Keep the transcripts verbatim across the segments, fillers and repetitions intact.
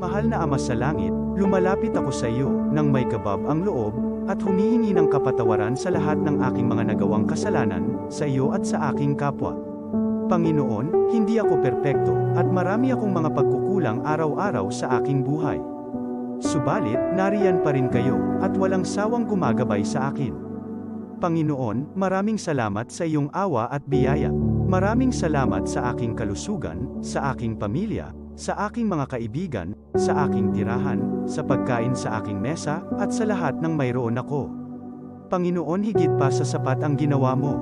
Mahal na Ama sa Langit, lumalapit ako sa iyo nang may kabab ang loob at humihingi ng kapatawaran sa lahat ng aking mga nagawang kasalanan sa iyo at sa aking kapwa. Panginoon, hindi ako perpekto at marami akong mga pagkukulang araw-araw sa aking buhay. Subalit, nariyan pa rin kayo at walang sawang gumagabay sa akin. Panginoon, maraming salamat sa iyong awa at biyaya. Maraming salamat sa aking kalusugan, sa aking pamilya, sa aking mga kaibigan, sa aking tirahan, sa pagkain sa aking mesa, at sa lahat ng mayroon ako. Panginoon, higit pa sa sapat ang ginawa mo.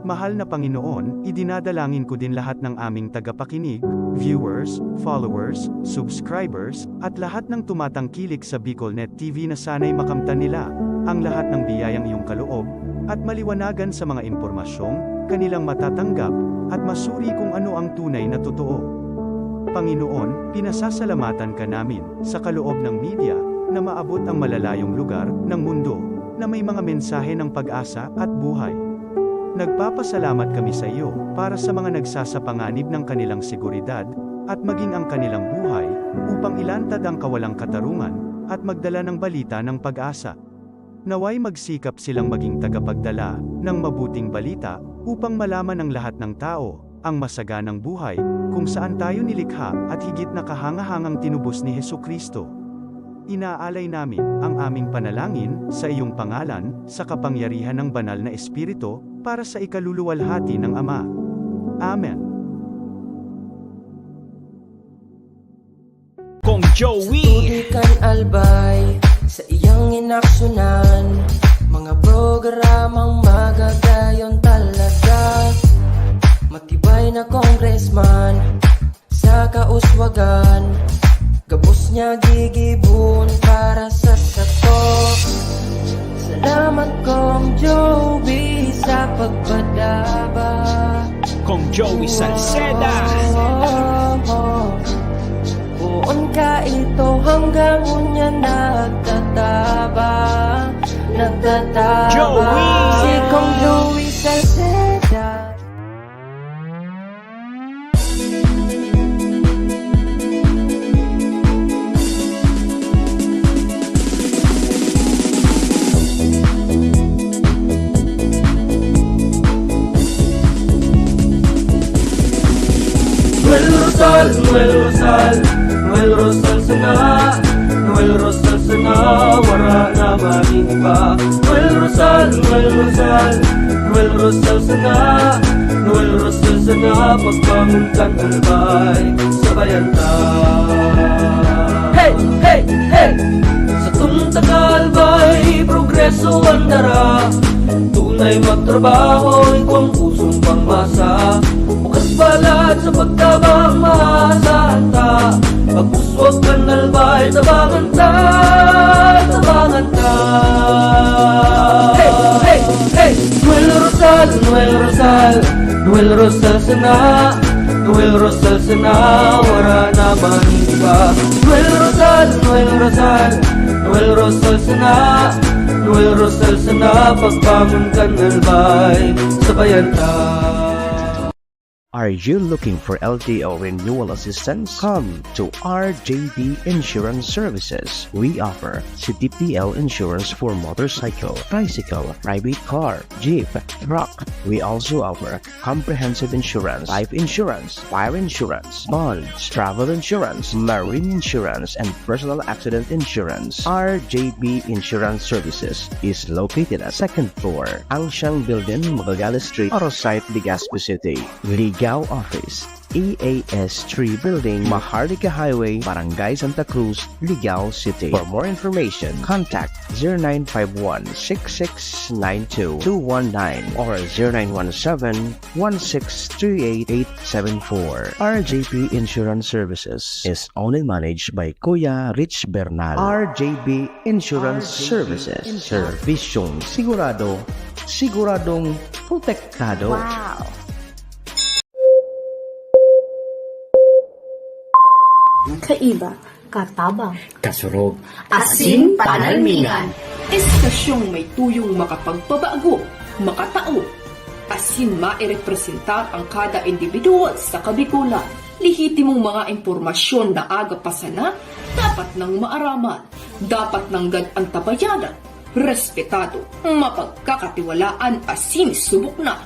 Mahal na Panginoon, idinadalangin ko din lahat ng aming tagapakinig, viewers, followers, subscribers, at lahat ng tumatangkilik sa BicolNet T V na sana'y makamtan nila ang lahat ng biyayang iyong kaloob at maliwanagan sa mga impormasyong kanilang matatanggap at masuri kung ano ang tunay na totoo. Panginoon, pinasasalamatan ka namin sa kaloob ng media na maabot ang malalayong lugar ng mundo na may mga mensahe ng pag-asa at buhay. Nagpapasalamat kami sa iyo para sa mga nagsasapanganib ng kanilang seguridad at maging ang kanilang buhay upang ilantad ang kawalang katarungan at magdala ng balita ng pag-asa. Naway magsikap silang maging tagapagdala ng mabuting balita upang malaman ng lahat ng tao ang masaganang buhay kung saan tayo nilikha at higit na kahangahangang tinubos ni Jesu-Cristo. Inaalay namin ang aming panalangin sa iyong pangalan, sa kapangyarihan ng Banal na Espiritu, para sa ikaluluwalhati ng Ama. Amen. Kong Joey. Tutukan Albay sa iyang inaksyonan, mga programang magagayon talaga. Matibay na congressman sa kauswagan, gabos niya gigibon para sa sato. Salamat, Kong Joey, sa pagpadaba. Kong Joey Salceda. Poon ka ito hanggang unya nagtataba, nagtataba. Joey! Si Kong Joey Salceda. Noel Rosal, Noel Rosal, Noel Rosal sana, Noel Rosal sana, wara na man iba. Noel Rosal, Noel Rosal, Noel Rosal sana, Noel Rosal sana, pagbangon kan Albay, sabayan ta. Hey, hey, hey! Satong taga-Albay, progreso an dara. Tunay magtrabaho, igwang pusong pangmasa. Bukas palad sa pagtabang, maasahan ta. Pag-uswag kan Albay, tabangan ta, tabangan ta. Hey, hey, hey! Noel Rosal, Noel Rosal, Noel Rosal sana, Noel Rosal sana, wara na man iba. Noel Rosal, Noel Rosal, Noel Rosal sana, Noel Rosal sana, pagbangon kan Albay, sabayan ta. Are you looking for L T O renewal assistance? Come to R J B Insurance Services. We offer C T P L insurance for motorcycle, tricycle, private car, jeep, truck. We also offer comprehensive insurance, life insurance, fire insurance, bonds, travel insurance, marine insurance, and personal accident insurance. R J B Insurance Services is located at second floor, Angsiang Building, Magallanes Street, Arosite, Legazpi City. Ligao Office, E A S three Building, Maharlika Highway, Barangay Santa Cruz, Ligao City. For more information, contact zero nine five one, six six nine two, two one nine or zero nine one seven, one six three eight, eight seven four. R J P Insurance Services is owned and managed by Kuya Rich Bernal. R J P Insurance Services. Serbisyong sigurado, siguradong protektado. Wow! Kaiba, katabang, kasurog, asin panalmingan. Estasyong may tuyong makapagpabago, makatao, asin mairepresentar ang kada individual sa Kabikolan. Lehitimong mga impormasyon na aga pa sana, dapat nang maaraman, dapat nanggad antabayanan, respetado, mapagkakatiwalaan asin subok na.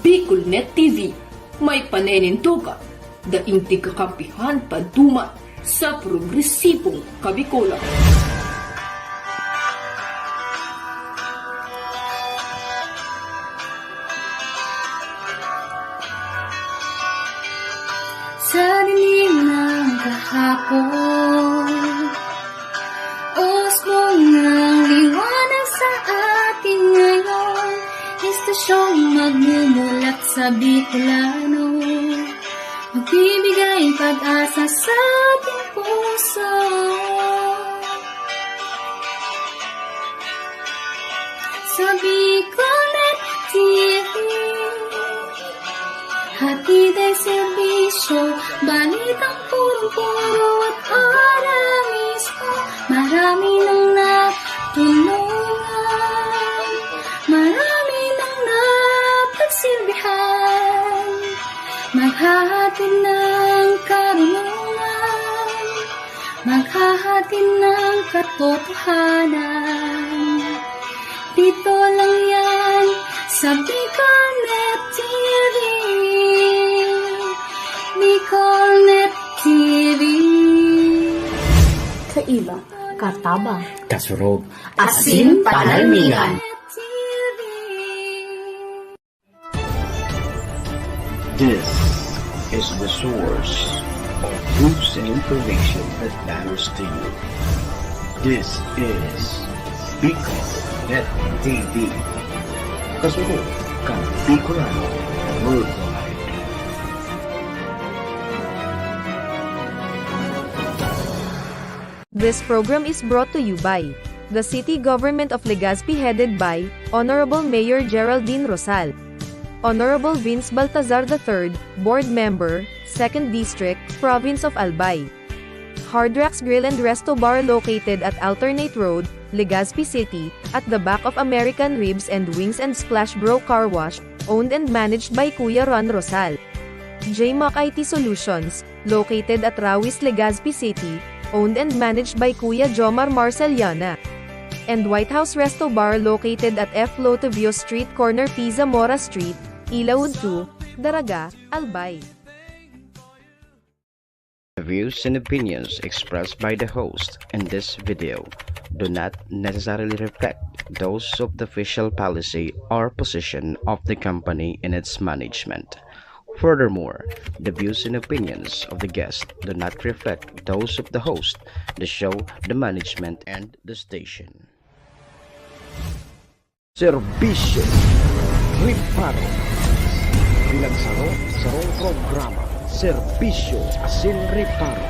Bicolnet T V, may paninindogan, daing tigkakampihan paduman sa progresibong Kabikolan. Sa dilim ng kahapon, usbong ng liwanag sa atin ngayon. Estasyong magmumulat sa Bicolano, magbibigay pag-asa sa ating puso. Sa Bicolnet T V, hatid ang serbisyo, balitang purong-puro at para mismo. Marami nang natulungan, marami nang napagsilbihan. Maghahatid ng karunungan, maghahatid ng katotohanan. Dito lang yan sa Bicolnet T V. Bicolnet T V. Kaiba, katabang, kasurog, asin panalmingan. This is the source of news and information that matters to you. This is Bicolnet T V. Kasunod kan Bicolano Worldwide. This program is brought to you by the City Government of Legazpi, headed by Honorable Mayor Geraldine Rosal. Honorable Vince Baltazar the third, Board Member, Second District, Province of Albay. Hard Rocks Grill and Resto Bar, located at Alternate Road, Legazpi City, at the back of American Ribs and Wings and Splash Bro Car Wash, owned and managed by Kuya Ron Rosal. J Mac I T Solutions, located at Rawis, Legazpi City, owned and managed by Kuya Jomar Marceliana. And White House Resto Bar, located at F Lotivio Street, corner P Zamora Street, Ilaud two, Daraga, Albay. The views and opinions expressed by the host in this video do not necessarily reflect those of the official policy or position of the company and its management. Furthermore, the views and opinions of the guest do not reflect those of the host, the show, the management, and the station. Serbisyo Reparo. Bilang saro, sarong programa, Serbisyo asin Reparo.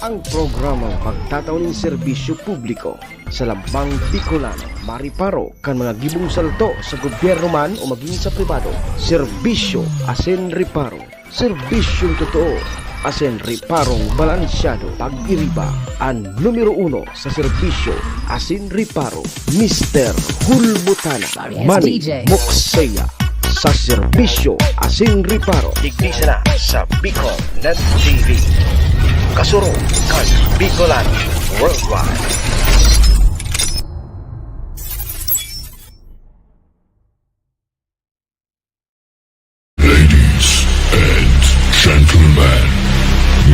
Ang programang magtatao nin serbisyo publiko sa lambang Bicolano, mareparo kan mga gibong salto sa gobyerno man o magin sa pribado. Serbisyo asin Reparo. Serbisyong totoo asin reparong balansyado. Pag-iriba an numero uno sa serbisyo asin reparo, Mister Hulbutana, Manny Mokseya, sa serbisyo asin reparo. Digdi sana sa Bicol Net T V. Kasurog kan Bicolano Worldwide. Ladies and gentlemen,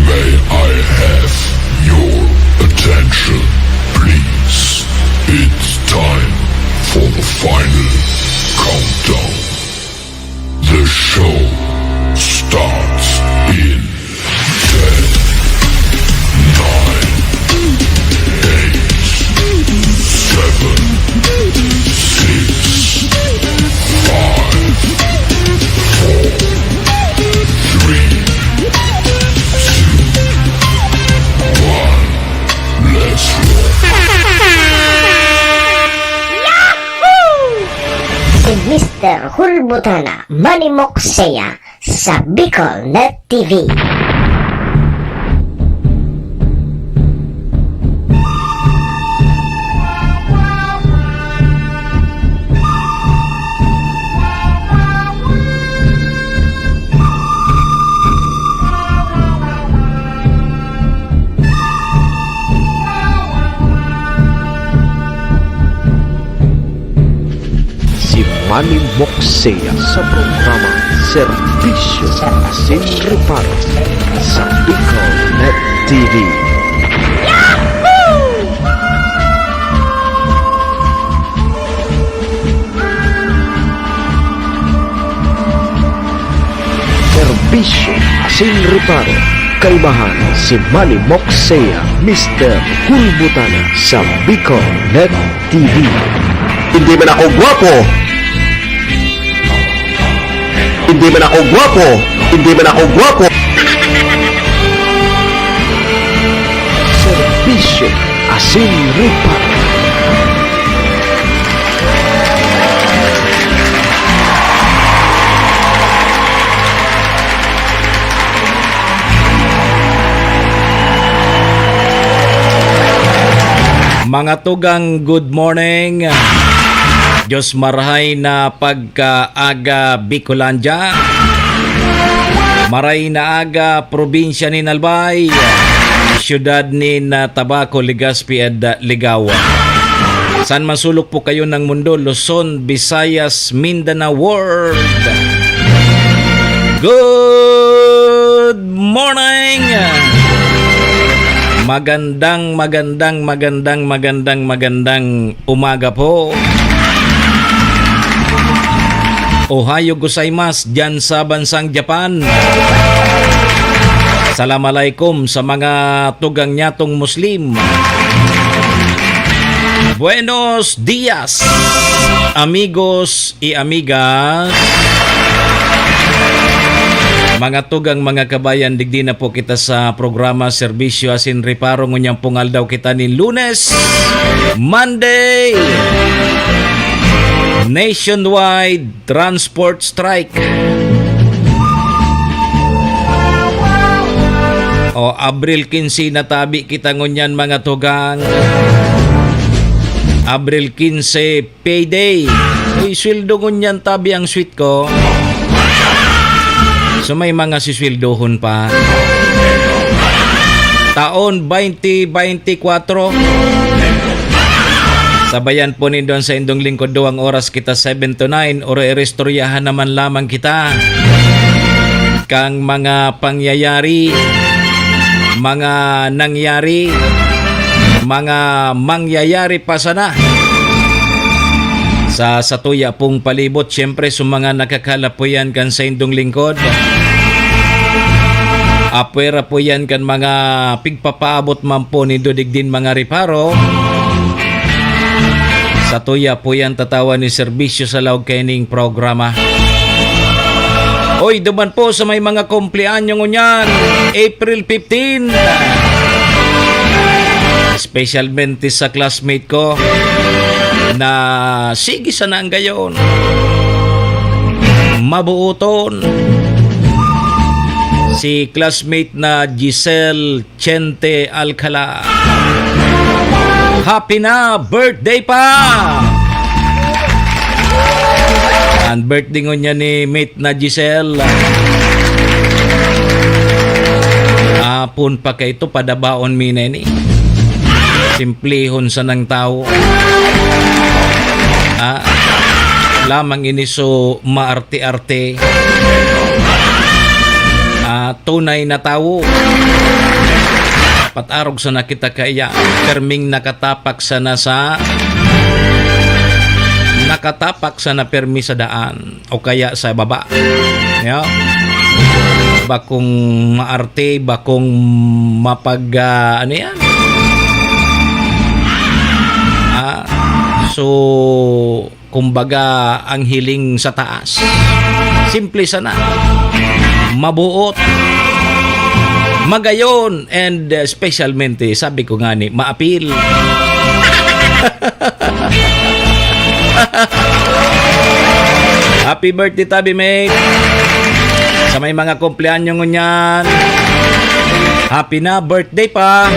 may I have your attention, please? It's time for the final countdown. The show starts in ten, nine, eight, seven, six, five, four, three, two, one. Let's roll. Si Mister Hulbutana, Manny Mokseya, sa Bicol Net T V. Manimokseya sa programa Serbisyo asin Reparo sa Bicol Net T V. Serbisyo asin Reparo, kaimahan si Manimokseya, Mister Kulbutana sa Bicol Net T V. Hindi man ako gwapo. Hindi man ako gwapo. Hindi man ako gwapo. Serbisyo asin reparo. Mga tugang, good morning. Diyos marhay na pagkaaga, Bicolandia. Maray na aga, probinsya nin Albay, siyudad nin, ah, Tabaco, Legazpi, ed, ah, Ligao. Saan man sulok po kayo ng mundo, Luzon, Visayas, Mindanao, world. Good morning! Magandang, magandang, magandang, magandang, magandang umaga po. Ohayo gozaimasu diyan sa bansang Japan. Salam alaikum sa mga tugang nyatong Muslim. Buenos dias, amigos y amigas. Mga tugang, mga kabayan, digdi na po kita sa programa Serbisyo asin Reparo. Ngunyan pong aldaw kita nin Lunes, Monday, nationwide transport strike. O, Abril quince na tabi kita ngunyan, mga tugang. Abril quince, payday. Uy, sweldo ngunyan tabi ang sweet ko. So, may mga sisweldohon pa. Taon twenty twenty-four. Sabayan po nindo an saindong lingkod, duwang oras kita, seven to nine, oro iristoryahan naman lamang kita kan mga pangyayari, mga nangyari, mga mangyayari pa sana sa satuya pong palibot. Siyempre, sa mga nakakalapuyan kan saindong lingkod, apwera po yan kan mga pigpapaabot man po nindo digdin mga reparo. Satuya po yan tatawan ni serbisyo sa laog kaining programa. Oy, duman po sa may mga kumpleanyo ngunyan, April fifteen. Specialmente sa classmate ko na sige sana ang gayon. Mabuoton. Si classmate na Giselle Chente Alcala. Happy na birthday pa! An birthday ngunyan ni Mate na Giselle. Apon pa kaito, padabaon mi na ini. Simplihon sanang tawo. Ah, lamang ini so maarte-arte. Ah, tunay na tawo. Dapat arog sana kita kaiya. Perming nakatapak sana sa, nakatapak sana permi sa daan o kaya sa baba. Ya. Bakong maarte, bakong mapag, ah, ano yan? Ah, so, kumbaga, ang hiling sa taas. Simple sana. Mabuot. Magayon. And, uh, specialmente, sabi ko nga ni, maapil. Happy birthday, tabi, mate. Sa may mga kumpleanyo ngunyan, happy na birthday pa.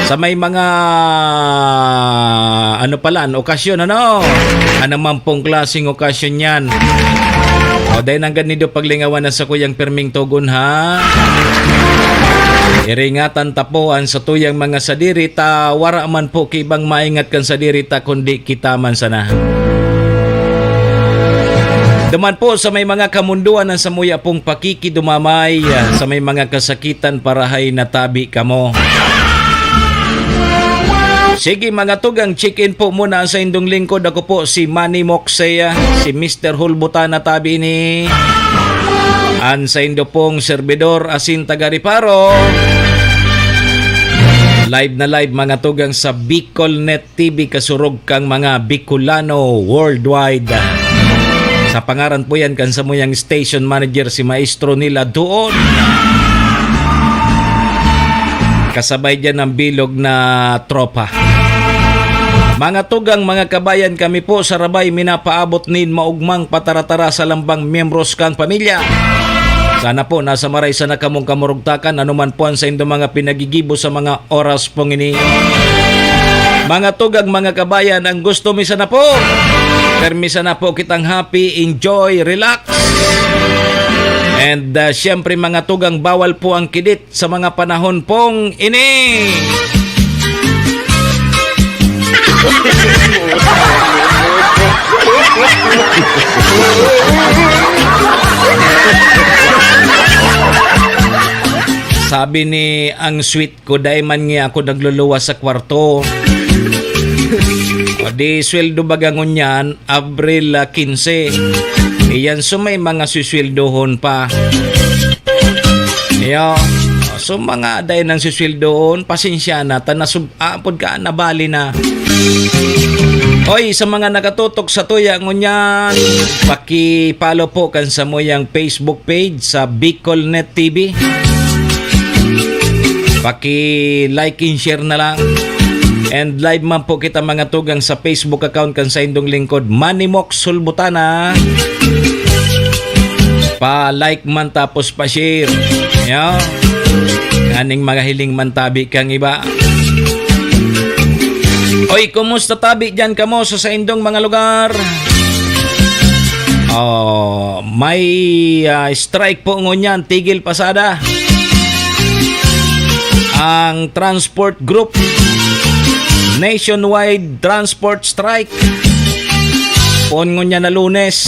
Sa may mga, ano pala, an okasyon, ano? Ano man pong klaseng okasyon yan. O, dahil hanggang nido paglingawan na sa kuyang perming togon, ha? Iringatan ta po an satuyang mga sadiri ta, wara man po ki ibang maingat kan sadiri ta, kundi kita man sana. Duman po sa may mga kamundoan na samuya pong pakikidumamay, ah, sa may mga kasakitan, parahay na tabi kamo. Sige, mga tugang, check-in po muna sa indong lingkod. Ako po si Manny Moksea, si Mister Hulbutan na tabi ni an sa indo pong servidor asin taga Reparo. Live na live, mga tugang, sa Bicolnet T V, kasurog kang mga Bicolano worldwide. Sa pangaran po yan kan samuyang station manager, si Maestro Nila Doon. Kasabay dyan ang bilog na tropa. Mga tugang, mga kabayan, kami po sa Rabay minapaabot nin maugmang pataratara sa lambang miyembros kang pamilya. Sana po nasa maray sana kamong kamurugtakan, anuman po ang saindo mga pinagigibo sa mga oras pong ini. Mga tugang, mga kabayan, ang gusto mi sana po, permi sana po kitang happy, enjoy, relax. And, ah, siyempre, mga tugang, bawal po ang kidit sa mga panahon pong ini. Sabi ni ang sweet ko, dai man niya ako nagluluwas sa kwarto. O di, sweldo baga ngunyan, Abril, ah, quince. Iyan, so may mga sisweldohon pa. Iyo. So, mga dai nang sisweldohon, pasensya na, ta nasub-, apod ka, nabali na. Oy, sa mga nakatutok sa tuya ngunyan, paki-follow po kan samuyang Facebook page sa Bicolnet T V. Paki-like and share na lang. And live man po kita, mga tugang, sa Facebook account kan saindong lingkod, Manny Mox Sulbutana. Pa-like man tapos pa-share. Yo. Nganing magahiling man tabi kang iba. Oy, kumusta tabi diyan kamo sa saindong mga lugar? Oh, may, ah, strike po ngunyan, tigil pasada. Ang transport group, nationwide transport strike. Poon ngunyan na Lunes.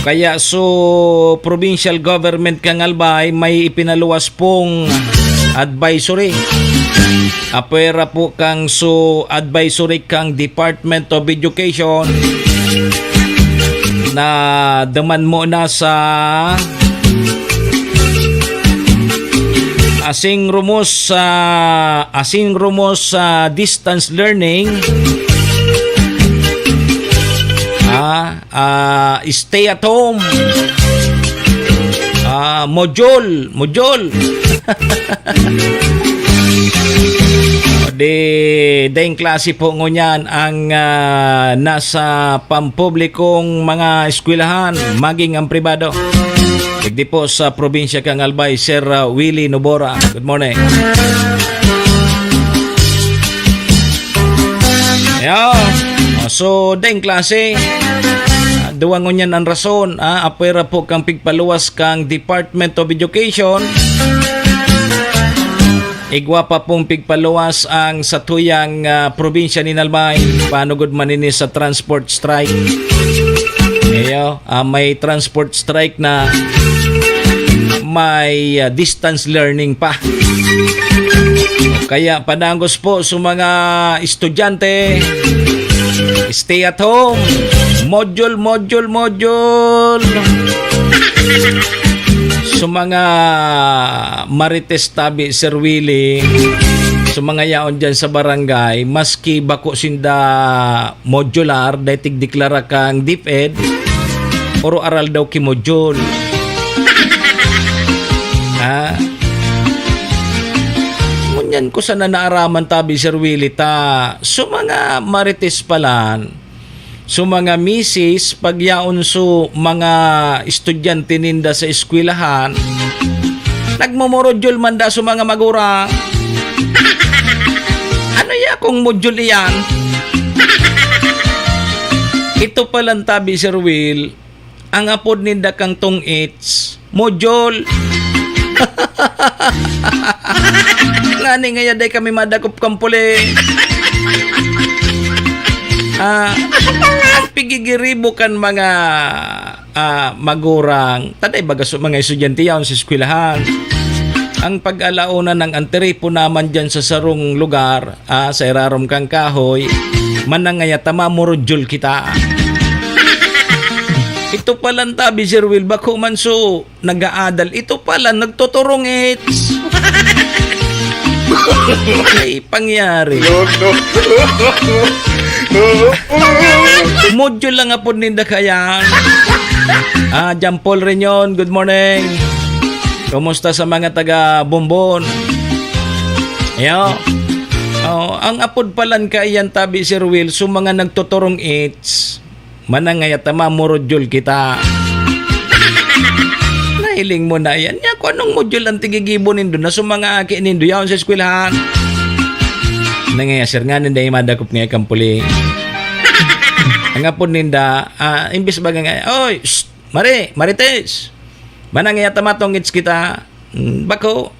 Kaya so, provincial government kang Albay may ipinaluwas pong advisory. Apwera po kang so advisory kang Department of Education na duman mo na sa asing rumos sa, asing rumos sa distance learning. Ah, ah, stay at home. Ah, module, module. Di, daing klase po ngunyan ang, ah, nasa pampublikong mga eskwelahan, maging ang pribado. Digdi po sa probinsya kang Albay, Sir, ah, Willie Nobora. Good morning. Ayan. Oh, so, daing klase. Ah, duwa ngunyan ang rason, ah, apwera po kang pigpaluwas kang Department of Education. Igwa pa pong pigpaluwas ang satuyang, ah, probinsya nin Albay. Paano gud man ini sa transport strike? Iyo, ah, may transport strike na, may, ah, distance learning pa. Kaya padangos po sa mga estudyante, stay at home. Module, module, module. Sa mga marites tabi, Sir Willie, sa mga yaon dyan sa barangay, maski bako sinda modular, dai tigdeklara kang DepEd, puro aral daw ki module. Ha? Ngunyan ko sana naaraman tabi, Sir Willie, ta, so mga marites palan, so mga misis, pagyaon so mga estudyante ninda sa eskwelahan, nagmumorodyol man da so mga magurang. Ano ya kung modyol iyan? Ito palan tabi, Sir Will, ang apod ninda kang tong-its, modyol. Ngani ngaya dai kami madakop kan puli. Ah, ang pigigiribo kan mga, ah, magurang, taday baga su-, mga estudyante yaon sa eskwelahan. Ang pag-alauna ng antiripon naman dyan sa sarong lugar, ah, sa irarom kang kahoy, manangaya ta mamurudyol kita. Ito palan tabi, Sir Will, bako man so nag-aadal. Ito pala, nagtotorongits. Ay, pangyari. No, no. Module lang apod ninda kayan. Ah, John Paul Reunion, good morning. Kumusta sa mga taga Bombon? Yo. Oh, ang apod palan kaiyan tabi, Sir Will, so mga nagtotorongits. Manangayat ta mamurudyol kita. Nahiling mo na yan. Nya, kung anong module ang tigigibo nindo na sa mga aki nindo yaon sa eskwelahan? Nangayasir nga ninda yung madakop nga kampuli. Ang apod ninda, ah, imbis baga nga, "Oy, shh, Mari, Marites! Manangayat ta matongits kita." Hmm, bako,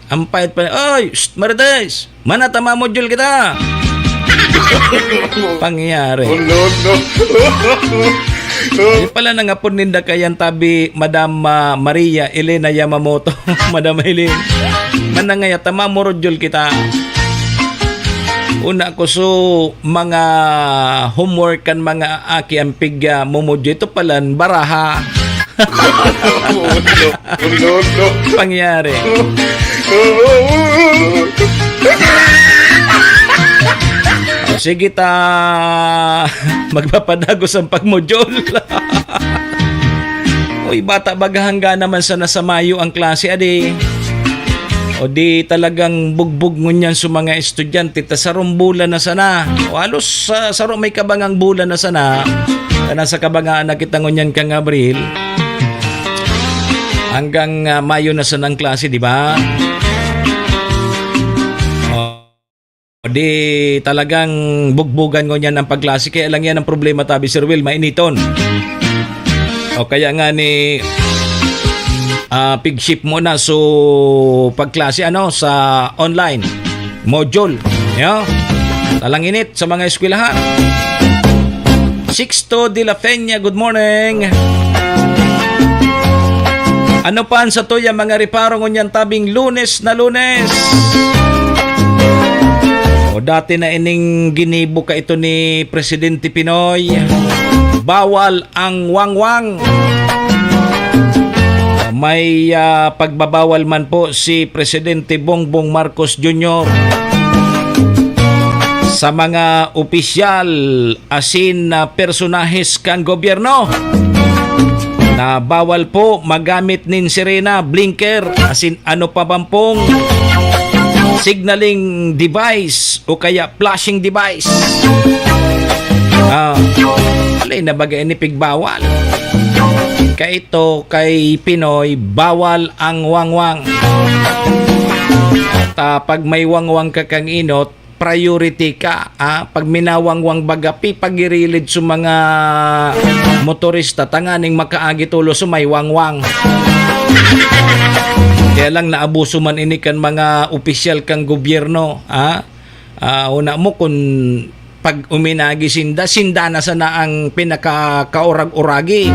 ang pait pa, "Oy, shh, Marites! Mana ta mamodyol kita!" Pangyayari. Oh, no, no. Di pala nangapod ninda kayan tabi, Madam, ah, Maria Elena Yamamoto. Madam Eileen, manangayat ta mamurudyol kita. Una ko, so, mga homework kan mga aki ang pig, ah, mumudyo. Ito palan, baraha. Oh, no, no, no. Pangyayari. O, sige ta, magpapadagos ang pagmodule. Uy, bata, baga hangga naman sana sa Mayo ang klase, adi. O di talagang bugbog ngunyan sa mga estudyante, ta sarong bulan na sana. O halos sa saro may kabangang bulan na sana. Kana sa kabangaan na kita ngunyan kang Abril. Hanggang, ah, Mayo na sana ang klase, di ba? O, di talagang bugbugan ngunyan ang pagklase. Kaya lang yan ang problema tabi, Sir Will, mainiton. O kaya nga ni, ah, pig-shift mo na so pagklase, ano, sa online module. Yo? Talang init sa mga eskwelahan. Sixto de la Peña, good morning. Ano pa ang satuya mga reparo ngunyan tabing Lunes na Lunes? O dati na ining ginibo ka ito ni Presidente Pinoy. Bawal ang wangwang. May, ah, pagbabawal man po si Presidente Bongbong Marcos Junior sa mga opisyal asin na personahes kan gobyerno na bawal po magamit nin sirena, blinker, asin ano pa bang pong signaling device o kaya flashing device. Ah, alay na baga ini pigbawal. Kaito kay Pinoy, bawal ang wangwang. At, ah, pag may wangwang ka kang inot, priority ka, ah. Pag minawangwang baga, pipagirilid sa mga motorista tanganing makaagi tulo sa may wangwang. Kaya lang naabuso man ini kan mga opisyal kan gobyerno, ah. Ah, una mo kun pag uminagi sinda, sinda na sana ang pinakakaurag-uragi.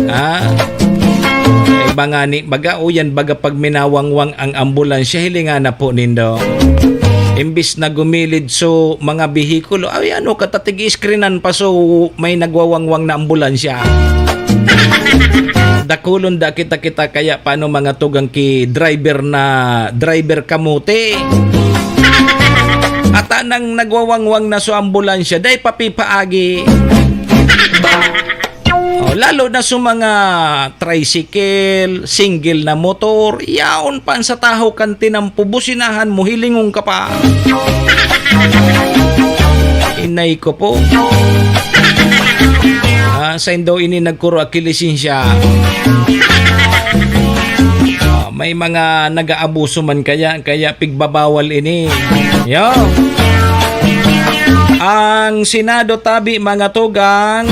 Ah, iba nga ni, baga, o yan, baga pag minawangwang ang ambulansya, hilinga na po nindo. Imbis na gumilid so mga behikulo, ay ano ka, tatig iskrinan pa so may nagwawangwang na ambulansya. Dakulon da kita-kita kaya paano mga tugang ki driver na driver kamote. Ata nang nagwawangwang na so ambulansya, dai papipaagi. Oh, lalo na sa mga tricycle, single na motor, yaon pa sa tahaw kan tinampo, businahan mo, hilingon ka pa. Inay ko po. Ah, sa indo ini nagkuro aki lisensya. Ah, may mga nag-aabuso man kaya, kaya pigbabawal ini. Yo. Ang Senado tabi, mga tugang,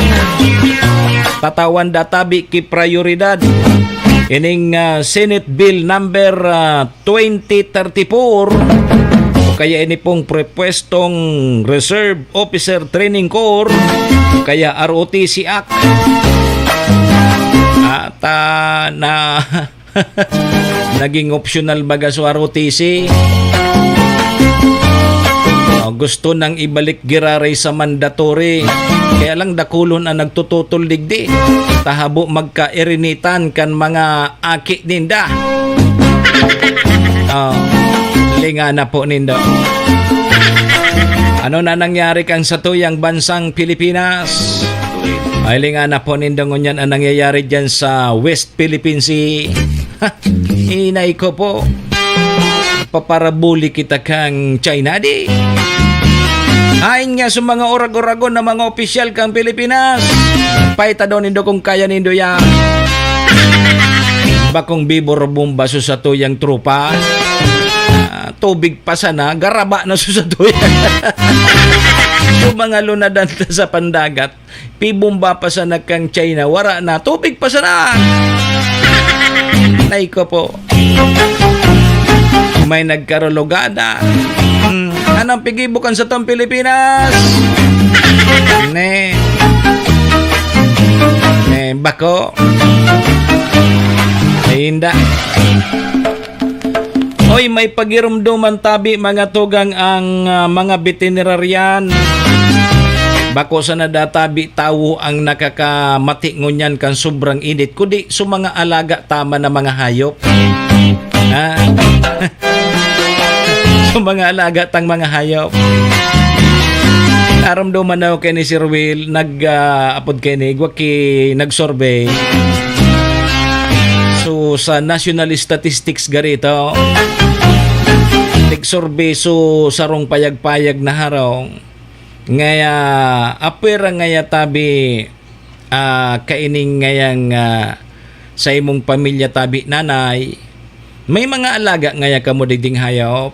tatawan da tabi ki prioridad. Ining, ah, Senate Bill number, ah, twenty thirty-four o kaya ini pong prepwestong Reserve Officer Training Corps, kaya R O T C Act. At, ah, na, naging optional baga so R O T C. Oh, gusto nang ibalik giraray sa mandatory. Kaya lang dakulon ang nagtututol digdi. Tahabo magkairinitan kan mga aki ninda. Oh, linga na po nindo. Ano na nangyari kan satuyang bansang Pilipinas? Ay, linga na po nindo ngunyan ang nangyayari dyan sa West Philippine Sea. Inay ko po. Paparabuli kita kang China, di? Ain nga sa mga orag-oragon na mga opisyal kang Pilipinas. Paita daw nindo kung kaya nindo yan. Bakong bibor bomba sa satuyang tropa. Ah, tubig pa sana, garaba na sa satuyang. Yung mga lunadan sa pandagat. Pibomba pa sana kang China, wara na. Tubig pa sana. Ay ko po. May nagkarulugada. Hmm. Anong pigibukan sa tong Pilipinas? Ne. Ne, bako. Ay, inda. Oy, may pagirumduman tabi, mga tugang, ang, ah, mga veterinarian. Bako sana da tabi tawo ang nakakamati ngunyan kan sobrang init, kundi sa mga alaga ta man na mga hayop. Ha? Sa mga alaga tang mga hayop. Narumduman na kay ni Sir Will, nag, ah, apod kay ni, igwa ki, nag-survey. So, sa National Statistics gari ito, nag-survey so sarong payag-payag na harong. Ngaya, apwera ngaya tabi, ah, kaining ngayang, ah, sa imong pamilya tabi, nanay, may mga alaga ngaya kamo digding hayop?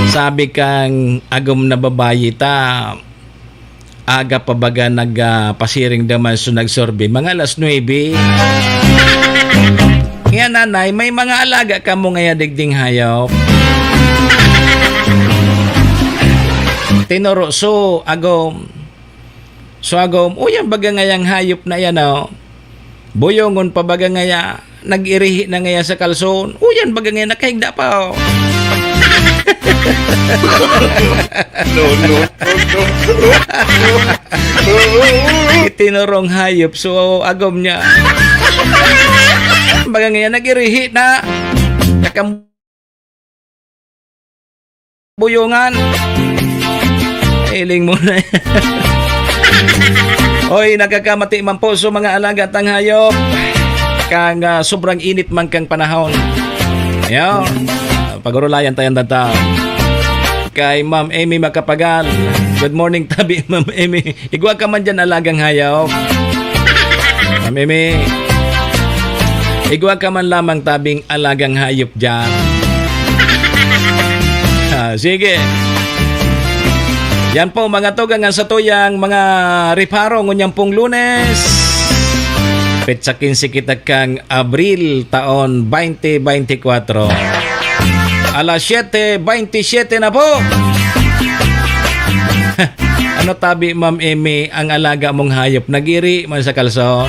Sabi kang agom na babayi ta, aga pa baga nag, ah, pasiring daman so nag-survey, mga alas nuebe. Kaya, nanay, may mga alaga kamo ngaya digding hayop? Tinoro so agom. So, agom, "Uyan baga ngayang hayop na yan, oh. Buyongon pa baga ngaya, nag-irihi na ngaya sa kalson. Uyan baga ngaya, nakahigda pa, oh." No, no, no, no. Itinorong hayop, so, agom niya. Baga ngaya, nag-irihi na. Nakam- buyongan. Hiling mo na. Oy, nagkakamati man po sa mga alaga tang hayop. Kang, ah, sobrang init man kang panahon. Ayan. Pagurulayan tayong data. Kay Ma'am Amy Macapagal. Good morning, tabi, Ma'am Amy. Igwa ka man dyan, alagang hayop. Ma'am Amy, igwa ka man lamang tabing alagang hayop dyan. Ah, sige. Yan po, mga tugang, ang satuyang mga reparo ngunyan pong Lunes. Petsa quince kita kang Abril, taon twenty twenty-four. Alas siyete bentisiete na po. Ano tabi, Ma'am Amy, ang alaga mong hayop? Nag-iri man sa kalson?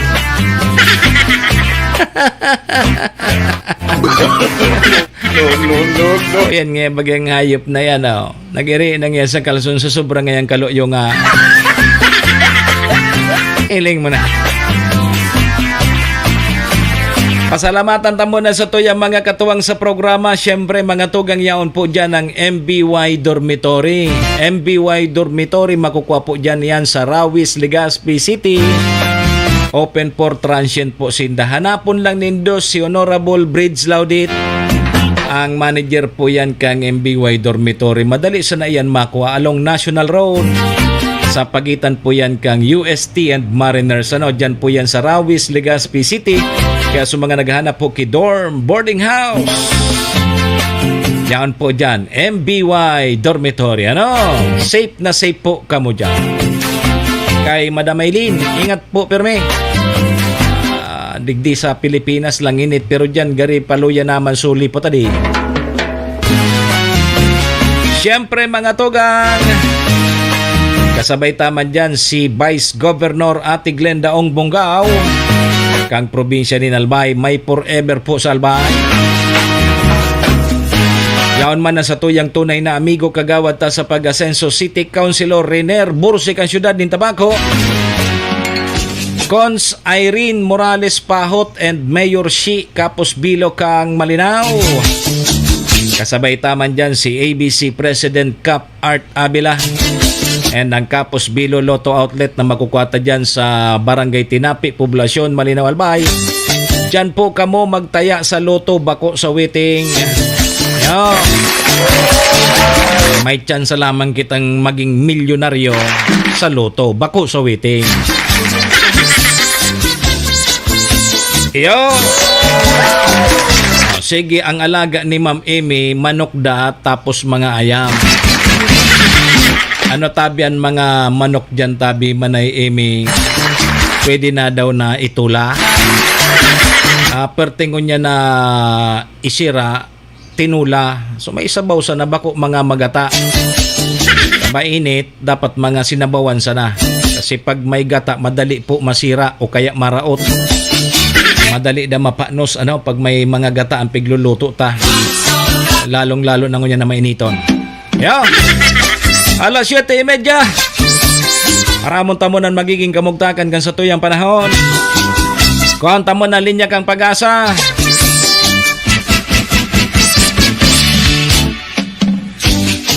No, no, no, no. Ayan nga, bagang hayop na yan, oh. Nag-iri na nga sa kalson sa sobra ngayang kaluyo nga. Iling mo na. Pasalamatan ta muna sa tuyang mga katuwang sa programa. Siyempre, mga tugang, yaon po dyan ang M B Y Dormitory. M B Y Dormitory, makukuha po dyan yan sa Rawis, Legazpi City. Open for transient po sinda. Hanapon lang nindo si Honorable Bridge Laudit. Ang manager po yan kang M B Y Dormitory. Madali sana yan makuha along National Road. Sa pagitan po yan kang U S T and Mariners. Ano, dyan po yan sa Rawis, Legazpi City. Kaya sa mga naghahanap po ki dorm, boarding house, yaon po dyan, M B Y Dormitory. Ano? Safe na safe po kamo dyan. Kay Madam Aileen, ingat po, pirmi. Ah, Digdi sa Pilipinas lang init, pero diyan gari paluya naman suli po tadi. Siyempre, mga tugang, kasabay ta man diyan si Vice Governor Ate Glenda Ong Bongao, kang probinsya ni Albay, may forever po sa Albay. Yaon man na sa tuyang tunay na amigo, kagawad ta sa pag-asenso, City Councilor Renier Bursik, ang siyudad nin Tabaco. Cons Irene Morales Pahot and Mayor Shi Kapos Bilo kang Malinao. Kasabay ta man dyan si A B C President Cap Art Avila. And ang Kapos Bilo Lotto Outlet na makukuha ta dyan sa Barangay Tinapi, Poblacion, Malinao, Albay. Diyan po kamo magtaya sa Lotto, bako sa waiting. Yo. May tsansa lamang kitang maging milyonaryo sa Lotto, bako sa waiting. Yo. O, sige, ang alaga ni Ma'am Amy, manok da, tapos mga ayam. Ano tabi an mga manok diyan, tabi, Manay Amy? Pwede na daw na itula. Ah, perti ngunyan na isira, tinula. So, may sabaw sana, bako mga magata. Mainit, dapat mga sinabawan sana. Kasi pag may gata, madali po masira o kaya maraot. Madali na mapanos, ano, pag may mga gata ang pigluluto ta. Lalong-lalo na ngunyan na mainiton. Yo! Alas siyete y media. Aramon ta mo nan magiging kamugtakan kan satuyang panahon. Kuhaan ta mo na linya kan Pag-asa.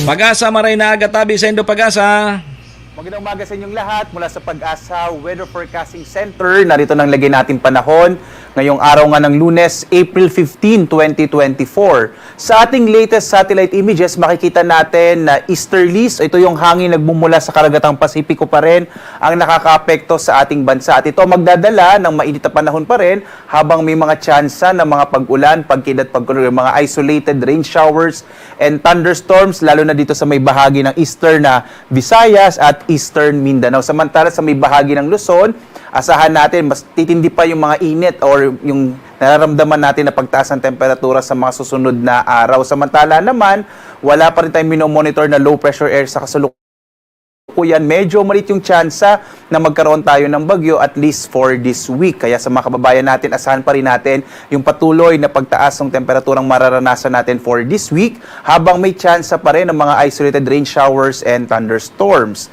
Pag-asa, maray na aga tabi saindo, Pag-asa. Magandang umaga sa inyong lahat. Mula sa Pag-asa Weather Forecasting Center, narito na ang lagay natin panahon ngayong araw nga ng Lunes, April fifteen, twenty twenty-four. Sa ating latest satellite images, makikita natin na easterlies, ito yung hangin nagmumula sa karagatang Pasipiko pa rin ang nakakaapekto sa ating bansa. At ito magdadala ng mainit na panahon pa rin habang may mga tsansa ng mga pag-ulan, pagkidlat, pagkulog, mga isolated rain showers and thunderstorms, lalo na dito sa may bahagi ng eastern na Visayas at eastern Mindanao. Samantala, sa may bahagi ng Luzon, asahan natin mas titindi pa yung mga init or yung nararamdaman natin na pagtaas ng temperatura sa mga susunod na araw. Samantala naman, wala pa rin tayong minomonitor na low pressure area sa kasalukuyan. Medyo maliit yung tsansa na magkaroon tayo ng bagyo, at least for this week. Kaya sa mga kababayan natin, asahan pa rin natin yung patuloy na pagtaas ng temperaturang mararanasan natin for this week, habang may tsansa pa rin ng mga isolated rain showers and thunderstorms.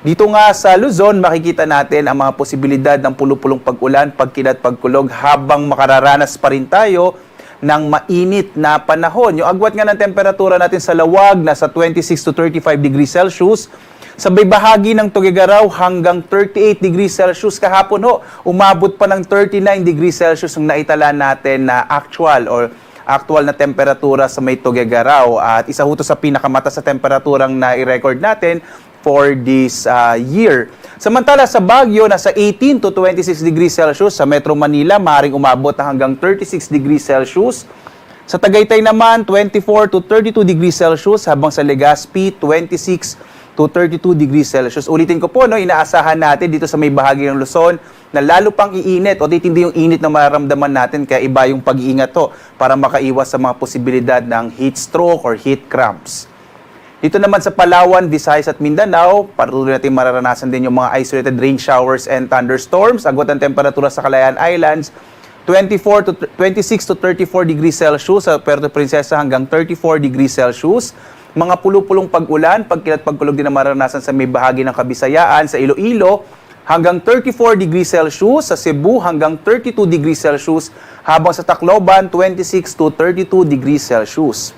Dito nga sa Luzon, makikita natin ang mga posibilidad ng pulupulong pag-ulan, pagkidlat, pagkulog, habang makararanas pa rin tayo ng mainit na panahon. Yung agwat nga ng temperatura natin sa lawag, nasa twenty-six to thirty-five degrees Celsius. Sa may bahagi ng Tuguegarao, hanggang thirty-eight degrees Celsius. Kahapon ho, umabot pa ng thirty-nine degrees Celsius ang naitala natin na actual or aktual na temperatura sa may Tuguegarao. At isa ho to sa pinakamataas na temperaturang nai-record natin for this, ah, year. Samantala, sa Baguio, nasa eighteen to twenty-six degrees Celsius. Sa Metro Manila, maaaring umabot na hanggang thirty-six degrees Celsius. Sa Tagaytay naman, twenty-four to thirty-two degrees Celsius, habang sa Legazpi, twenty-six to thirty-two degrees Celsius. Ulitin ko po, no, inaasahan natin dito sa may bahagi ng Luzon na lalo pang iinit o titindi yung init na mararamdaman natin, kaya iba yung pag-iingat ho para makaiwas sa mga posibilidad ng heat stroke or heat cramps. Dito naman sa Palawan, Visayas at Mindanao, patuloy natin mararanasan din yung mga isolated rain showers and thunderstorms. Agwat ang temperatura sa Kalayaan Islands, twenty-four to twenty-six to thirty-four degrees Celsius, sa Puerto Princesa hanggang thirty-four degrees Celsius. Mga pulupulong pag-ulan, pagkidlat, pagkulog din ang mararanasan sa may bahagi ng Kabisayaan, sa Iloilo, hanggang thirty-four degrees Celsius, sa Cebu hanggang thirty-two degrees Celsius, habang sa Tacloban, twenty-six to thirty-two degrees Celsius.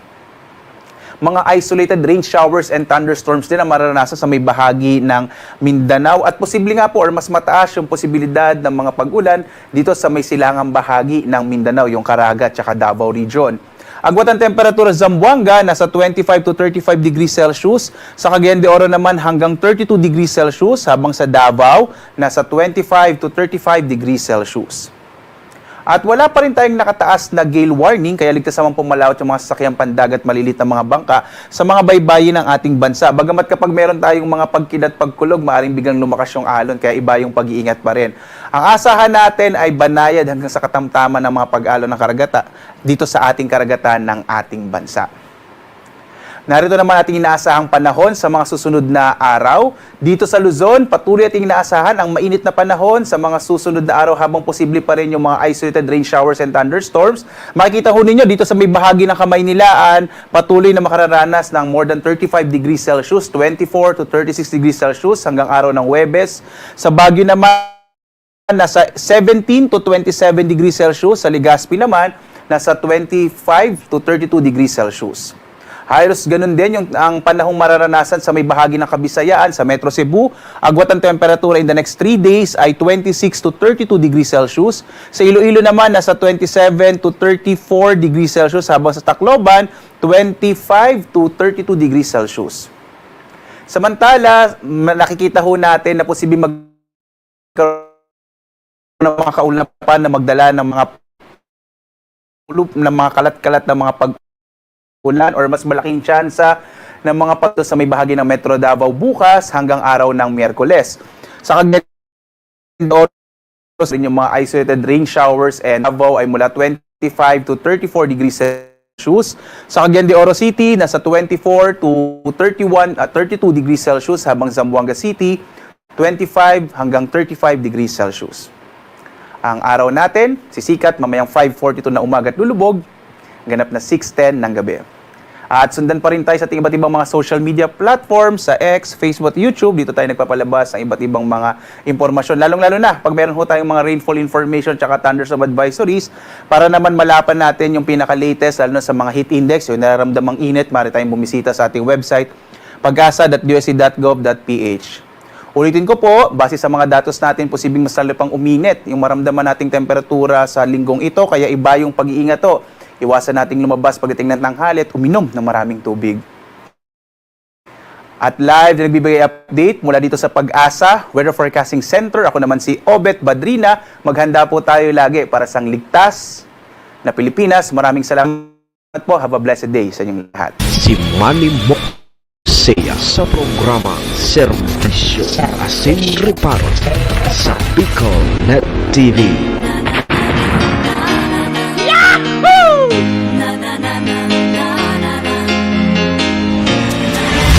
Mga isolated rain showers and thunderstorms din ang mararanasan sa may bahagi ng Mindanao, at posible nga po or mas mataas yung posibilidad ng mga pag-ulan dito sa may silangang bahagi ng Mindanao, yung Caraga at saka Davao Region. Agwat ang temperatura sa Zamboanga, nasa twenty-five to thirty-five degrees Celsius. Sa Cagayan de Oro naman, hanggang thirty-two degrees Celsius, habang sa Davao, nasa twenty-five to thirty-five degrees Celsius. At wala pa rin tayong nakataas na gale warning, kaya ligtas naman pong malawat yung mga sasakyang pandagat, malilit na mga bangka sa mga baybayin ng ating bansa. Bagamat kapag meron tayong mga pagkidlat, pagkulog, maaring biglang lumakas yung alon, kaya iba yung pag-iingat pa rin. Ang asahan natin ay banayad hanggang sa katamtaman ng mga pag-alon ng karagata dito sa ating karagatan ng ating bansa. Narito naman ating inaasahang panahon sa mga susunod na araw. Dito sa Luzon, patuloy ating inaasahan ang mainit na panahon sa mga susunod na araw, habang posible pa rin yung mga isolated rain showers and thunderstorms. Makikita ho ninyo dito sa may bahagi ng Kamaynilaan, patuloy na makararanas ng more than thirty-five degrees Celsius, twenty-four to thirty-six degrees Celsius hanggang araw ng Huwebes. Sa Baguio naman, nasa seventeen to twenty-seven degrees Celsius, sa Legazpi naman, nasa twenty-five to thirty-two degrees Celsius. Halos ganun din yung, ang panahong mararanasan sa may bahagi ng Kabisayaan, sa Metro Cebu. Agwat ang temperatura in the next three days ay twenty-six to thirty-two degrees Celsius. Sa Iloilo naman, nasa twenty-seven to thirty-four degrees Celsius, habang sa Tacloban, twenty-five to thirty-two degrees Celsius. Samantala, ma-, nakikita ho natin na posibleng mag-, ng mga kaulapan na magdala ng mga pulop, ng mga kalat-kalat na mga pag-ulan or mas malaking tsansa ng mga pagto sa may bahagi ng Metro Davao bukas hanggang araw ng Miyerkules. Sa Cagayan de Oro, rin yung mga isolated rain showers and Davao ay mula twenty-five to thirty-four degrees Celsius. Sa Cagayan de Oro City, nasa twenty-four to thirty-one at thirty-two degrees Celsius, habang Zamboanga City, twenty-five hanggang thirty-five degrees Celsius. Ang araw natin, sisikat mamayang five forty-two na umaga at lulubog, ganap na six ten ng gabi. At sundan pa rin tayo sa ating iba't ibang mga social media platforms, sa X, Facebook at YouTube. Dito tayo nagpapalabas ng iba't ibang mga impormasyon. Lalong-lalo na pag meron ho tayong mga rainfall information tsaka thunderstorm advisories para naman malapan natin yung pinaka-latest, lalo na sa mga heat index, yung nararamdamang init, maaari tayong bumisita sa ating website, pag-asa dot D O S T dot gov dot P H. Ulitin ko po, base sa mga datos natin, posibleng mas lalo pang uminit yung maramdaman nating temperatura sa linggong ito, kaya iba yung pag-iingat ho. Iwasan nating lumabas pagdating ng tanghali at uminom ng maraming tubig. At live na nagbibigay update mula dito sa Pag-asa Weather Forecasting Center. Ako naman si Obet Badrina. Maghanda po tayo lagi para sa ligtas na Pilipinas. Maraming salamat po. Have a blessed day sa inyong lahat. Si Manny Moxea sa programa Serbisyo Asin Reparo sa Bicol Net T V.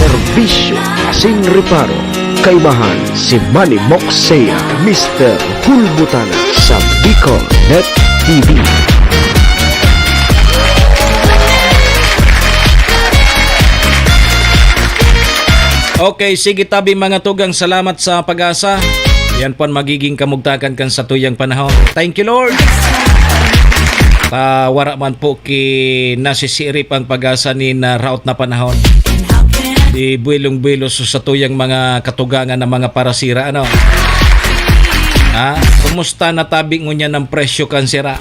Serbisyo Asin Reparo. Kaibahan si Manny Moxea, Mister Hulbutana sa Bicol Net T V. Okay, sige tabi mga tugang, salamat sa Pag-asa. Yan po ang magiging kamugtakan kan satuyang panahon. Thank you, Lord. Ta, wara man po ki nasisirip ang Pag-asa nin, ah, raot na panahon. Di buwelong-buwelo sa satuyang mga katugangan ng mga parasira, ano? Ha? Kumusta na tabi ngunyan ang presyo kan sira?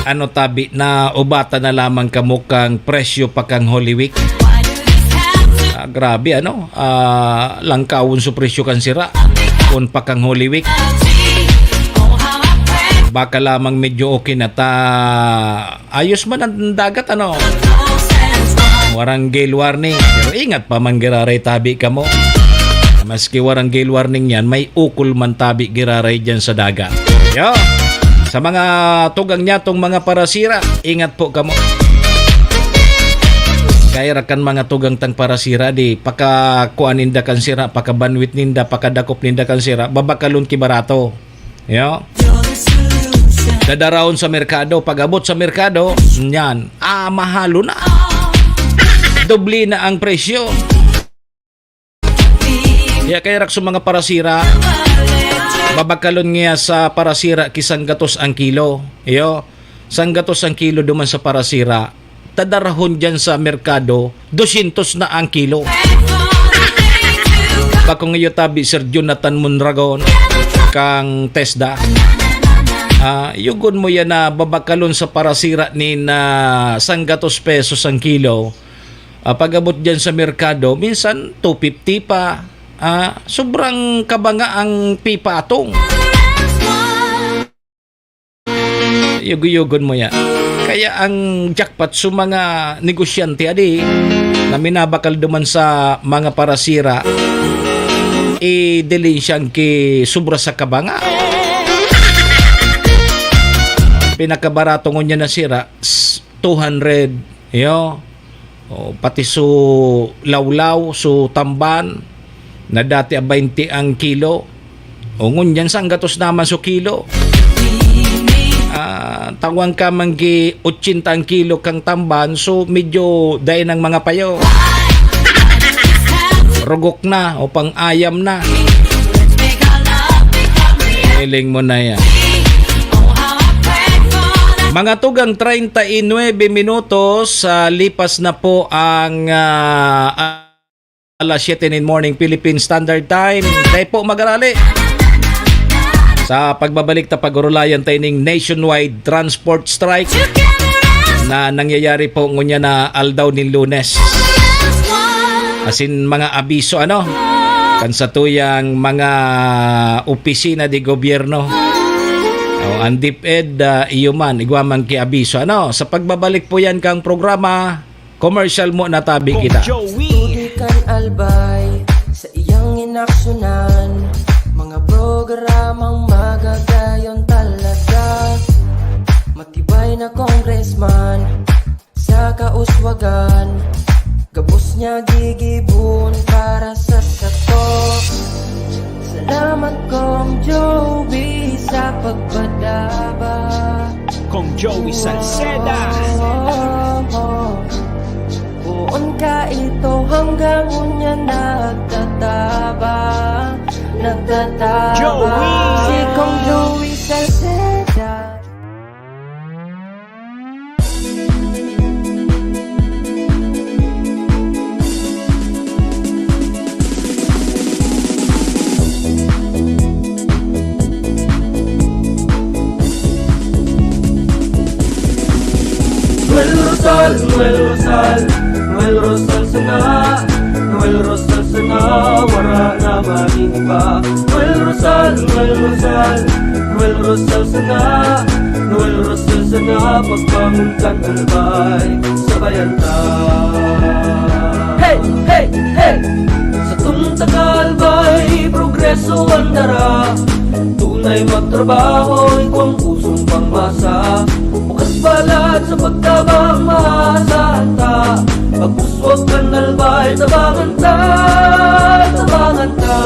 Ano tabi, naubatan na lamang kamo kan presyo pa kan Holy Week? Ah, grabe, ano? Ah, langkawon sa presyo kan sira. Kun pa kan Holy Week. Baka lamang medyo okay na ta, ayos man ang dagat, ano? Warang gale warning. Pero ingat pa man giraray tabi kamo. Maski warang gale warning yan, may ukol man tabi giraray dyan sa dagat. Yo! Sa mga tugang niya, tong mga parasira, ingat po kamo. Kaya ra kan mga tugang tang parasira, di pakakuan ninda kan sira, pakabanwit ninda, pakadakop ninda kan sira, babakalon ki barato. Yo. Dadarahon sa merkado, pag-abot sa merkado, yan, ah, mahalo na. Doble na ang presyo. Kaya kay Rakso mga parasira, babakalon niya sa parasira ki sanggatos ang kilo. Yo, sanggatos ang kilo duman sa parasira. Tadarahon dyan sa merkado, dosyentos na ang kilo. Pakong iyo tabi, Sir Jonathan Mondragon, kang TESDA. Ah, yugon mo yan na babakalon sa parasira nin, ah, sanggatos pesos ang kilo. Ah, pag-abot dyan sa merkado, minsan two fifty pa. Ah, sobrang kabanga ang pipa atong. Yugo-yugon mo yan. Kaya ang jackpot sa mga negosyante, adi, na minabakal duman sa mga parasira, idilin siyang ki sobra sa kabanga. Pinakabarato ngunyan na sira, s-, two hundred, yo. O, pati su lawlaw, su tamban, na dati a baynte ang kilo. O, ngunyan sanggatos naman su kilo. Ah, tawan ka man gi otsinta ang kilo kang tamban, so medyo dai nang mga payo. Rugok na o pang-ayam na. Hiling mo na yan. Mga tugang, treinta y nueve minutos, ah, lipas na po ang, ah, alas siyete nin morning Philippine Standard Time. Tayo po magarali sa pagbabalik ta pag-urulayan tayo ning nationwide transport strike na nangyayari po ngunya na aldaw nin Lunes. Asin mga abiso, ano, kan satuyang mga opisina de gobyerno. O, ang DepEd, ah, iyo man, igwa man ki abiso. Ano, sa pagbabalik po yan kang programa, commercial mo na tabi kita. Joey. Tudi kan Albay sa iyang inaksyonan, mga programang magagayon talaga. Matibay na congressman sa kauswagan, gabos niya gigibon para sa sato. Salamat, Kong Joey, sa pagpadaba. Kong Joey Salceda. Poon ka ito hanggang unya nagtataba, nagtataba. Joey! Si Kong Joey Salceda. Noel Rosal, Noel Rosal, Noel Rosal sana, Noel Rosal sana, wara na man iba. Noel Rosal, Noel Rosal, Noel Rosal sana, Noel Rosal sana, pagbangon kan Albay, sabayan ta. Hey, hey, hey! Satong taga Albay, progreso an dara. Tunay magtrabaho, igwang pusong pangmasa. Bukas balat sa pagtabang, maasahan ta. Pagpuswag kan Albay, tabangan ta, tabangan ta.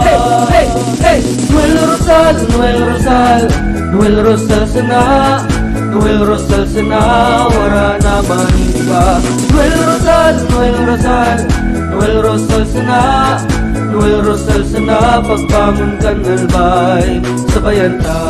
Hey, hey, hey! Noel Rosal, Noel Rosal, Noel Rosal sana, Noel Rosal sana, wara na man iba. Noel Rosal, Noel Rosal, Noel Rosal sana, Noel Rosal sana, pagbangon kan Albay, sabayan ta.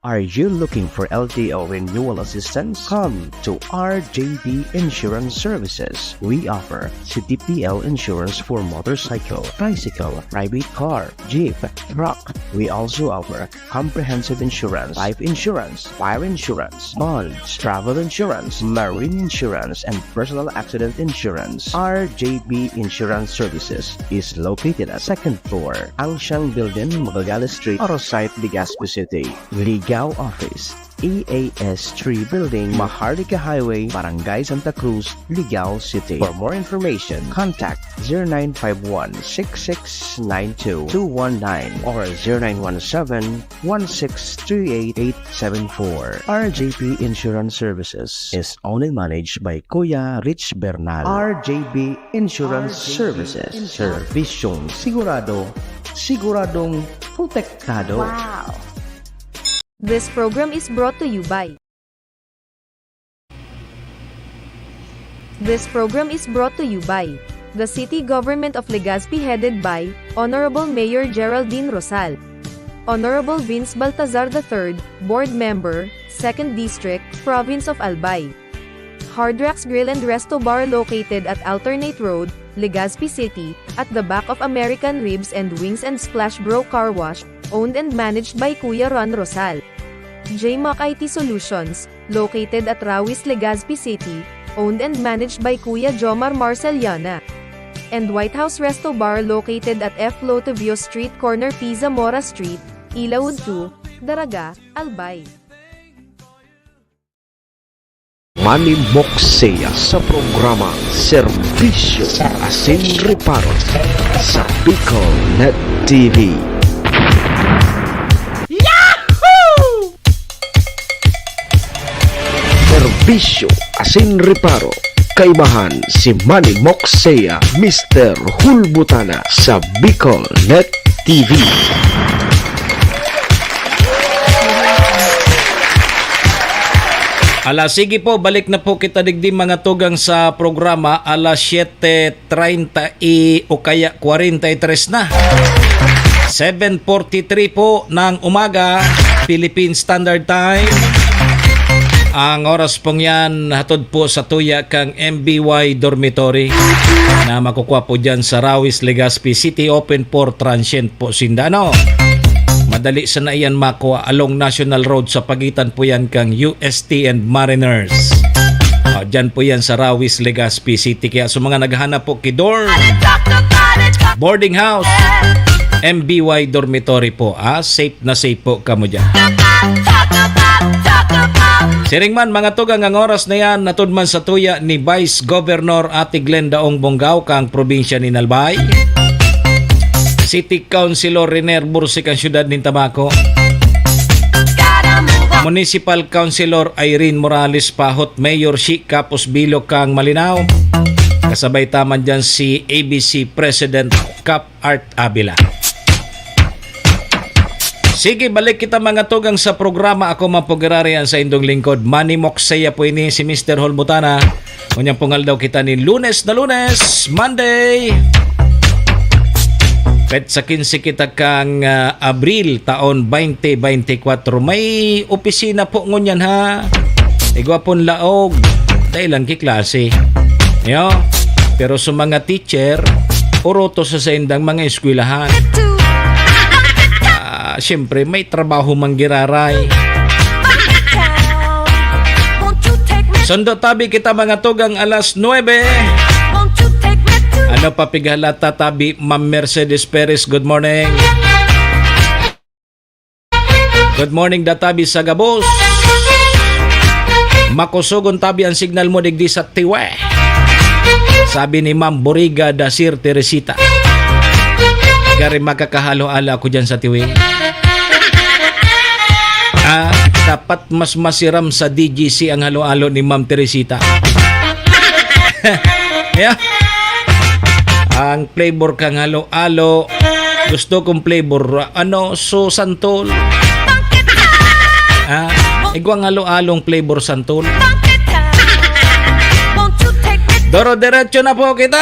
Are you looking for L T O renewal assistance? Come to R J B Insurance Services. We offer C T P L insurance for motorcycle, tricycle, private car, jeep, truck. We also offer comprehensive insurance, life insurance, fire insurance, bonds, travel insurance, marine insurance, and personal accident insurance. R J B Insurance Services is located at second floor, Angsiang Building, Magallanes Street, Arosite, Legazpi City. Ligao Office, E A S three Building, Maharlika Highway, Barangay Santa Cruz, Ligao City. For more information, contact zero nine five one, six six nine two, two one nine or zero nine one seven, one six three eight, eight seven four. R J P Insurance Services is owned and managed by Kuya Rich Bernal. R J P Insurance Services. Serbisyong sigurado, siguradong protektado. Wow! This program is brought to you by This program is brought to you by the City Government of Legazpi, headed by Honorable Mayor Geraldine Rosal, Honorable Vince Baltazar the third, Board Member, Second District, Province of Albay. Hard Rocks Grill and Resto Bar, located at Alternate Road, Legazpi City, at the back of American Ribs and Wings and Splash Bro Car Wash, owned and managed by Kuya Ron Rosal. J Mac I T Solutions, located at Rawis, Legazpi City, owned and managed by Kuya Jomar Marceliana. And White House Resto Bar, located at F Lotovio Street, corner P Zamora Street, Ilawod two, Daraga, Albay. Manimokseya sa programa Serbisyo asin Reparo sa Bicol Net T V. Yahoo! Serbisyo asin Reparo. Kaibahan si Manimokseya, Mister Hulbutana sa Bicol Net T V. Ala, sige po, balik na po kita digdi, mga tugang, sa programa. Alas siyete treinta y, o kaya kwarenta y tres na. Seven forty-three po ng umaga, Philippine Standard Time. Ang oras pong yan, hatod po sa tuya kang M B Y Dormitory na makukuha po dyan sa Rawis, Legazpi City. Open for transient po sinda, ano? Madali sana iyan makuha along National Road sa pagitan po yan kang U S T and Mariners. Ah, dyan po yan sa Rawis, Legazpi City. Kaya sa mga naghahanap po ki dorm, boarding house, M B Y dormitory po, ah, safe na safe po kamo dyan. Siring man, mga tugang, ang oras na yan, natud man sa tuya ni Vice Governor Ate Glenda Ong Bongao, kang probinsya nin Albay. City Councilor Riner Bursik, ang siyudad nin Tabaco. Municipal Councilor Irene Morales Pahot, Mayor Shi Kapos Bilo, kang Malinao. Kasabay ta man dyan si A B C President Cap Art Avila. Sige, balik kita, mga tugang, sa programa. Ako man po giraray an saindong lingkod, Manny Moksaya po ini, si Mister Holbutana. Ngunyan pong aldaw kita ni Lunes na Lunes, Monday. Petsa quince kita kang, ah, Abril, taon twenty twenty-four. May opisina po ngunyan, ha? Igwa pon laog. Dai lang ki klase. Yo? Pero sa mga teacher, uroto sa saindang mga eskwelahan. Ah, siyempre, may trabaho man giraray. Sundo tabi kita, mga tugang, alas nuebe. Ano pa pighalata tabi, Ma'am Mercedes Perez? Good morning. Good morning, da tabi sa gabos. Makusogon tabi ang signal mo digdi sa Tiwe. Sabi ni Ma'am Boriga da Sir Teresita. Gari makakahalo-halo ako dyan sa Tiwe. Ah, dapat mas masiram sa D G C ang halo-halo ni Ma'am Teresita. Yeah. Ang flavor kang halo-halo. Gusto kong flavor, ano, so santol. Ah, igwang halo-halong flavor santol. Doro diretso na po kita.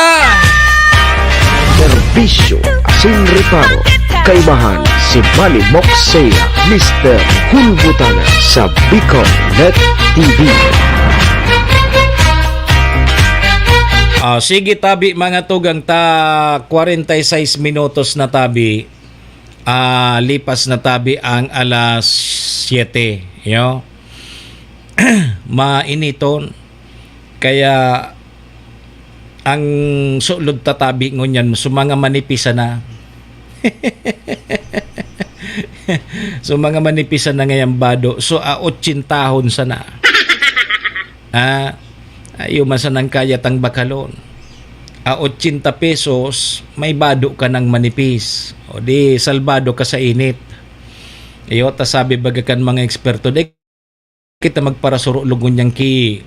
Serbisyo asin reparo. Kaibahan si Manny Moksea, Mister Hulbutana sa Bicol Net T V. Ah, sige, tabi, mga tugang, ta kwarenta y seis minutos na tabi. Ah, lipas na tabi ang alas siyete, yo. Mainiton. Kaya ang sulod ta tabi ngunyan, so mga manipis sana. So mga manipis sana ngayon bado. So, ah, otsentahon sana. Ah, ayo man sanang kaya tang bakalon. Ah, ochenta pesos, may bado ka ng manipis. O di, salbado ka sa init. Iyo, ta sabi baga kan mga eksperto, di kita magparasuro lugon yang ki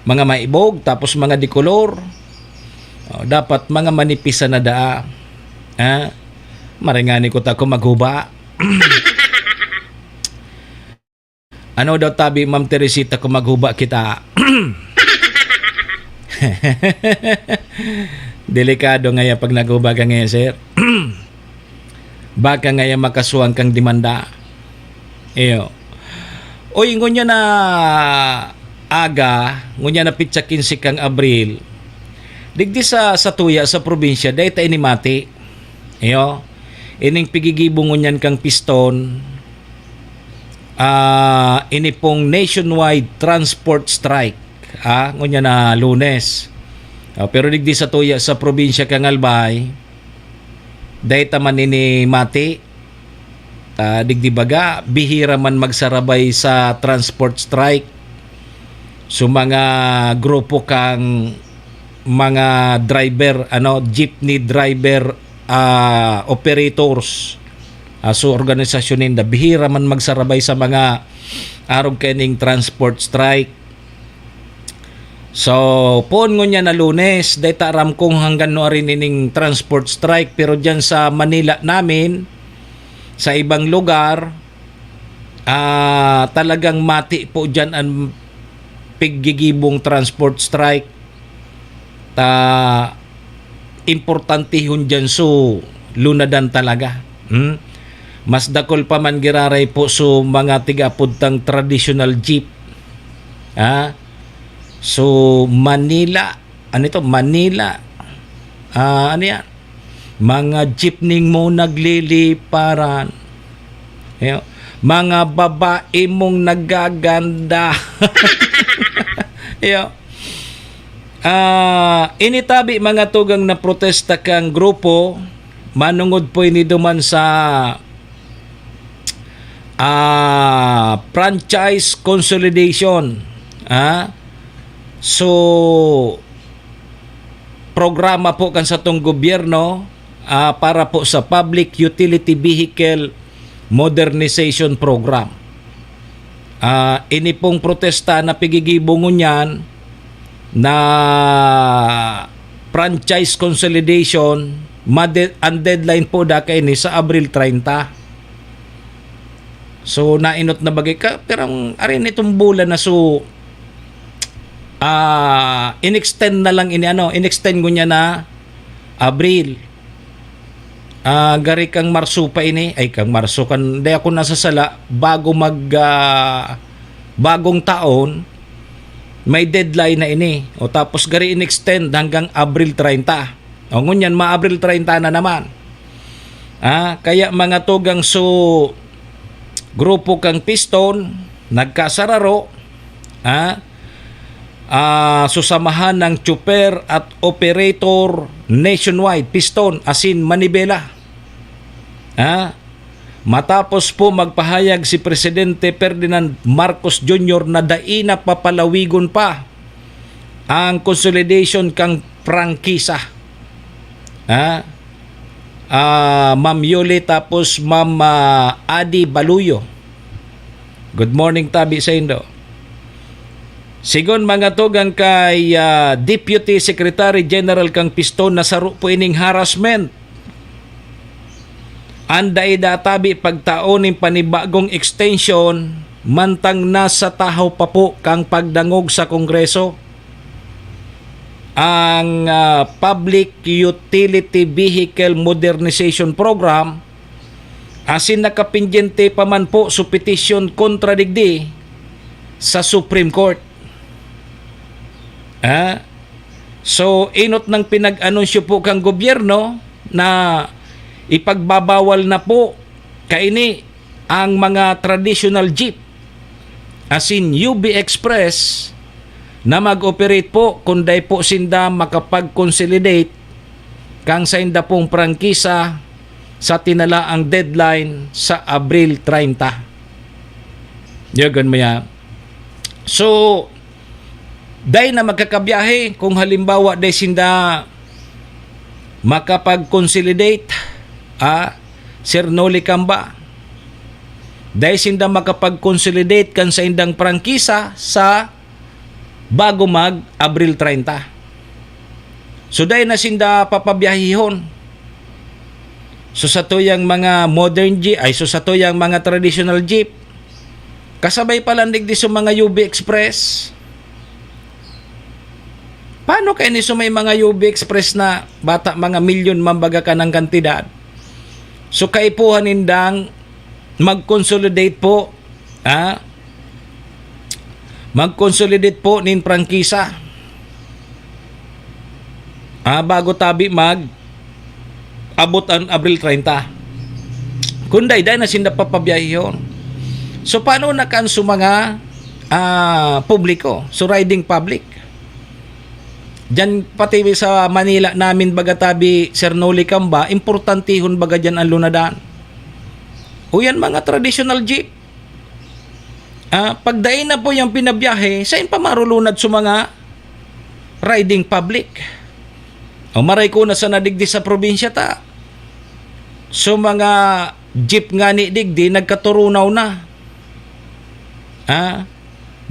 mga maibog, tapos mga dikolor. O, dapat mga manipis na daa. Ha? Maringani ko ta kung maghuba. Ano daw tabi, Ma'am Teresita, kung maghuba kita? Delikado ngayon pag naghuba ka ngayon, sir. Baka ngayon makasuhan kang demanda. Iyo. Oy, ngunyan na aga, ngunyan na pitsa quince kang Abril, digdi sa, sa tuya, sa probinsya, dahil tayo ni Mati. Iyo. Ining pigigibo ngunyan kang piston, ah, ini pong nationwide transport strike, ah, ngunyan na Lunes. Ah, pero digdi sa tuya sa probinsya kang Albay, dai ta man ini mati. Ah, digdi baga, bihira man magsarabay sa transport strike. So, mga grupo kang mga driver, ano, jeepney driver, ah, operators. Ah, so, organisasyon ninda, bihira man magsarabay sa mga arog kaining transport strike. So, poon ngunyan na Lunes, dai ta aram kung hanggang nuarin ining transport strike, pero diyan sa Manila namin, sa ibang lugar, ah, talagang mati po diyan ang piggigibong transport strike. Ta, importantehon diyan so lunadan talaga. Hmm? Mas dakul pa man giraray po so mga tiga-apod tang traditional jeep. Ha? So, Manila. Ano ito? Manila. Ah, ano yan? Mga jeepney mo nagliliparan. Yo. Mga babae mong nagaganda. Yo. Ah, initabi mga tugang na protesta kang grupo, manungod po ini duman sa, ah, franchise consolidation. Ah, so, programa po kan satong gobyerno, ah, para po sa Public Utility Vehicle Modernization Program. Ah, ini pong protesta na pigigibo ngunyan na franchise consolidation, made-, ang deadline po da kaini sa Abril treinta. So, nainot na bagay ka, pero ang, ari nitong bulan na so, ah, in-extend na lang ini, ano, in-extend ngunyan na Abril. Ah, gari kang Marso pa ini, ay, kang Marso, kan, di ako nasasala, bago mag, ah, bagong taon, may deadline na ini. O, tapos gari in-extend hanggang Abril treinta. O, ngunyan, ma-Abril treinta na naman. Ah, kaya mga tugang so, grupo kang Piston, nagkasararo, ah, ah, susamahan ng tsuper at operator nationwide, Piston, asin Manibela. Ah, matapos po magpahayag si Presidente Ferdinand Marcos Junior na dai na papalawigon pa ang consolidation kang prangkisa. Ah, ah, Ma'am Yoli, tapos Ma'am, ah, Adi Baluyo. Good morning, tabi sa indo. Sigon mga tugang kay, ah, Deputy Secretary General kang Piston, na saro po ining harassment. An dai da tabi pagtao nin panibagong extension, mantang nasa tahaw pa po kang pagdangog sa Kongreso ang, ah, Public Utility Vehicle Modernization Program, asin nakapendyente pa man po su petisyon kontra digdi sa Supreme Court. Ah, so, inot nang pinag-anunsyo po kang gobyerno na ipagbabawal na po kaini ang mga traditional jeep, asin U B Express, na mag-operate po kun dai po sinda makapag-consolidate kang sainda pong prangkisa sa tinalaang deadline sa Abril treinta. Yagan mo yan. So, dai na magkakabiyahe kung halimbawa dai sinda makapag-consolidate, ah, Sir Noli Camba. Dai sinda makapag-consolidate kan saindang prangkisa sa bago mag Abril treinta. So, dai na sinda papabiyahihon. So, satuyang mga modern jeep, ay, so, satuyang mga traditional jeep, kasabay pa lang digdi sa mga U B Express. Paano kaini sa may mga U B Express na bata, mga milyon man baga kanang kantidad? So, kaipuhan nindang mag-consolidate po, ha? Mag-consolidate po nin prangkisa. Ah, bago tabi mag abot an Abril treinta. Kun dai, dai na sinda papabiyahihon. So, paano na kan sa mga, ah, publiko? So, riding public. Diyan pati sa Manila namin, baga tabi, Sir Noli Camba, importantehon baga diyan ang lunadan. O yan, mga traditional jeep. Ah, pag dai na po yang pinabiyahe, sain pa marulunad sa mga riding public? O maray ko na sana digdi sa probinsya ta. So, mga jeep ngani digdi, nagkaturunaw na. Ah,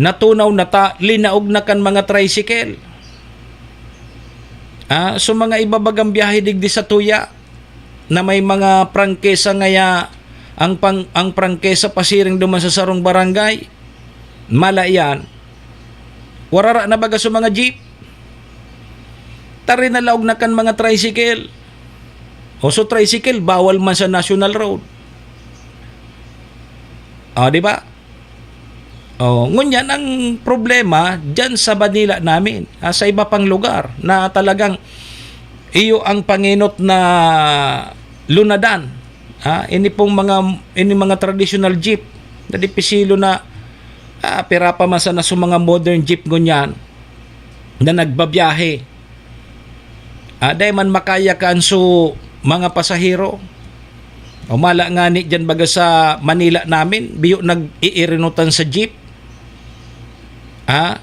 natunaw na ta, linaog na kan mga tricycle. Ah, so, mga ibabagang biyahe digdi sa tuya, na may mga prangkisa ngaya, ang pang-, ang prangkisa pasiring duman sa sarong barangay, mala yan. Warara na baga sa mga jeep. Tari na laog na kan mga tricycle. O so tricycle, bawal man sa national road. O, di ba? O, ngunyan ang problema dyan sa Manila namin, ah, sa iba pang lugar na talagang iyo ang pangenot na lunadan. Ah, ini pong mga, ini mga traditional jeep na dipisilo na, ah, pira pa man sana sa mga modern jeep ngunyan na nagbabiyahe. Ah, dai man makaya kan su mga pasahero. O mala ngani diyan baga sa Manila namin, biyo nag-iirinutan sa jeep. Ah,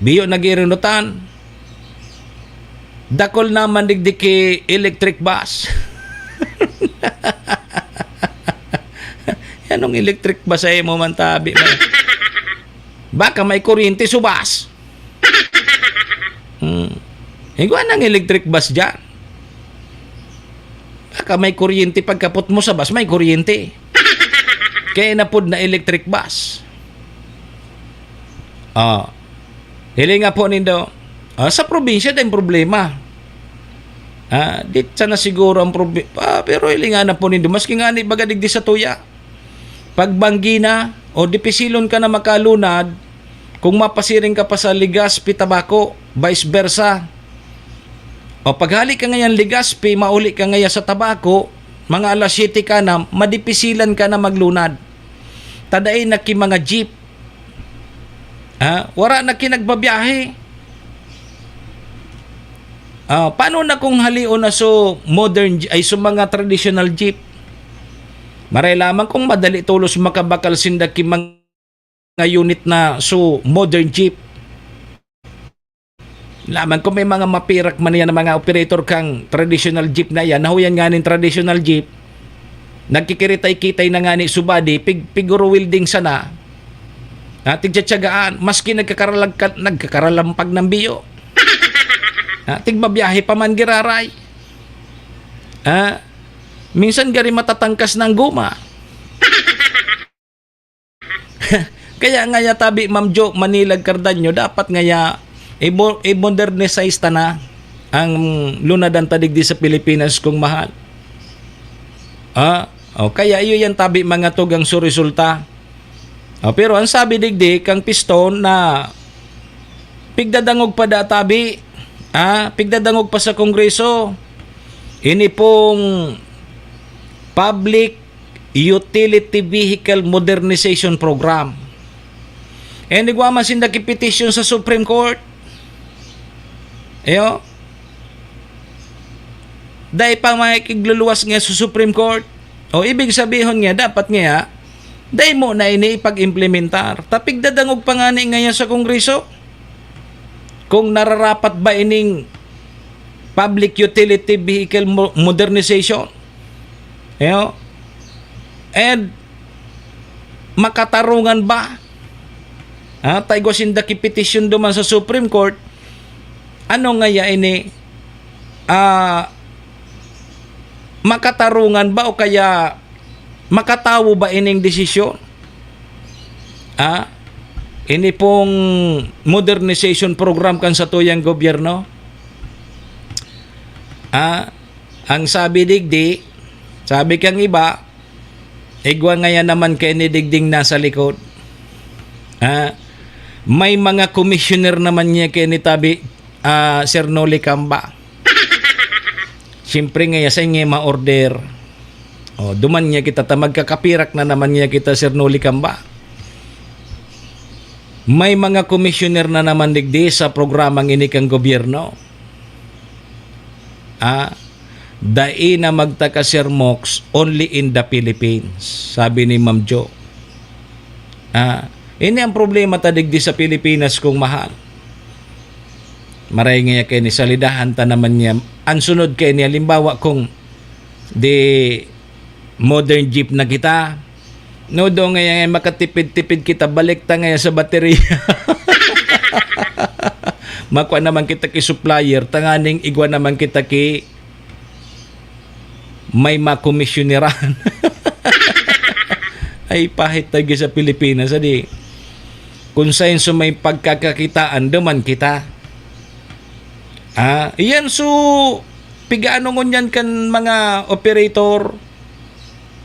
biyo nag-iirinutan. Dakul naman digdi ki electric bus. Anong electric bus ay mo man tabi man? Baka may kuryente subas. Hmm. Igwa nang electric bus dyan. Baka may kuryente, pagkapot mo sa bus, may kuryente. Kaya napod na electric bus. Ah. Hiling nga po nindo, ah, sa probinsya din problema. Ah, di sana siguro ang probi-, ah, pero hiling nga na po nindo, maski nga ni baga digdi sa tuya. Pagbanggi na, o dipisilon ka na makalunad, kung mapasiring ka pa sa Legazpi, Tabaco, vice versa. O paghali ka ngayon Legazpi, mauli ka ngayon sa Tabaco, mga alas siyete ka na, madipisilan ka na maglunad. Tadain na ki mga jeep. Ah, wara na ki nagbabiyahe. Ah, paano na kung halion na so modern j-, ay so mga traditional jeep? Maray lamang kung madali tolos makabakal sinda ki mga unit na so modern jeep. Lamang kung may mga mapirak man yan ang mga operator kang traditional jeep na yan, nahuyan nga nin traditional jeep, nagkikiritay-kitay na nga ni subadi, pig-, piguro welding sana, ha, tigtsatsagaan, maski nagkakaralag-, nagkakaralampag ng biyo. Ha, tigbabiyahe pa man giraray. Ha, minsan gari matatangkas na ang guma. Kaya ngaya tabi, Ma'am Jo, Manilag, Cardanio, dapat ngaya i-mo-, i-modernize ta na ang lunadan ta digdi sa Pilipinas, kung mahal. Ah, o, kaya iyo yan tabi, mga tugang su resulta. O, pero ang sabi digdi kang Piston na pigdadangog pa da tabi, ah, pigdadangog pa sa Kongreso. Ini pong Public Utility Vehicle Modernization Program. Eh, nagwa man sinda ki petition sa Supreme Court. Ayo. Dai pa makikigluluwas nga sa Supreme Court. O, ibig sabihon nga, dapat nga, dai mo na ini ipag-implementar. Ta pigdadangog pa ngani ngayon sa Kongreso kung nararapat ba ining Public Utility Vehicle Mo-, Modernization. Ayo. And makatarungan ba? Ha, ta igwa sinda ki petition duman sa Supreme Court. Ano ngaya ini? Ah, makatarungan ba o kaya makatawo ba ining desisyon? Ah, ini pong modernization program kan satuyang gobyerno? Ah, ang sabi digdi, sabi kang iba, igwa ngaya naman kaini digding nasa likod. Ah, may mga commissioner naman niya kaini tabi, ah, Sir Noli Camba. Siyempre ngaya, sa inyo ma-order. O, duman niya kita, ta magkakapirak na naman niya kita, Sir Noli Camba. May mga commissioner na naman digdi sa programang ini kang gobyerno. Ah, Dai na magtaka, Sir Mox, only in the Philippines, sabi ni Ma'am Jo. Ah, ini ang problema ta digdi sa Pilipinas, kong mahal. Maray nga kay ni salidahan ta naman niya. Ang sunod kay ni, halimbawa, kung di modern jeep na kita, no, do nga yan, makatipid-tipid kita, balik ta ngayon sa baterya. Makwa naman kita ki supplier, tanganing igwa naman kita ki may makomisyoniran. Ay, pahit tayo sa Pilipinas, adi. Kung sain so may pagkakakitaan, duman kita. Ah, iyan so, pigaano ngunyan kan mga operator,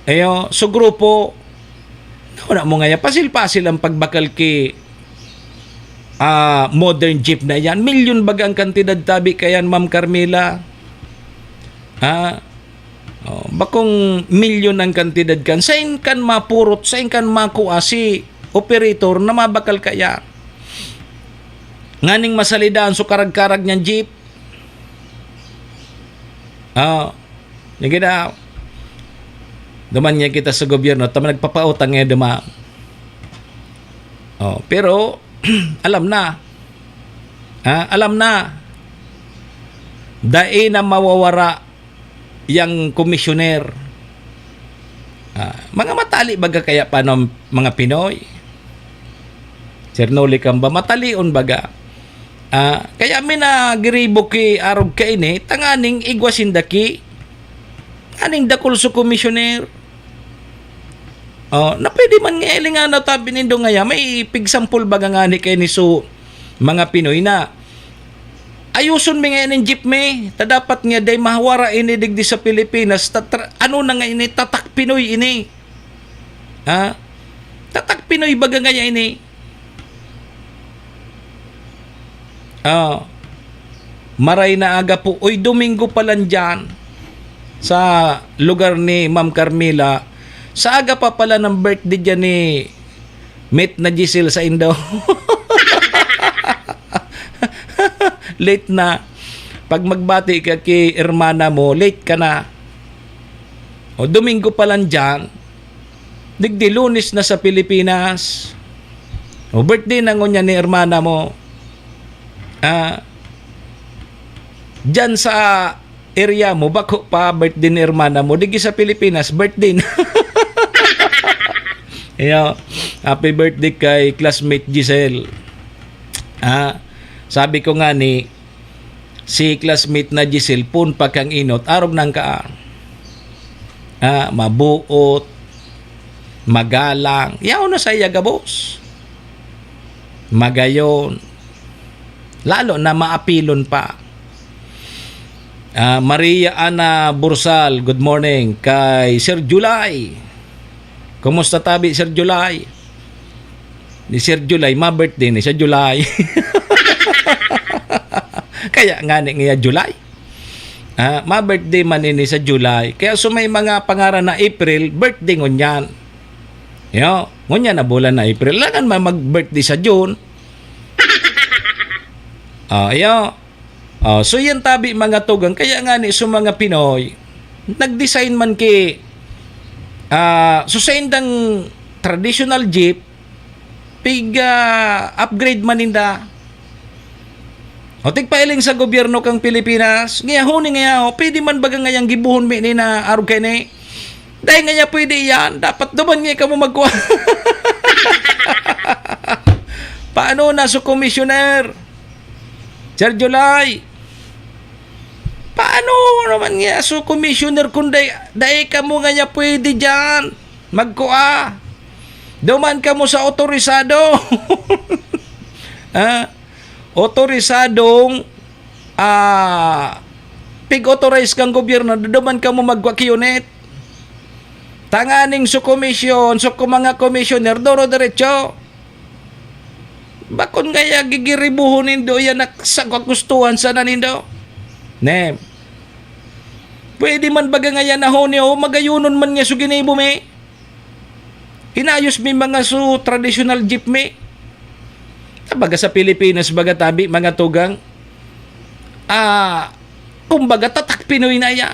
ayo, so grupo, wala mo nga yan. Pasil-pasil ang pagbakal ki, ah, modern jeep na yan. Milyon baga ang kantidad tabi kayan, Ma'am Carmela. Ah, oh, bakong milyon ang kantidad kan. Sain kan mapurot, sain kan makua si operator na mabakal kaya? Nganing masalidahan so karag-karag niyang jeep. Ah, sige daw. Duman niya kita sa gobyerno, tama nagpapautang ngayon, duma. Oh, pero, alam na. Ha? Alam na. Dai na mawawara yang komisyoner. Ah, mga matali baga kaya pa ng mga Pinoy? Sir Noli Camba, matalion baga. Ah, kaya mi na giribo ki arog kaini, tanganing igwa sinda ki, aning dakul so komisyoner. Oh, na pwede man nga ilinganaw tabi nindo ngaya, may pigsampol baga ngani kaini so mga Pinoy na ayuson mi nga inin jeep mi, ta dapat nga day mahawara ini digdi sa Pilipinas, ta tra-, ano na nga ini, tatak Pinoy ini. Ha? Tatak Pinoy baga ngaya ini. Ah, maray na aga po. Uy, Domingo pa lang dyan sa lugar ni Ma'am Carmela. Sa aga pa pala ng birthday dyan ni Met na Giselle sa Indo. Late na. Pag magbati ka ki hermana mo, late ka na. O, Domingo pa lang dyan, digdi Lunes na sa Pilipinas. O, birthday na ngunyan ni hermana mo. Ah, dyan sa area mo, bako pa birthday ni hermana mo. Digdi sa Pilipinas, birthday na. Iyo, happy birthday kay classmate Giselle. Ah, sabi ko nga ni, si classmate na Giselle, pun pa kang inot, arog nang ka. Ah, mabuot, magalang. Yaon na sa iya gabos. Magayon. Lalo na maapilon pa. Ah, Maria Ana Bursal, good morning. Kay Sir July. Kumusta tabi, Sir July? Ni Sir July, ma-birthday ni sa July. Kaya nga ni niya July. Ah, ma-birthday man ini sa July. Kaya so may mga pangaran na April, birthday ngunyan. Yo, ngunyan na bulan na April. Langan man mag-birthday sa June. Ah, yo. Ah, so yan tabi mga tugang. Kaya nga ni so mga Pinoy, nag-design man ki, ah, so sa indang traditional jeep, pig, ah, upgrade man ninda. O, tigpailing sa gobyerno kang Pilipinas, ngaya huni ngaya, o, pwede man baga ngayang gibuhon mi ni na arog kay ni? Dahil ngaya pwede yan, dapat duman ngaya kamo magkuha. Paano na so commissioner? Sir July, paano naman ngaya so commissioner kung dai, dai kamo ngaya pwede dyan? Magkuha. Duman kamo sa otorisado. Ah, otorisadong, ah, pig-authorize kang gobyerno, duman kamo magwa ki unit. Tanganing so komisyon, so kung mga komisyoner, doro diretso. Bakon kaya gigiribuhon nindo yan na sa kagustuhan sana nindo? Nem. Pwede man baga ngaya na huni o magayunon man nga so ginibo mi? Inayos mi mga so traditional jeep mi. Tabaga sa Pilipinas, baga tabi, mga tugang. Ah, kumbaga, tatak Pinoy na iya.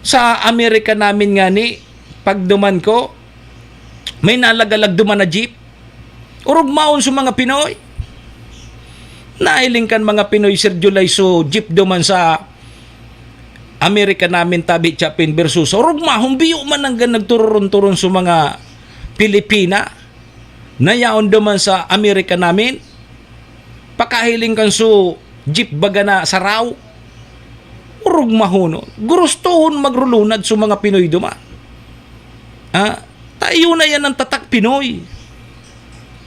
Sa Amerika namin ngani, pagduman ko, may nalagalag duman na jeep. Orog mahon sa mga Pinoy. Nahiling kan mga Pinoy, Sir July, so jeep duman sa Amerika namin, tabi Chapin versus. Orog mahon, biyo man ang nagtururon-turon sa mga Pilipina na yaon duman sa Amerika namin. Pakahiling kan so jeep baga na saraw. Orog mahonon. Gurustohon magrulunad so mga Pinoy duman. Ah, tayo na yan ang tatak Pinoy.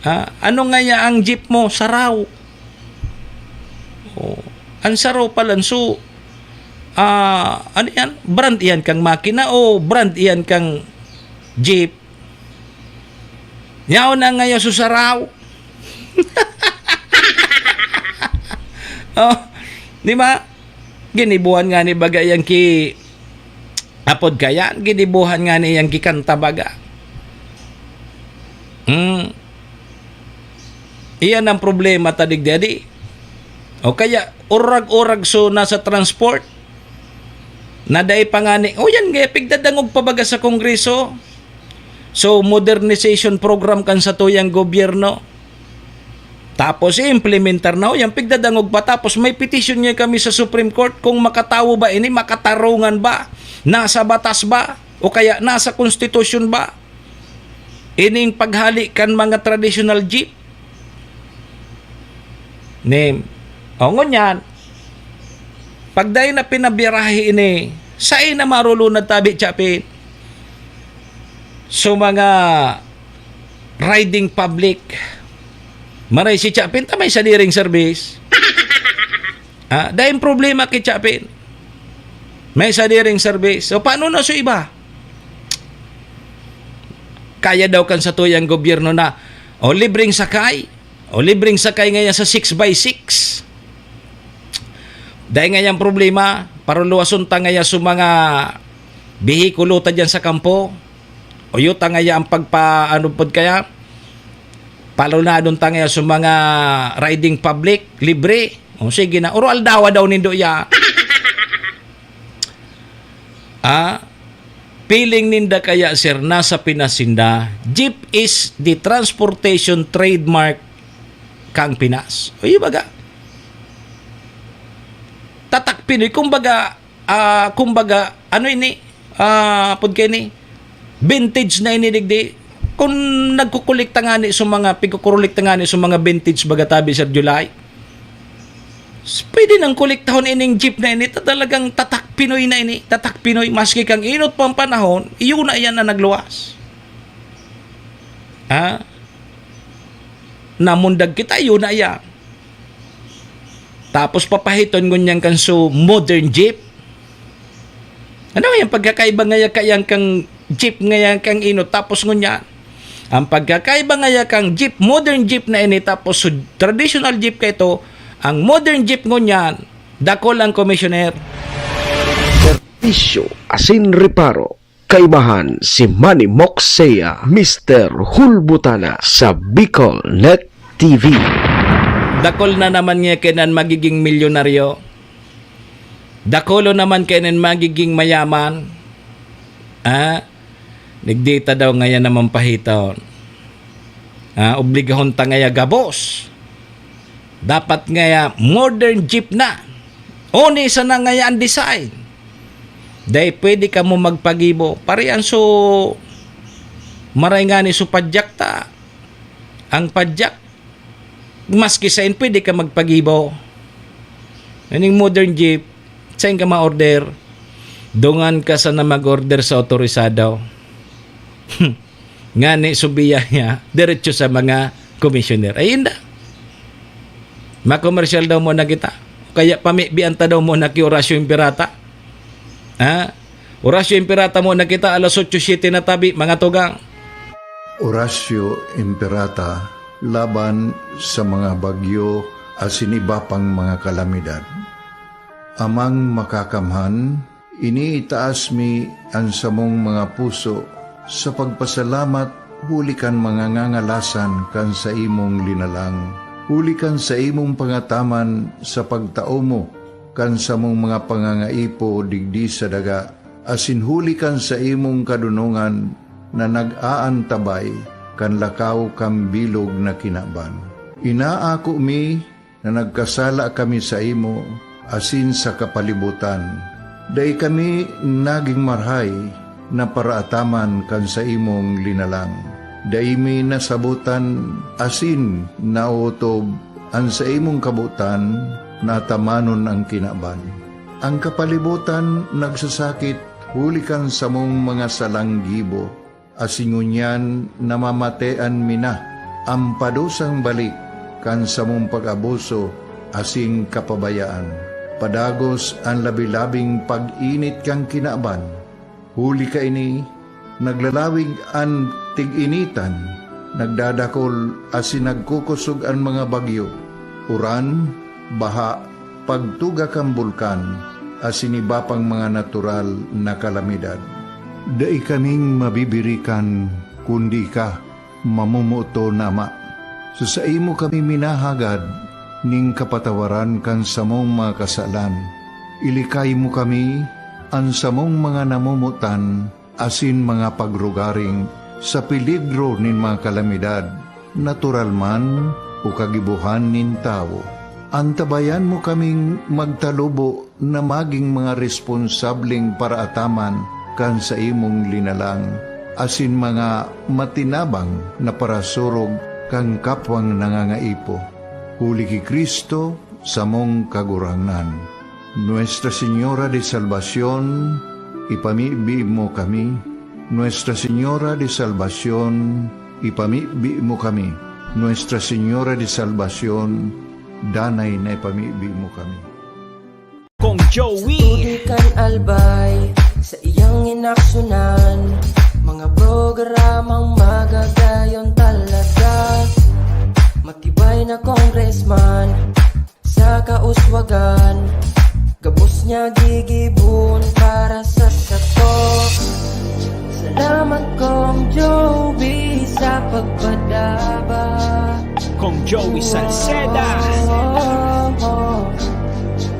Ah, ano nga ya ang jeep mo? Saraw. Oh, ang saraw pala. So, ah, ano yan? Brand yan kang makina o brand yan kang jeep? Yaon na ngayon susaraw. Oh, di ba? Ginibuhan nga ni baga yang ki apod kaya, ginibuhan nga ni yang kikanta baga. Hmm. Iyan ang problema ta digdi. O kaya, urag-urag so nasa transport. Na dai pa nga ni, o yan nga, pigdadangog pa baga sa Kongreso. So, modernization program kan satuyang gobyerno. Tapos, i-implementar na, o yan, pigdadangog pa. Tapos, may petition niya kami sa Supreme Court kung makatawo ba ini, makatarungan ba, nasa batas ba, o kaya nasa konstitusyon ba. Ining paghali kan mga traditional jeep. Ni, o ngunyan, pag dai na pinabirahe ini, sain na marulunad tabi, Chapin. So, mga riding public, maray si Chapin, ta may sadiring service. Ah, dai problema ki Chapin. May sadiring service. So, paano na so iba? Kaya daw kan satuyang gobyerno na, o libreng sakay, o libreng sakay ngaya sa six by six. Dai ngayang problema, paruluwason ta ngaya sa mga behikulo ta dyan sa kampo. O yuta ngaya ang pagpa-, ano pod kaya? Palunadon ta ngaya sa mga riding public, libre. O sige na, uro aldawa daw nindo ya. Ah, feeling ninda kaya, sir, nasa Pinas sinda. Jeep is the transportation trademark kang Pinas. O, yung baga, tatak Pinoy, kumbaga, ah, kumbaga, ano ini? Ah, pud kay ni? Vintage na ini, digdi. Kung nagkukulikta ngani sa mga, pigkukulikta ngani sa mga vintage, baga tabi, Sir July, pwede nang kolektahon ining jeep na ini, ta-, talagang tatak Pinoy na ini, tatak Pinoy, maski kang inot pang panahon, iyo na iyan na nagluwas. Ha? Namundag kita, iyo na iyan. Tapos papahiton ngunyan kan so modern jeep. Ano yung pagkakaiba ngaya kayang kang jeep ngaya kang inot, tapos ngunyan? Ang pagkakaiba ngaya kang jeep, modern jeep na ini, tapos so traditional jeep ka ito, ang modern jeep ngunyan, dakol ang commissioner. Serbisyo asin reparo. Kaibahan si Manny Moxea, Mister Hulbutana sa Bicol Net T V. Dakol na naman nga kainan magiging milyonaryo. Dakolo naman kainan magiging mayaman. Ah, nagdita daw ngayon naman pahiton. Ah, obligahon ta ngaya gabos. Dapat ngaya modern jeep na. Oni sana ngaya ang design. Dahil pwede ka mo magpagibo. Pare, ang so, maray nga ni so padyak ta. Ang padyak, maski sain pwede ka magpagibo. Ining modern jeep, sain ka ma-order? Dungan ka sana mag-order sa otorisado. Ngani subiya niya, diretso sa mga commissioner. Ayun da. Makomersyal daw mo na kita. Kaya pamibian ta daw mo na ki Horacio Imperata. Ha? Horacio Imperata mo na kita, alas otso siete na tabi, mga tugang. Horacio Imperata laban sa mga bagyo asin iba pang mga kalamidad. Amang Makakamhan, iniitaas mi an samong mga puso sa pagpasalamat huli kan mga ngangalasan kan saimong linalang, huli kan saimong pangataman sa pagtao mo kan samong mga pangangaipo digdi sa daga, asin huli kan saimong kadonongan na nag-aantabay kan lakaw kan bilog na kinaban. Inaako mi na nagkasala kami saimo asin sa kapalibotan. Dai kami nagin marahay na paraataman kan saimong linalang. Dai mi nasabotan asin naotob an saimong kabotan na atamanon an kinaban. An kapalibotan nagsasakit huli kan samong mga salang gibo, asin ngunyan namamatean mi na an padusang balik kan samong pag-abuso asin kapabayaan. Padagos an labi-labing pag-init kan kinaban. Huli kaini, naglalawig an tig-initan, nagdadakol asin nagkukosog an mga bagyo, uran, baha, pagtuga kan bulkan, asin iba pang mga natural na kalamidad. Dai kaming mabibirikan, kundi ika, mamomoton na Ama. Sa saimo kami minahagad nin kapatawaran kan samong mga kasalan. Ilikay mo kami, an samong mga namomotan, asin mga pagrugaring sa peligro nin mga kalamidad, natural man o kagibohan nin tawo. Antabayan mo kaming magtalubo na magin mga responsableng paraataman kan saimong linalang, asin mga matinabang na parasurog kan kapwang nangangaipo. Huli ki Cristo, samong Kagurangnan. Nuestra Señora de Salvacion, ipamibi mo kami. Nuestra Señora de Salvacion, ipamibi mo kami. Nuestra Señora de Salvacion, danay na ipamibi mo kami. Kong Joey. Sa tubig kan Albay, sa iyang inaksyunan, mga programang magagayon talaga. Matibay na congressman, sa kauswagan, gabos niya gigibon para sa sato. Salamat, Kong Joey, sa pagpadaba. Kong Joey Salceda.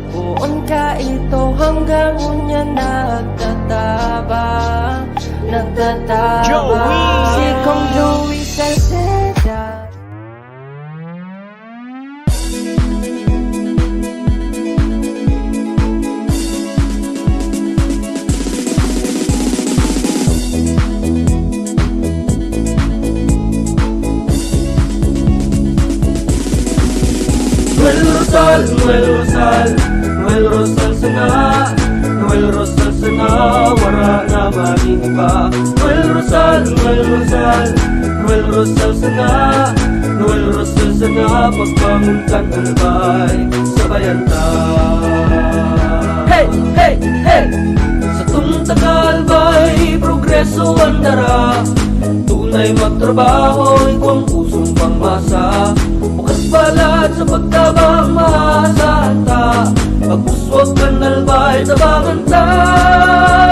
Poon ka ito hanggang unya nagtatabang, nagtatabang. Joey. Si Kong Joey Salceda. Noel Rosal, Noel Rosal, Noel Rosal sana, Noel Rosal sana, wara na maning iba. Noel Rosal, Noel Rosal, Noel Rosal sana, Noel Rosal sana, pagbangon kan Albay, sabayan ta. Hey, hey, hey! Satong taga-Albay, progreso an dara. Tunay magtrabaho, igwang pusong pangmasa. Bukas palad sa pagtabang, maasahan ta. Pag-uswag kan Albay, tabangan ta,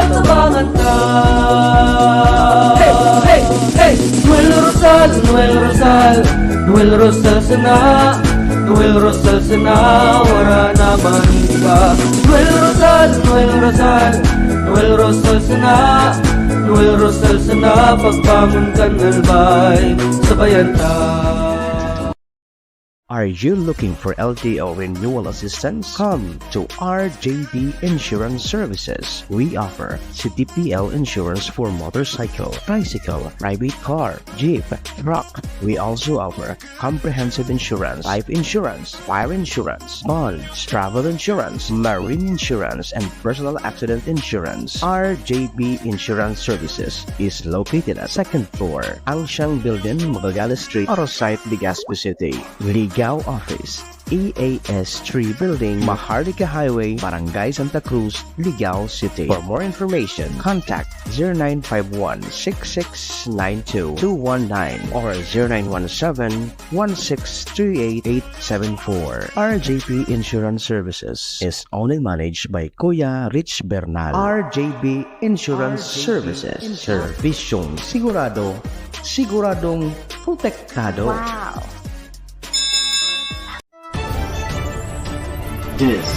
tabangan ta. Hey, hey, hey! Noel Rosal, Noel Rosal, Noel Rosal sana, Noel Rosal sana, wara na man iba. Noel Rosal, Noel Rosal, Noel Rosal sana, Noel Rosal sana, pagbangon kan Albay, sabayan ta. Are you looking for L T O renewal assistance? Come to R J B Insurance Services. We offer C T P L insurance for motorcycle, tricycle, private car, jeep, truck. We also offer comprehensive insurance, life insurance, fire insurance, bonds, travel insurance, marine insurance, and personal accident insurance. R J B Insurance Services is located at second floor, Angshang Building, Magallanes Street, Arosite, Legazpi City. Ligao Office, E A S three Building, Maharlika Highway, Barangay Santa Cruz, Ligao City. For more information, contact zero nine five one, six six nine two, two one nine or zero nine one seven, one six three eight, eight seven four. R J P Insurance Services is owned and managed by Kuya Rich Bernal. R J B Insurance Services. Serbisyong sigurado, siguradong protektado. Wow! This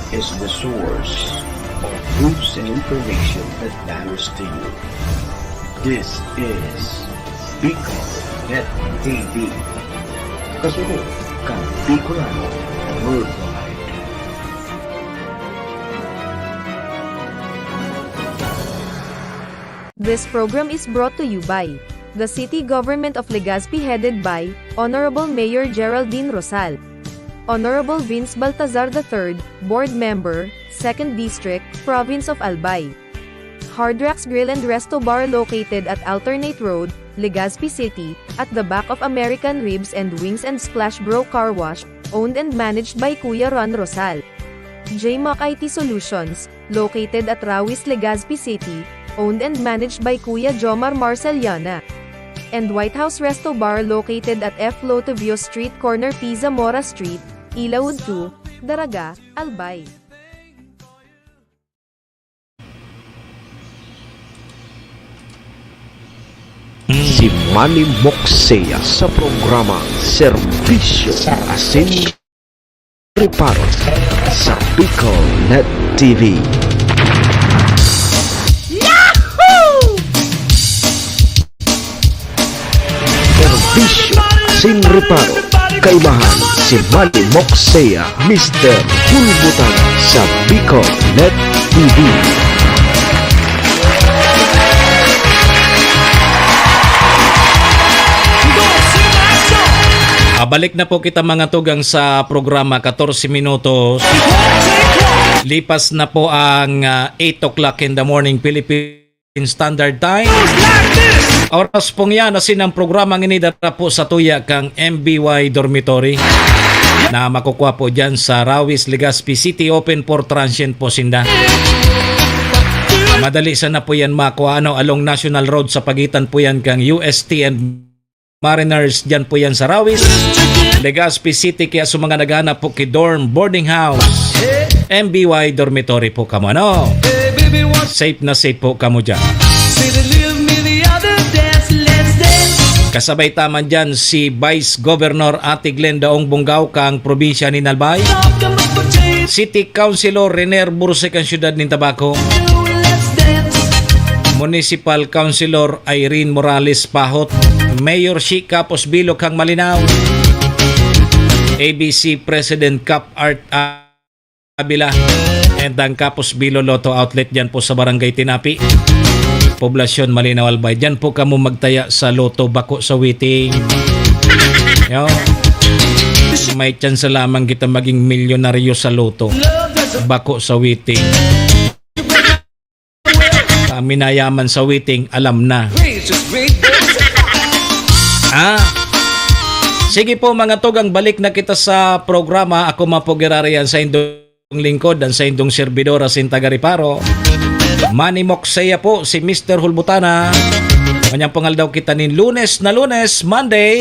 is the source News and information that matters to you. This is Bicol Net T V. Kasunod kan Bicolano Worldwide. This program is brought to you by the City Government of Legazpi, headed by Honorable Mayor Geraldine Rosal, Honorable Vince Baltazar the third, Board Member, Second District, Province of Albay. Hard Rocks Grill and Resto Bar, located at Alternate Road, Legazpi City, at the back of American Ribs and Wings and Splash Bro Car Wash, owned and managed by Kuya Ron Rosal. J Mac I T Solutions, located at Rawis, Legazpi City, owned and managed by Kuya Jomar Marceliana. And White House Resto Bar, located at F Lotovio Street, corner P Zamora Street, Ilaud two, Daraga, Albay. Si Manny Moksea sa programa Serbisyo asin Reparo sa Bicol Net T V. Serbisyo asin reparo, kaibahan si Manny Moksea, Mister Bulbutan sa Bicol Net T V. Ah, balik na po kita mga tugang sa programa, katorse minutos. Lipas na po ang ah, eight o'clock in the morning Philippine Standard Time. Oras pong yan, asin ang programang ini dara po sa tuya kang M B Y Dormitory na makukuha po dyan sa Rawis, Legazpi City. Open for transient po sinda. Madali sana po yan makuha, ano, along National Road sa pagitan po yan kang U S T and Mariners, dyan po yan sa Rawis, Legazpi City. Kaya sa mga naghahanap po ki dorm, boarding house, M B Y dormitory po kamo, ano? Safe na safe po kamo dyan. Kasabay ta man dyan si Vice Governor Ate Glenda Ong Bunggaw kang probinsya nin Albay, City Councilor Renier Bursik ang siyudad nin Tabaco, Municipal Councilor Irene Morales Pahot, Mayor Shi Capos Bilo kang Malinao, A B C President Cap Art Avila, and ang Capos Bilo Lotto Outlet dyan po sa Barangay Tinapi, Poblasyon Malinao, Albay. Dyan po kamo magtaya sa Lotto, bako sa waiting. Yo. May tsansa lamang kita maging milyonaryo sa Lotto, bako sa waiting. Kami na yaman sa waiting, alam na. Ah. Sige po mga tugang, balik na kita sa programa. Ako man po giraray an saindong lingkod, an saindong servidor asin taga-reparo, Manny Moksea po, si Mister Hulbutana. Kanyang pangaldaw kita nin Lunes na Lunes, Monday.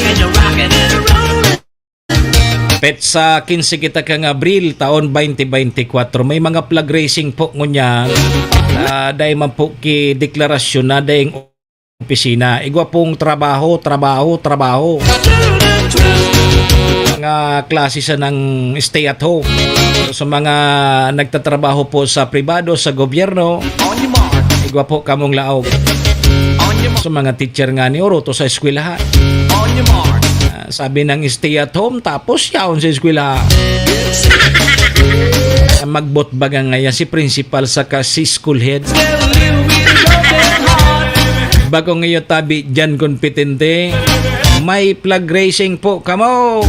Petsa quince kita kang Abril, taon twenty twenty-four. May mga flag raising po ngunyan. Ah, dai man po ki deklarasyon na daing opisina. Igwa pong trabaho, trabaho, trabaho. Mga klase sa ng stay at home. So, sa mga nagtatrabaho po sa pribado, sa gobyerno, igwa po kamong laog. Sa mga teacher nga ni oro to sa eskwelahan. Ah, sabi ng stay at home, tapos yaon sa eskwela. Magbot baga ngaya si principal saka si school head. Bago ngayon tabi dyan, kompetente. May flag raising po kamo.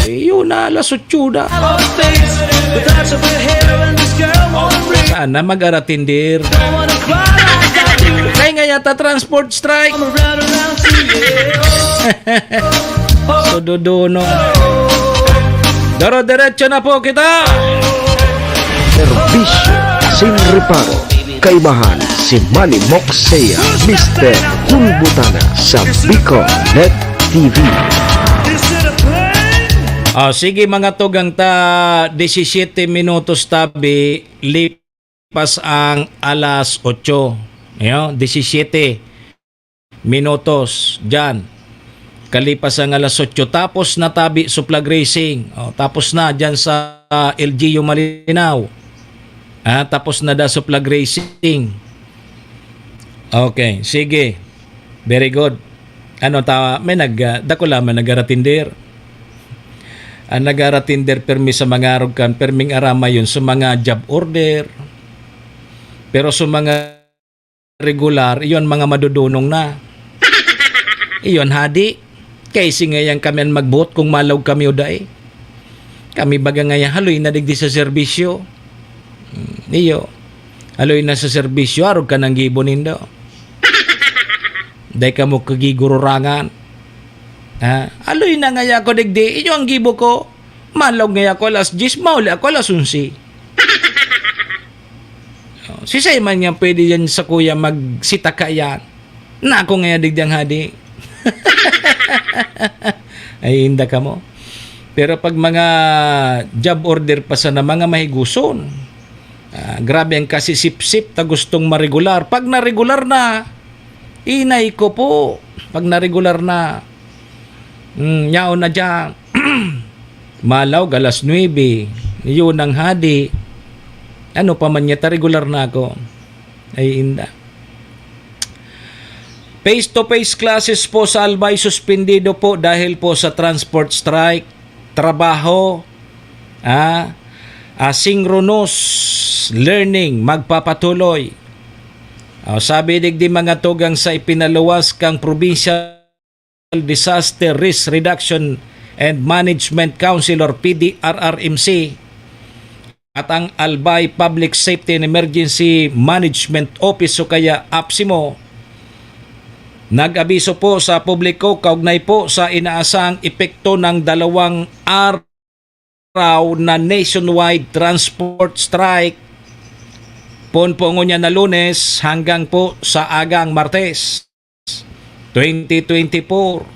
Yun na, alas otso na. Sana mag-aratindir. Kaya nga yata transport strike. So, duduno. Doro-derecho na po kita. Serbisyo sin reparo. Kaibahan si Manny Moksea, Mister Hulbutana sa Bicol Net T V. Ah, sige, mga tugang ta, disisyete minutos tabi, lipas ang alas otso. Ayo, disisyete minutos dyan. Kalipas ang alas otso, tapos na tabi sa flag raising. O, tapos na dyan sa L G U Malinao. Ah, tapos na da sa flag raising. Okay, sige. Very good. Ano ta, may nag, ah, dakula man nag-aratender. Ang nag-aratender permi sa mga arog kan, perming arama yun sa mga job order. Pero sa mga regular, iyon mga madudunong na. Iyon, hadi. Kay si ngayon kami ang magbuot kung malog kami o dai. Kami baga ngayon, haloy na digdi sa serbisyo. Hmm, iyo. Haloy na sa serbisyo, arog ka nang gibo nindo. Dai ka mo kagigururangan. Ha? Haloy na ngaya ako digdi, iyo ang gibo ko. Malog ngaya ako alas diyes, mauli ako alas onse. Oh, si Simon nga pwede yan sa kuya magsitaka yan. Na ako ngaya digdi ang hadi. Ay, inda ka mo. Pero pag mga job order pa sana, mga mahiguson, ah, grabe ang kasisipsip ta gustong maregular. Pag naregular na, inay ko po, pag naregular na, mm, yaon na dyan. Malaw, galas nuebe, yun ang hadi. Ano pa man niya, ta regular na ako. Ay, inda. Face-to-face classes po sa Albay suspendido po dahil po sa transport strike, trabaho, ah, asynchronous learning magpapatuloy. Oh, sabi digdi mga tugang sa ipinaluwas kang Provincial Disaster Risk Reduction and Management Council or P D R R M C, at ang Albay Public Safety and Emergency Management Office o kaya APSEMO, nag-abiso po sa publiko kaugnay po sa inaasahang epekto ng dalawang araw na nationwide transport strike, poon po ngunyan na Lunes hanggang po sa agang Martes, twenty twenty-four.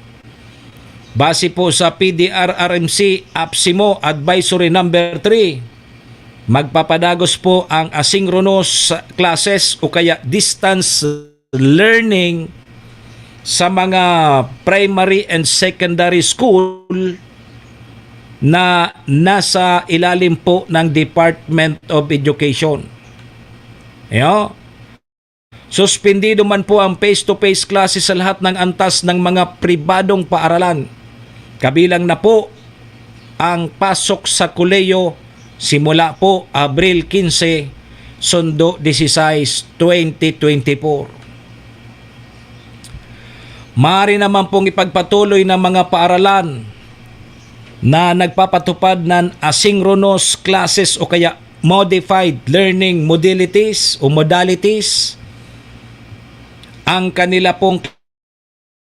Base po sa P D R R M C APSEMO Advisory Number three, magpapadagos po ang asynchronous classes o kaya distance learning sa mga primary and secondary school na nasa ilalim po ng Department of Education. Yo, suspendido man po ang face-to-face classes sa lahat ng antas ng mga pribadong paaralan. Kabilang na po ang pasok sa kolehiyo simula po Abril quince, sundo dieciséis, twenty twenty-four. Maaari naman pong ipagpatuloy ng mga paaralan na nagpapatupad ng asynchronous classes o kaya modified learning modalities o modalities ang kanila pong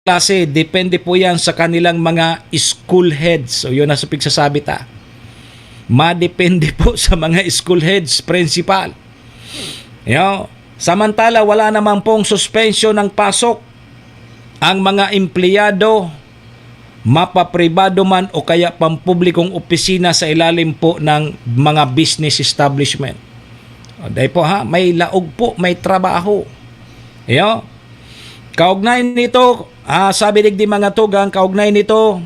klase. Depende po yan sa kanilang mga school heads. So, yun ang sa pigsasabi ta. Madepende po sa mga school heads, principal. Yo, samantala, wala naman pong suspensyon ng pasok ang mga empleyado, mapapribado man o kaya pampublikong opisina sa ilalim po ng mga business establishment. O, dai po ha, may laog po, may trabaho. Yo, kaugnay nito, ah, sabi digdi mga tugang, kaugnay nito,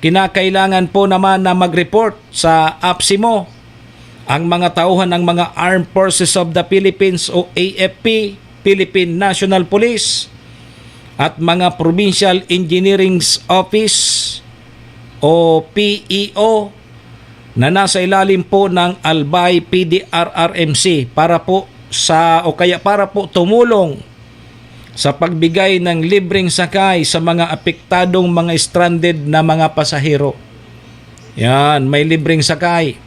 kinakailangan po naman na mag-report sa APSEMO ang mga tauhan ng mga Armed Forces of the Philippines o A F P, Philippine National Police, at mga Provincial Engineering Office o P E O na nasa ilalim po ng Albay P D R R M C para po sa, o kaya para po tumulong sa pagbigay ng libreng sakay sa mga apektadong mga stranded na mga pasahero. Yan, may libreng sakay.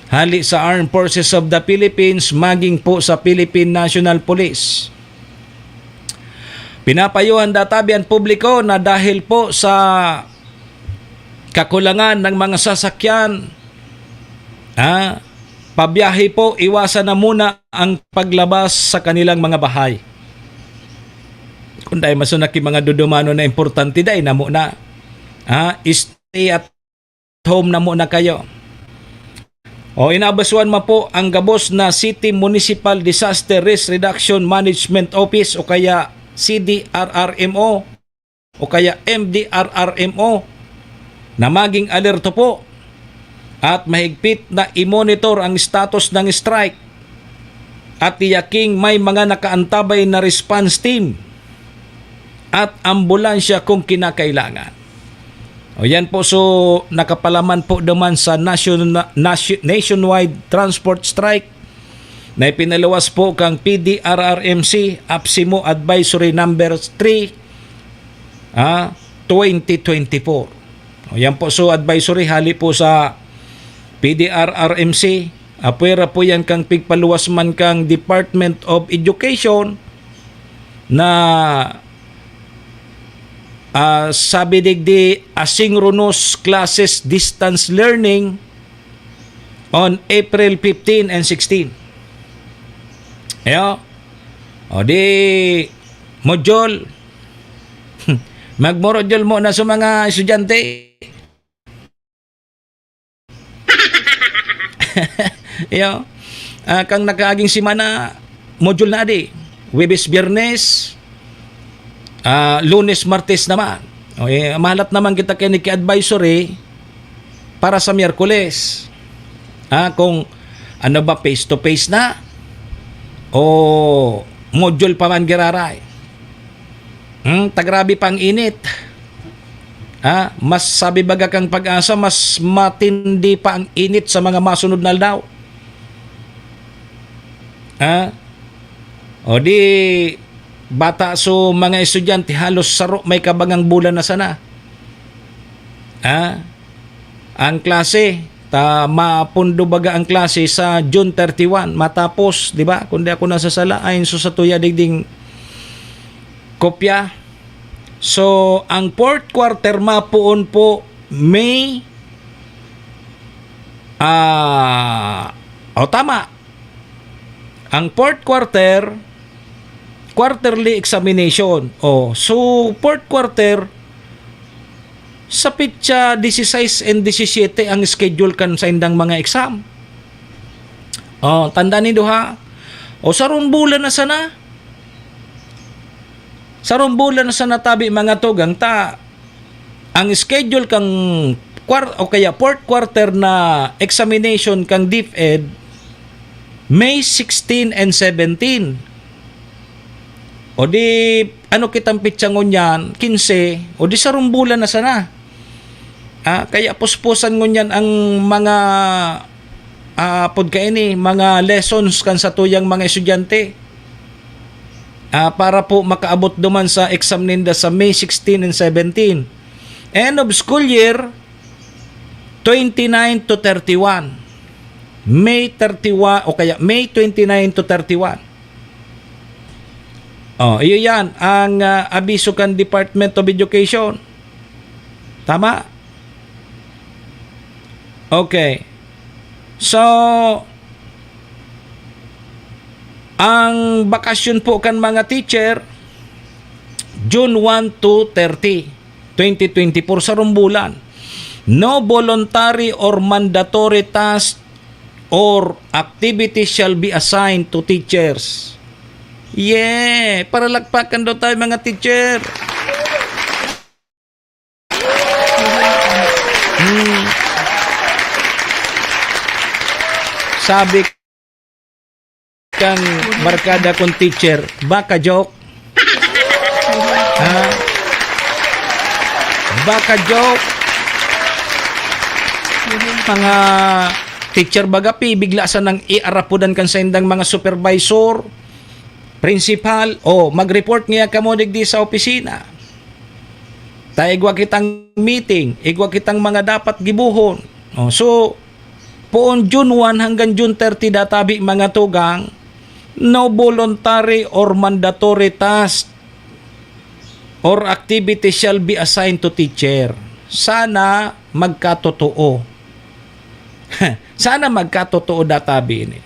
Hali sa Armed Forces of the Philippines, maging po sa Philippine National Police. Pinapayuhan databi ang publiko na dahil po sa kakulangan ng mga sasakyan, ah, pabiyahe po, iwasan na muna ang paglabas sa kanilang mga bahay. Kung dai masunaki mga dudumanon na importante, dai na muna. Ah, stay at home na muna kayo. O, inabasuan mo po ang gabos na City Municipal Disaster Risk Reduction Management Office o kaya C D R R M O o kaya M D R R M O na maging alerto po at mahigpit na i-monitor ang status ng strike. at tiyaking may mga nakaantabay na response team at ambulansya kung kinakailangan. O yan po, so nakapalaman po naman sa nation-, nation-, nationwide transport strike na ipinaluwas po kang P D R R M C, APSIMO Advisory Number three, ah, twenty twenty-four. O yan po, so advisory hali po sa P D R R M C, apwera po yan kang pigpaluwas man kang Department of Education na, ah, sabi digdi, asynchronous classes, distance learning on April fifteen and sixteen. Ayo. O di, module. Magmodule mo na sa mga estudyante. Iyo. Ah, kang nakaaging semana, module na di. Huwebes, Biyernes, ah, Lunes, Martes naman. O, eh, mahalat naman kita kay niki-advisory para sa Miyerkules. Ah, kung ano ba, face to face na o module pa man giraray. Hmm, tagrabe pa ang init. Ha? Mas, sabi baga kang Pag-asa, mas matindi pa ang init sa mga masunod na aldaw. Ha? O di, bata, so mga estudyante, halos saro may kabangang bulan na sana. Ha? Ang klase, ta mapundo baga ang klase sa June thirty-one, matapos, di ba? Kung di ako nasasala, ayon sa satuya digding kopya. So, ang fourth quarter mapoon po May, ah, o tama, ang fourth quarter, quarterly examination. O, so, fourth quarter, sa petsa dieciséis and disisyete ang schedule kan saindang mga exam. O, tanda nindo ha? O, sarong bulan na sana. Sarong bulan na sana tabi, mga tugang, ta ang schedule kang quar-, o kaya fourth quarter na examination kang DepEd, May sixteen and seventeen. O di, ano kitang petsa ngunyan, kinse, o di sarong bulan na sana. Ah, kaya puspusan ngunyan ang mga, ah, apod kaini, mga lessons kan satuyang mga estudyante. Ah, para po makaabot duman sa exam ninda sa May sixteen and seventeen. End of school year, twenty-nine to thirty-one. May thirty-one, o kaya May twenty-nine to thirty-one. Oh, iyo yan ang, ah, abiso kan Department of Education. Tama? Okay. So, ang bakasyon po kan mga teacher, June one to thirty, twenty twenty-four, sarong bulan. No voluntary or mandatory task or activity shall be assigned to teachers. Yeah! Paralakpakan daw tayo, mga teacher. Hmm. Sabi kang barkada kong teacher, "Baka joke." Ha? Baka joke. Mga teacher baga pi, bigla sanang iarapodan kan saindang mga supervisor, principal, o mag-report niya kamo digdi sa opisina. Ta igwa kitang meeting, igwa kitang mga dapat gibohon. O, so, poon June one hanggang June thirty databi, mga tugang, no voluntary or mandatory task or activity shall be assigned to teacher. Sana magkatotoo. Sana magkatotoo databi ini.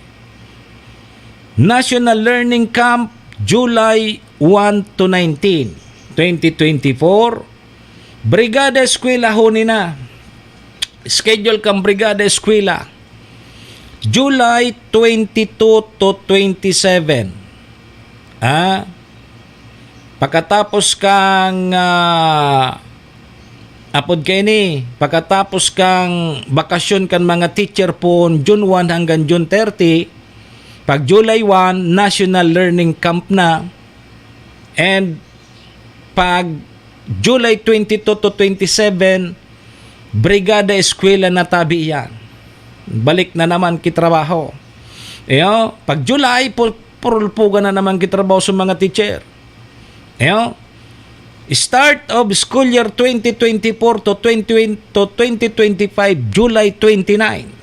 National Learning Camp, July one to nineteen, twenty twenty-four. Brigada Eskwela huni na. Schedule kang Brigada Eskwela, July twenty-two to twenty-seven. Ah, pakatapos kang, ah, apod kaini, pakatapos kang bakasyon kan mga teacher pon June one hanggang June thirty, Pag July one, National Learning Camp na. And pag July twenty-two to twenty-seven, Brigada Eskwela na tabi iyan. Balik na naman ki trabaho. Iyo, pag July, pu-, purulpugan na naman ki trabaho sa mga teacher. Iyo, start of school year twenty twenty-four to twenty, to twenty twenty-five, July twenty-nine.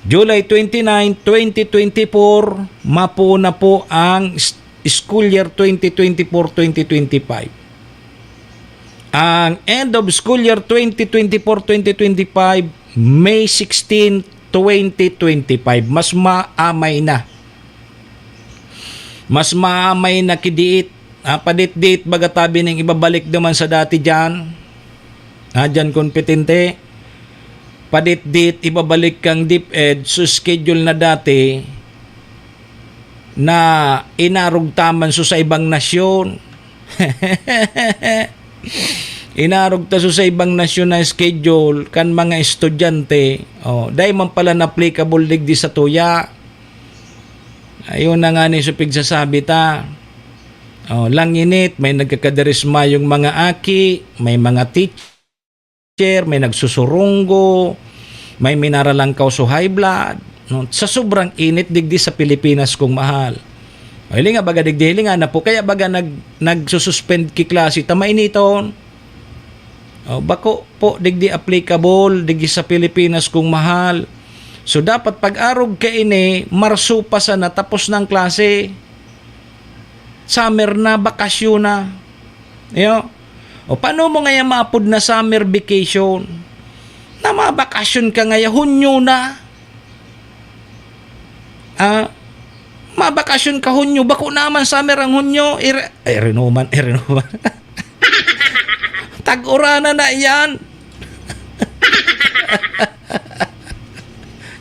July twenty-nine, twenty twenty-four, mapuo na po ang s-, school year twenty twenty-four, twenty twenty-five. Ang end of school year twenty twenty-four, twenty twenty-five, May sixteen, twenty twenty-five. Mas maamay na. Mas maamay na kidiit. Ah, padit-dit, baga tabi ning ibabalik naman sa dati diyan. Ah, diyan kompetente. Padit-dit, ibabalik kang DepEd, so schedule na dati na inarog ta man so sa ibang nasyon. Inarog ta so sa ibang nasyon na schedule kan mga estudyante. Oh, dai man pala na applicable digdi sa tuya. Ayun na nga ni so pigsasabi ta. Oh, langinit, may nagkakadirismayong mga aki, may mga teacher, may nagsusurunggo, may minaralangkaw so high blood, no? Sa sobrang init digdi sa Pilipinas, kong mahal. O, hilinga baga digdi, hilinga na po. Kaya baga nag-, nagsususpend ki klase ta mainiton. O, bako po digdi applicable digdi sa Pilipinas, kong mahal. So, dapat pag-arog kaini, Marso pa sana, tapos na ang klase. Summer na, bakasyon na. Iyo. O, paano mo ngaya maapod na summer vacation? Na mabakasyon ka ngaya, Hunyo na. Ah, mabakasyon ka Hunyo, bako naman summer ang Hunyo. Ire-, ay, rinuman, eh, rinuman. Tag-urana na iyan.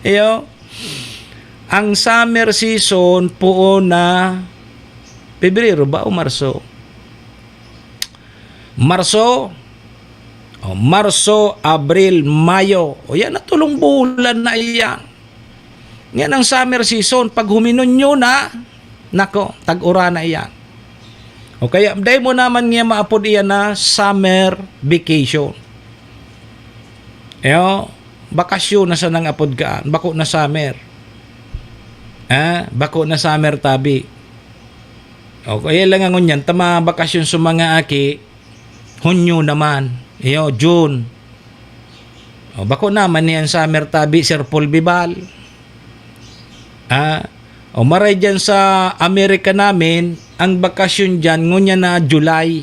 Iyo. Ang summer season, puon na Pebrero ba o Marso? Marso, o, Marso, Abril, Mayo. O, yan na, tulong bulan na iyan. Yan ang summer season. Pag huminunyo na, nako, tag-urana iyan. O kaya, dai mo naman niya maapod iyan na summer vacation. Iyo, bakasyon na sanang apod kaan. Bako na summer. Ah, bako na summer, tabi. O, kaya lang ang ngunyan, ta mabakasyon sa mga aki, Hunyo naman. Iyo, June. O, bako naman niyan summer, tabi, Sir Paul Bibal. Ah, o, maray dyan sa Amerika namin, ang bakasyon dyan, ngunyan na July.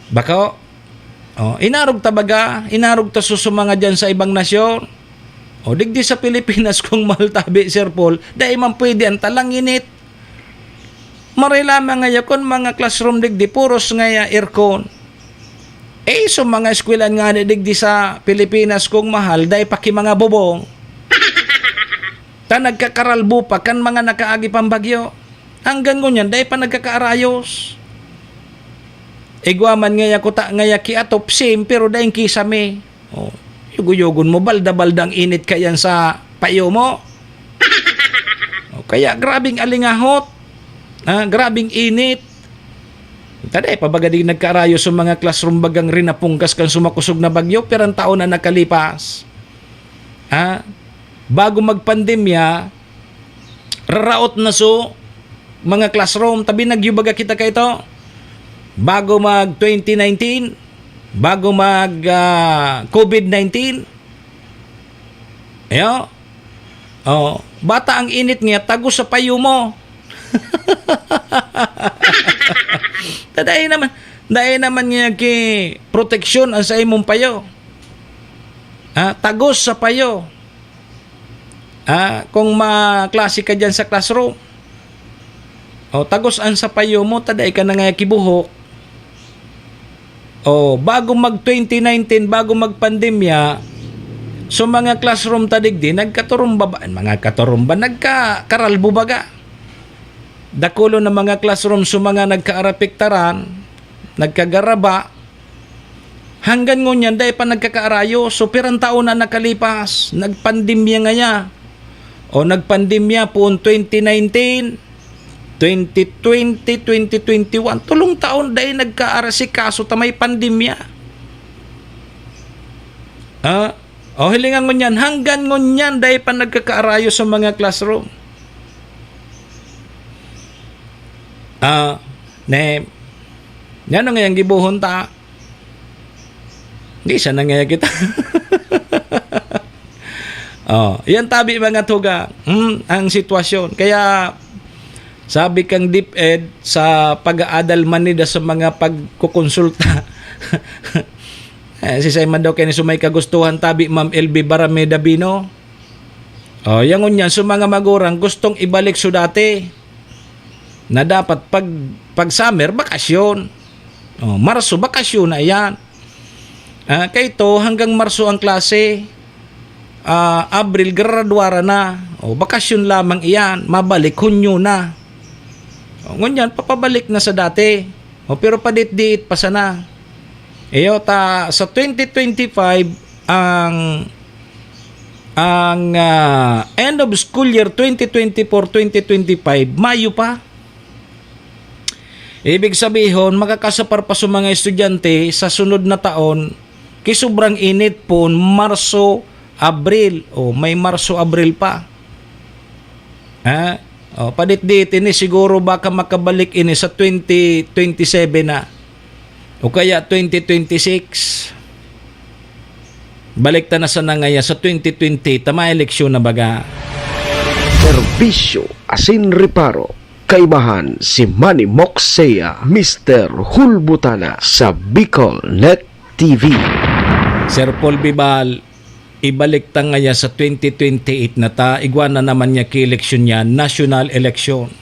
Bako? O, inarog ta baga, inarog ta susumanga dyan sa ibang nasyon. O, digdi sa Pilipinas, kung mahal tabi, Sir Paul, dai man pwede ang talang init. Maray lamang ngaya kun mga classroom digdi, puros ngaya aircon. Eh, so mga eskwelahan ngani digdi sa Pilipinas, kung mahal, dai pa ki mga bubong. Ta nagkakaralbo pa kan mga nakaagi pang bagyo. Hanggang ngunyan, dai pa nagkakaarayos. Igwa man ngaya kuta ngaya ki atop, same, pero daing kisame. Oh, yugo-yugon mo, balda-balda ang init kayan sa payo mo. Oh, kaya grabing alingahot. Ah, grabing init. Tada, eh, pabaga di nagkaarayo sa mga classroom bagang rinapungkas kan sumakusog na bagyo, pirang taon na nakalipas. Ah, bago magpandemya, raraot na so mga classroom. Tabi nagyubaga kita kaito. Bago mag twenty nineteen, bago mag, ah, covid nineteen. Ayo. Oh, bata ang init niya, tago sa payo mo. Dai naman, dai naman niya ki proteksyon ang sa imong payo. Ah, tagos sa payo. Ah, kung maklase ka diyan sa classroom, o, tagos an sapayo mo, ta dai ka na nga kibuhok. O, bago mag twenty nineteen, bago magpandemya, so mga classroom ta digdi, nagkaturumba ba? Mga katurumba, nagkakaralbo baga. Dakulon na mga classroom, so mga nagkaarapiktaran, nagkagaraba, hanggang ngunyan, dai pa nagkakaarayo. So, pirang taon na nakalipas, nagpandemya ngaya. O nagpandemya poon twenty nineteen, twenty twenty, twenty twenty-one. Tolong taon dai nagkaarasikaso ta may pandemya. Ah, o hilingan ngunyan, hanggan ngunyan dai pa nagkakaarayo sa mga classroom. Ah, ne, ano ngayang gibohon ta? Di siya nangaya kita. Oh, yan tabi mga tugang. Hmm, ang sitwasyon. Kaya sabi kang DepEd sa pag-aadal man nida sa mga pagkukonsulta. Eh, si Simon daw kaya ni sumay kagustuhan tabi, Ma'am L B Barameda Bino. Oh, yan ngunyan, so mga magurang gustong ibalik so dati na dapat pag, pag summer, bakasyon. Oh, Marso, bakasyon na yan. Ah, kay to, hanggang Marso ang klase. Ah, Abril, graduara na. O, bakasyon lamang iyan. Mabalik, Hunyo na. O, ngunyan, papabalik na sa dati. O, pero padit-diit pa sana. Iyo ta, sa twenty twenty-five, ang, ang, ah, end of school year twenty twenty-four, twenty twenty-five, Mayo pa. Ibig sabihon, makakasapar pa sa mga estudyante sa sunod na taon, ki sobrang init pon Marso, Abril. O, may Marso, Abril pa. Ha? O, padit-dit ini, siguro baka makabalik ini sa twenty twenty-seven na. O kaya twenty twenty-six. Balik ta na sana ngaya sa twenty twenty, ta may eleksyon na baga. Serbisyo asin reparo. Kaibahan si Manny Moxea, Mister Hulbutana sa Bicol Net T V. Sir Paul Bibal, ibalik ta ngaya sa twenty twenty-eight na ta, igwa na naman niya ki eleksyon niya, national election.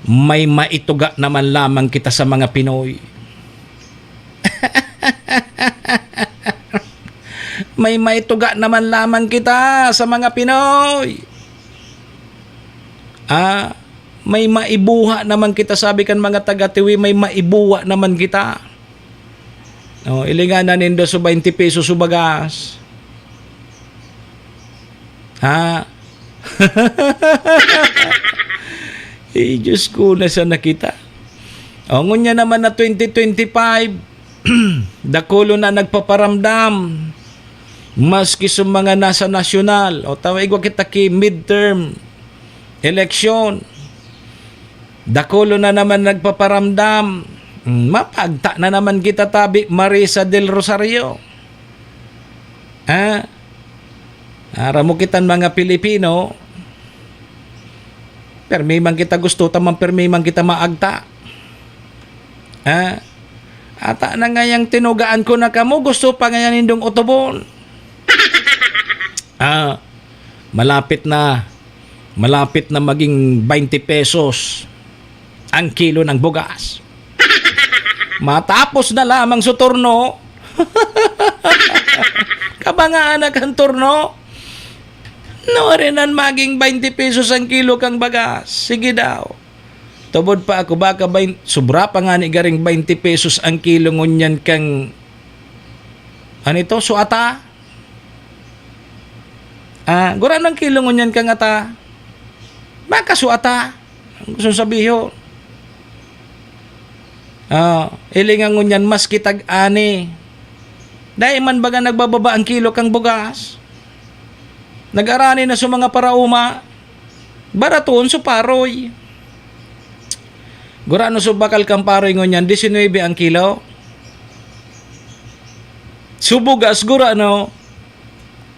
May maituga naman lamang kita sa mga Pinoy. May maituga naman lamang kita sa mga Pinoy. Ah, may maibuha naman kita, sabi kan mga taga-Tiwi, may maibuha naman kita. Oh, ilinganan nindo so twenty pesos so bagas. Ha? Eh, Diyos ko, nasa na kita? Oh, ngunya naman na twenty twenty-five, dakulo na nagpaparamdam. Maski sa mga nasa nasyonal, o tawag wa kita ki midterm election, dakulo na naman nagpaparamdam. Hmm, mapagta na naman kita tabi, Marisa del Rosario. Ha? Aram mo kitang mga Pilipino, permi man kita gusto ta man, permi man kita maagta. Ha? Ata na ngayang tinugaan ko na kamo, gusto pa ngayon nindong utubon. Ah, malapit na, malapit na maging twenty pesos ang kilo ng bugas. Matapos na lamang sa turno, kabangaan na kan turno. No, rin ang maging twenty pesos ang kilo kang bagas. Sige daw. Tubod pa ako, baka bain-, sobra pa nga ni garing twenty pesos ang kilo ngunyan kang, ano ito, suata? Ah, gurano ang kilo ngunyan kang ata? Baka suata. Ang gusto sabihin, ah, ilingan ngunyan, mas kitag ani. Dahil man baga nagbababa ang kilo kang bugas. Nag-arani na sa mga parauma. Baraton sa paroy. Gurano so bakal kan paroy ngunyan, disinuybe ang kilo. So bugas, gurano,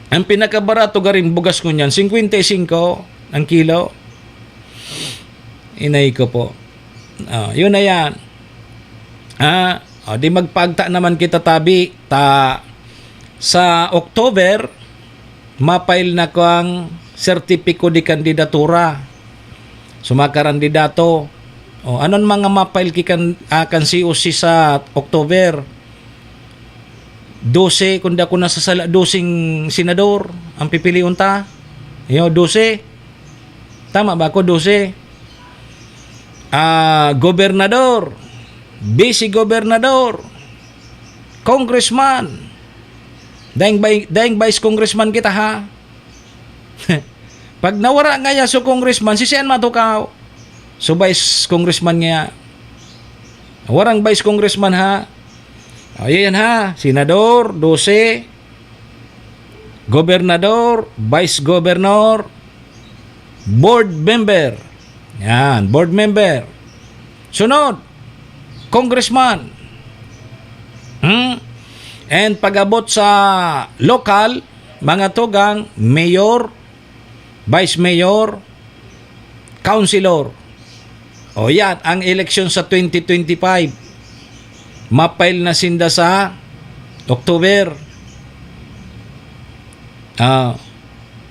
ang pinakabarato garing bugas ngunyan, singkwenta y singko ang kilo. Inay ko po. Ah, yun na yan. Ah, o, di magpagta naman kita tabi. Ta, sa October, ma-file na ko ang sertipiko de kandidatura. So, mga karandidato, o, anon mga ma-file ki kan, ah, kan C O C sa October? Dose, kung di ako nasasala, doseng senador ang pipilion ta. Yo, dose. Tama ba ako? Dose. Ah, gobernador, vice-gobernador, congressman. Daing bay-, daing vice congressman kita, ha? Pag nawara ngaya so congressman, si siyan matukaw. So vice congressman ngaya. Warang vice congressman ha. O, yan ha. Senador, dose. Gobernador, vice governor, board member. Yan, board member. Sunod, congressman. Hmm? And pag-abot sa lokal, mga tugang, mayor, vice mayor, councilor. O yan, ang eleksyon sa twenty twenty-five. Mapail na sinda sa October. Ah,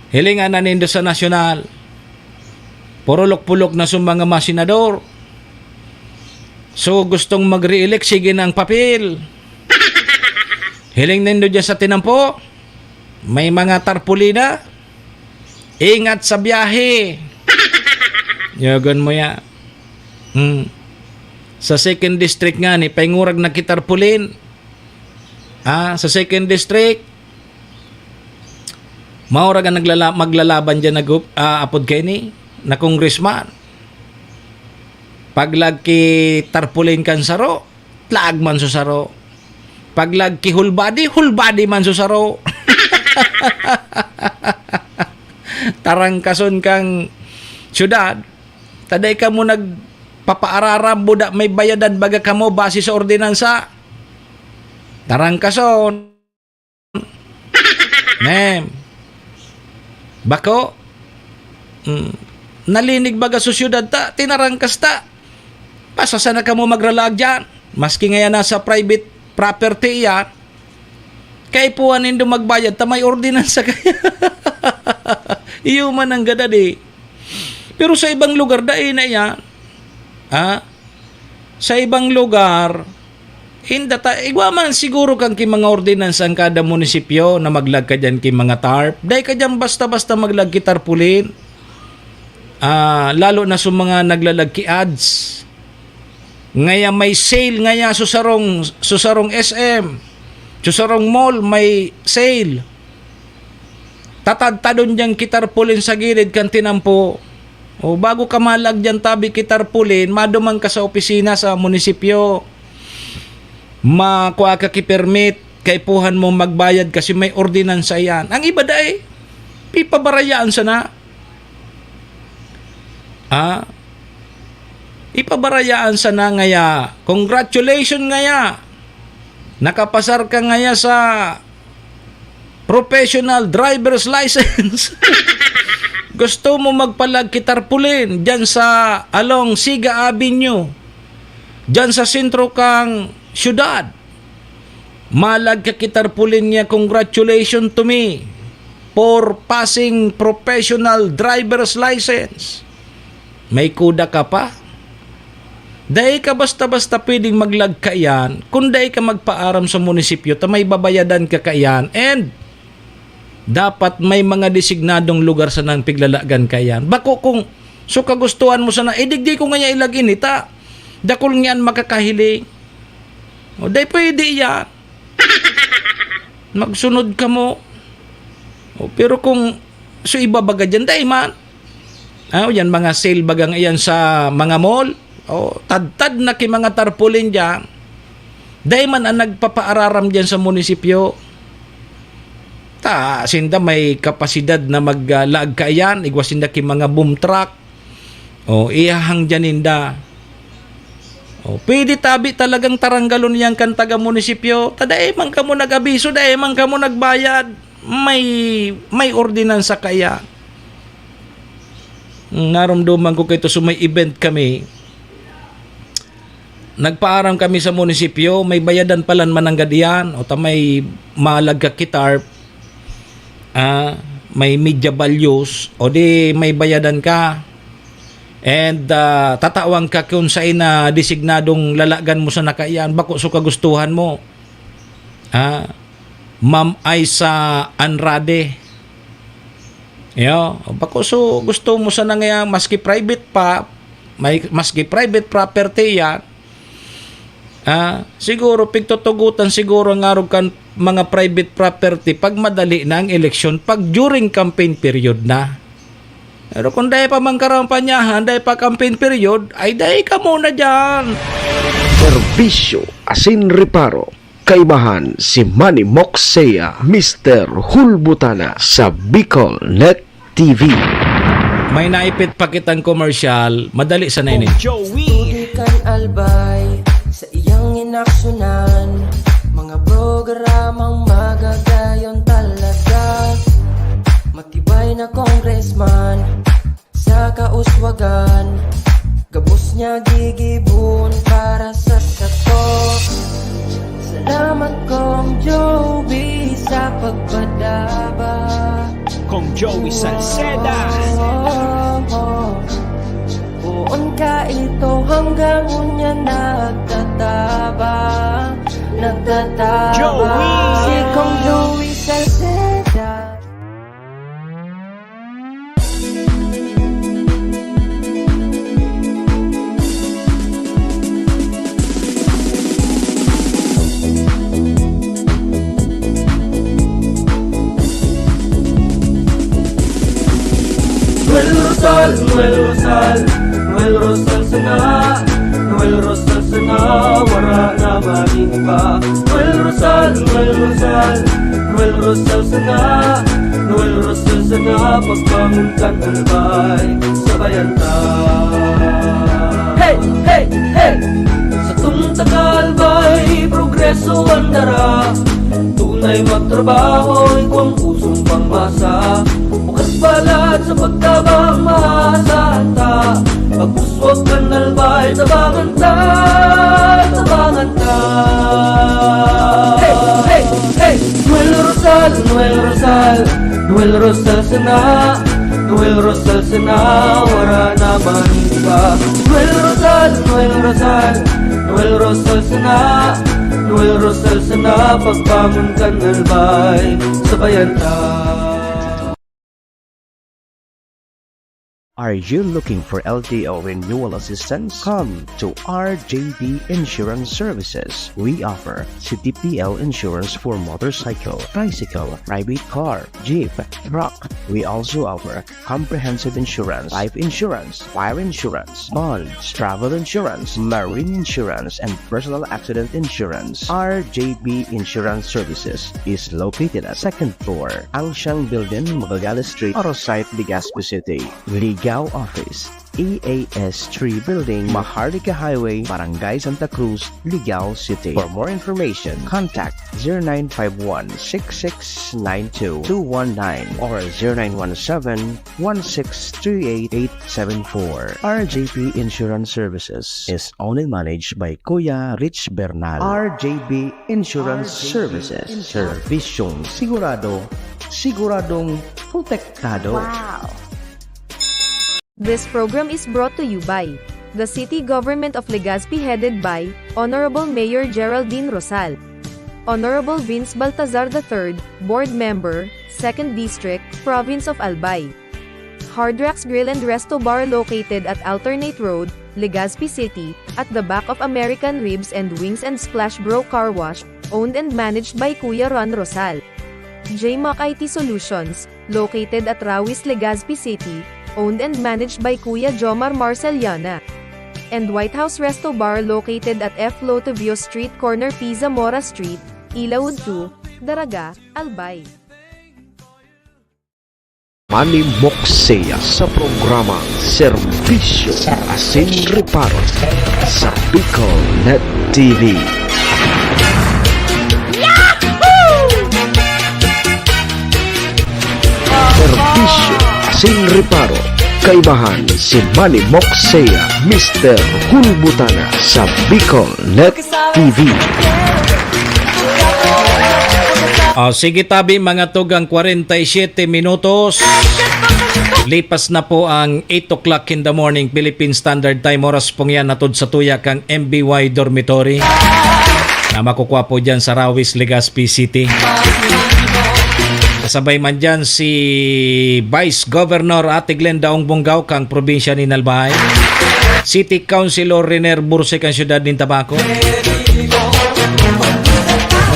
hilingan na nindo sa nasyonal. Purulok-pulok na sa mga masenador. So, gustong mag-re-elect, sige na ang papel. Hiling nindo dyan sa tinampo, may mga tarpulina. Ingat sa biyahe. Yagan mo ya. Hmm. Sa second district nga ni, paingurag na ki tarpaulin. Ah, sa second district, maurag ang naglala-, maglalaban dyan na gup-, ah, apod kaini, na congressman. Paglag ki tarpaulin kan saro, laag man sa saro. Paglag ki hulbadi, hulbadi man sa saro. Tarangkason kang syudad, taday kamo nagpapaararam, buda may bayadan baga kamo base sa ordinansa. Tarangkason. Nem. Bako. Mm. Nalinig baga sa syudad ta, tinarangkas ta. Basta sana kamo magralaag dyan. Maski ngaya nasa private property yan, kaipuhan nindo magbayad ta may ordinansa kaya. Iyo man ang gadadi. Pero sa ibang lugar, dai na yan. Ha? Sa ibang lugar, inda ta, igwa man siguro kan ki mga ordinansa ang kada munisipyo na maglag ka dyan ki mga tarp. Dai ka dyan basta-basta maglag ki tarpaulin. Ah, lalo na sa mga naglalag ki ads. Ngaya may sale ngaya sa sarong, sa sarong S M. Sa sarong mall may sale. Tatadtadon dyan ki tarpaulin sa gilid kan tinampo. O, bago ka malag dyan tabi ki tarpaulin, maduman ka sa opisina sa munisipyo. Makua ka ki permit, kaipuhan mo magbayad kasi may ordinansa yan. Ang iba dai, ipabarayaan sana. Ah, ipabarayaan sana ngaya. Congratulations ngaya. Nakapasar ka ngaya sa professional driver's license. Gusto mo magpalag ki tarpaulin dyan sa along Siga Avenue, dyan sa sentro kang syudad. Malag ka ki tarpaulin niya, congratulations to me for passing professional driver's license. May kuda ka pa? Dai ka basta-basta pwedeng maglag kaiyan kung dai ka magpaaram sa munisipyo ta may babayadan ka kaiyan, and dapat may mga designadong lugar sanang piglalagan kaiyan. Bako kung so kagustuhan mo sana, eh, digdi ko ngaya ilag ini ta dakul ngiyan makakahiling. O, dai pwede iyan. Magsunod kamo. O, pero kung so iba baga dyan, dai man. Ah, yan mga sale bagang iyan sa mga mall. O, tadtad na ki mga tarpaulin dyan. Dai man ang nagpapaararam dyan sa munisipyo. Ta, sinda may kapasidad na maglaag kaiyan, igwa sinda ki mga boom truck. O, ihahang dyan ninda. O, pwede tabi talagang taranggalon yan kan taga-munisipyo. Ta dai man kamo nag-abiso, dai man kamo nagbayad. May, may ordinansa kaya. Narumduman ko kay to, so may event kami. Nagpaaram kami sa munisipyo, may bayadan palan mananggad iyan, o ta may malag ka ki tarp, ah, may media values, o di may bayadan ka. And, ah, tatawan ka kung sain na designadong lalagan mo sana kaiyan, bako so kagustuhan mo. Ah, Ma'am Aiza Anrade. Yo, bako so gusto mo sana nga maski private pa, may, maski private property yan, ah, siguro pigtutugutan siguro ang arog kan mga private property pag madali na ang eleksyon, pag during campaign period na. Pero kung dai pa man karampanyahan, dai pa campaign period, ay dai ka muna dyan. Serbisyo asin reparo. Kaibahan si Manny Moxea, Mister Hulbutana sa Bicol Net T V. May naipit pa kitang komersyal, madali sana ini. Joey. Tubig kan Albay, sa iyang inaksyonan, mga programang magagayon talaga. Matibay na congressman, sa kauswagan, gabos niya gigibon para sa sato. Salamat, Kong Joey, sa pagpadaba. Kong Joey Salceda. Oh, oh, oh. Poon ka ito hanggang unya nagtatabang, nagtatabang. Joey! Si Kong Joey Salceda. Noel Rosal, Noel Rosal, Noel Rosal sana, Noel Rosal sana, wara na maning iba. Noel Rosal, Noel Rosal, Noel Rosal sana, Noel Rosal sana, pagbangon kan Albay, sabayan ta. Hey, hey, hey! Satong taga Albay, progreso an dara. Tunay magtrabaho, igwang pusong pangmasa. Bukas balat sa pagtabang, maasahan ta. Pag-uswag kan Albay, tabangan ta, tabangan ta. Hey, hey, hey! Noel Rosal, Noel Rosal, Noel Rosal sana, Noel Rosal sana, wara na man iba. Noel Rosal, Noel Rosal, Noel Rosal sana, Noel Rosal sana, pagbangon kan Albay, sabayan ta. Are you looking for L T O renewal assistance? Come to R J B Insurance Services. We offer C T P L insurance for motorcycle, tricycle, private car, jeep, truck. We also offer comprehensive insurance, life insurance, fire insurance, bonds, travel insurance, marine insurance, and personal accident insurance. R J B Insurance Services is located at second floor, Angshan Building, Magallanes Street, Oro Site, Legazpi City. Ligao Office, E A S three Building, Maharlika Highway, Barangay Santa Cruz, Ligao City. For more information, contact zero nine five one six six nine two two one nine or zero nine one seven one six three eight eight seven four. R J P Insurance Services is owned and managed by Kuya Rich Bernal. R J B Insurance Services. Serbisyong sigurado, siguradong protektado. Wow! This program is brought to you by the City Government of Legazpi, headed by Honorable Mayor Geraldine Rosal, Honorable Vince Baltazar the third, Board Member, Second District, Province of Albay. Hard Rocks Grill and Resto Bar, located at Alternate Road, Legazpi City, at the back of American Ribs and Wings and Splash Bro Car Wash, owned and managed by Kuya Ron Rosal. J Mac I T Solutions, located at Rawis, Legazpi City, owned and managed by Kuya Jomar Marceliana. And White House Resto Bar, located at F Lotivio Street, corner P Zamora Street, Ilaud two, Daraga, Albay. Manny Moxea sa programang Serbisyo asin Reparo sa Bicol Net T V. Serbisyo asin Reparo, kaibahan si Manny Moxea, Mister Hulbutana sa Bicol Net T V. Ah, sige, tabi, mga tugang, kwarenta y siyete minutos. Lipas na po ang eight o'clock in the morning, Philippine Standard Time. Oras pong yan, hatod sa tuya kang M B Y Dormitory na makukuha po dyan sa Rawis, Legazpi City. Kasabay man dyan si Vice Governor Ate Glenda Ong Bongao kang probinsya nin Albay. City Councilor Riner Burse kang siyudad nin Tabaco.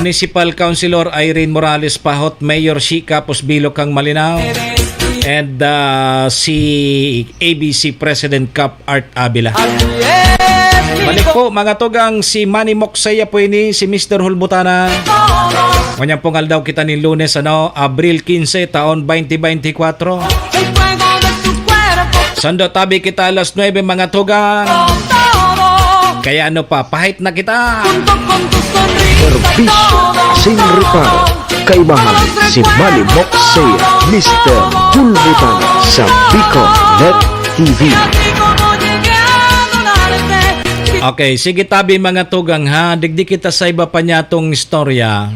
Municipal Councilor Irene Morales Pahot, Mayor Shi Capos Bilo kang Malinao. and, ah, si A B C President Cap Art Abila. Balik po, mga tugang, si Manny Moksaya po ini, si Mister Hulbutana. Ngunyan pong aldaw kita nin Lunes, ano, Abril quince, taon twenty twenty-four. Sando tabi kita alas nuebe, mga tugang. Kaya ano pa, pahit na kita. Serbisyo sin reparo. Kaimahan si Manny Moksaya, Mister Hulbutana sa Bicol Net T V. Okay, sige tabi, mga tugang, ha. Digdi kita sa iba pa niyatong istorya.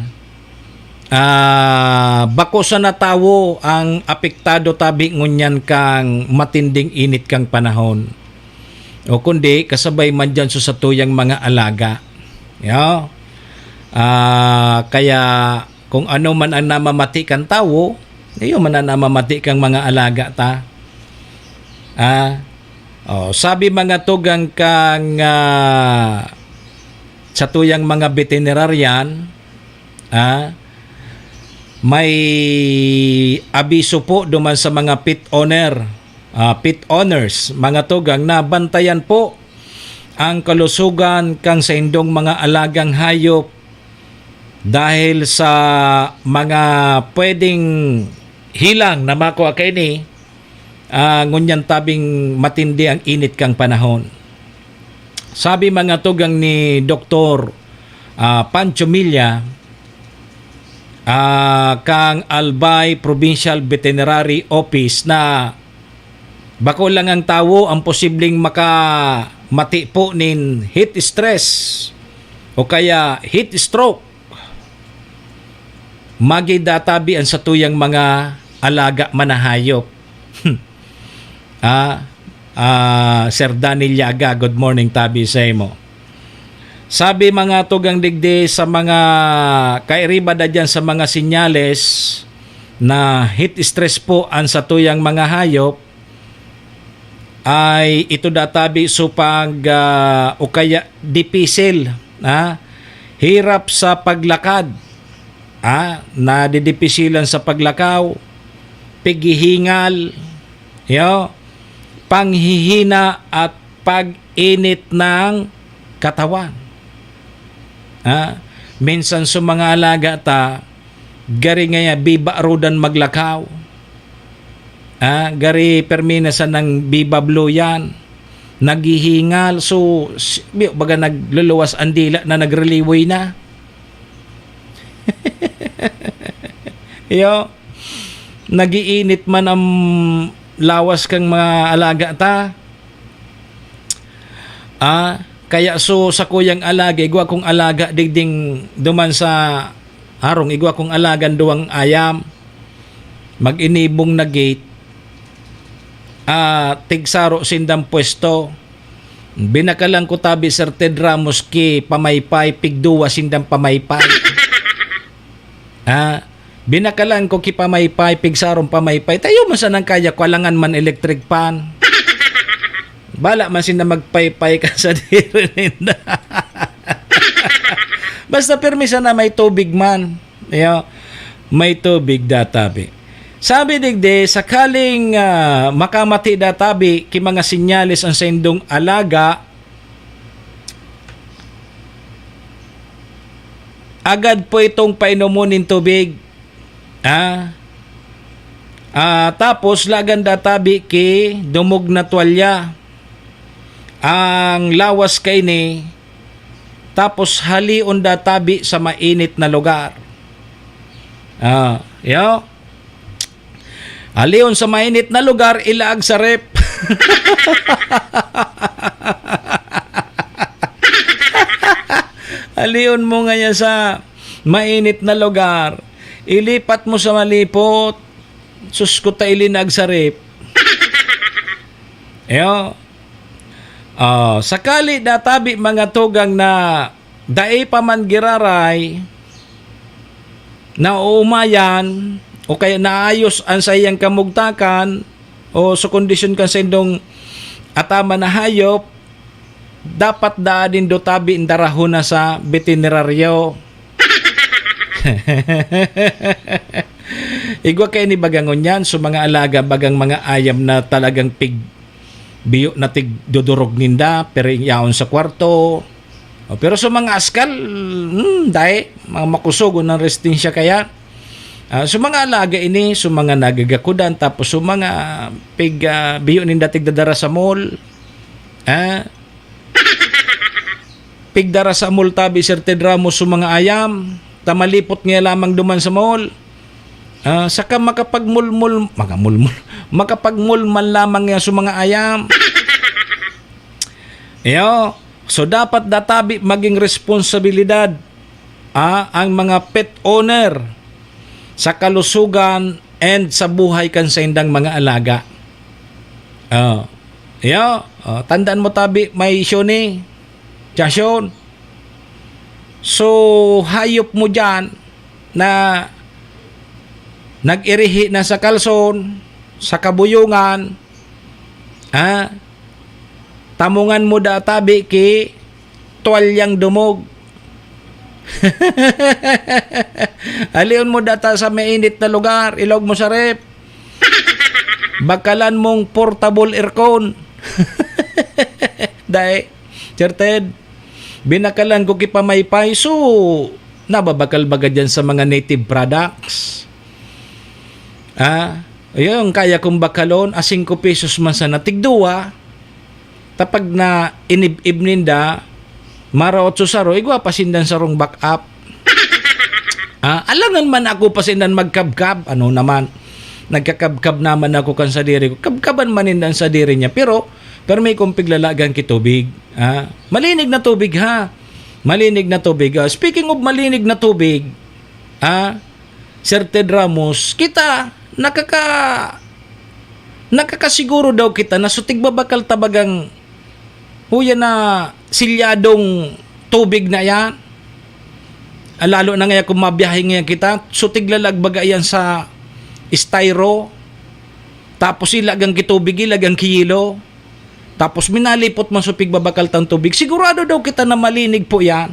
Ah, bako sana tawo ang apektado tabi ngunyan kan matinding init kan panahon. O kundi, kasabay man diyan sa satuyang mga alaga. Yo? Ah, kaya kung ano man ang namamati kan tawo, iyo man ang namamati kan mga alaga ta. Ah, oh, sabi, mga tugang, kan, ah, satuyang mga veterinarian, ah, may abiso po duman sa mga pet owner, ah, pet owners, mga tugang, na bantayan po ang kalusugan kan saindong mga alagang hayop dahil sa mga pwedeng hilang na makua kaini, ah, ngunyan tabing matindi ang init kan panahon. Sabi, mga tugang, ni Doktor, ah, Pancho Milla, ah, kan Albay Provincial Veterinary Office, na bako lang ang tawo ang posibleng makamati po nin heat stress o kaya heat stroke. Magidatabi an satuyang mga alaga man na hayop. Ah, ah, Sir Danny Llaga, good morning tabi sa imo. Sabi, mga tugang, digdi sa mga kairiba da diyan sa mga sinyales na heat stress po an satuyang mga hayop, ay ito databi supag, ah, o kaya dipisil, ha? Hirap sa paglakad, ha? Nadidipisilan sa paglakaw, pighihingal, yo, panghihina at pag-init ng katawan. Ha? Minsan sa mga alaga ta, gari ngaya biba rodan maglakaw. Ah, gari permi na sanang bibabloyan, naghihingal, so, si-, bi-, baga nagluluwas ang dila na nagriliwoy na. Iyo, nagiinit man ang lawas kang mga alaga ta. Ah, kaya so, sakuyang alaga, igwa kong alaga digding duman sa harong, igwa kong alagan duwang ayam. Mag-inibong na gate. Ah, tigsaro sindang pwesto. Binakalan ko tabi, Sir Ted Ramos, ki pamaypay, pigduwa sindang pamaypay. Ah, binakalan ko ki pamaypay, pigsarong pamaypay. Tayo man sanang kaya ko, alangan man electric fan. Bala man sinda magpaypay ka sa diri ninda. Basta pirmi sana may tubig man. Iyo, may tubig databi. Sabi digdi, sakaling, ah, makamati databi ki mga sinyales ang saindong alaga, agad po itong painomon nin tubig. Ah, ah, tapos lagan databi ki dumog na tuwalya ang lawas kaini, tapos halion databi sa mainit na lugar. Ah, yo. Halion sa mainit na lugar, ilaag sa ref. Halion mo ngaya sa mainit na lugar, ilipat mo sa malipot. Sus ko, ta ilinag sa ref. Iyo. Ah, sakali databi, mga tugang, na dai pa man giraray, naoomayan, o kaya naayos an saiyang kamugtakan, o sa kondisyon kan saindong ataman na hayop, dapat daan nindo tabi darahon na sa veterinaryo. Igwa kaini baga ngunyan, so mga alaga, bagang mga ayam na talagang pig-, biyo na tigdodorog ninda, pero yaon sa kwarto. O, pero so mga askal, hmm, dai, mga makusogon ang resistensya kaya. Ah, so mga alaga ini, so mga nagagakudan, tapos so mga pig-, ah, biyo ninda tigdadara sa mall. Ah, pigdara sa mall tabi, Sir Ted Ramos, so mga ayam, ta malipot nga lamang duman sa mall. Ah, saka makapagmulmul, makamulmul, makapagmulmal lamang yan sa mga ayam. Iyo, so dapat da tabi maging responsibilidad, ah, ang mga pet owner sa kalusugan and sa buhay kan saindang mga alaga. Oh. Iyo, oh, tandaan mo tabi, may Shoni, Jason. So, hayop mo diyan na nag-irihi na sa kalson, sa kabuyungan, ha? Tamungan mo da tabi ki tuwalyang dumog. Alion mo da ta sa mainit na lugar, ilog mo sa ref. Bakalan mong portable aircon. Dai, Sir Ted, binakalan ko ki pamaypay, so nababakal baga diyan sa mga native products. Ah, ayun, kaya kong bakalon, a singko pesos man sana, tigduwa. Tapag na inib-ib ninda, maraot so saro, igwa pa sindan sarong back up. Ah, alangan man ako pa sindan magkabkab, ano naman, nagkakabkab naman ako kan sadiri ko. Kabkaban man ninda an sadiri niya, pero permi kong piglalagan ki tubig. Ah, malinig na tubig, ha? Malinig na tubig. Ah, speaking of malinig na tubig, ah, Sir Ted Ramos, kita nakaka-, nakakasiguro daw kita na so tigbabakal ta bagang huya na silyadong tubig na yan. Ah, lalo na ngayon kung mabiyahe ngayon kita, so tiglalag baga yan sa styro. Tapos ilagang kitubig, ilagang kiyilo. Tapos minalipot man so pigbabakal tang tubig. Sigurado daw kita na malinig po yan.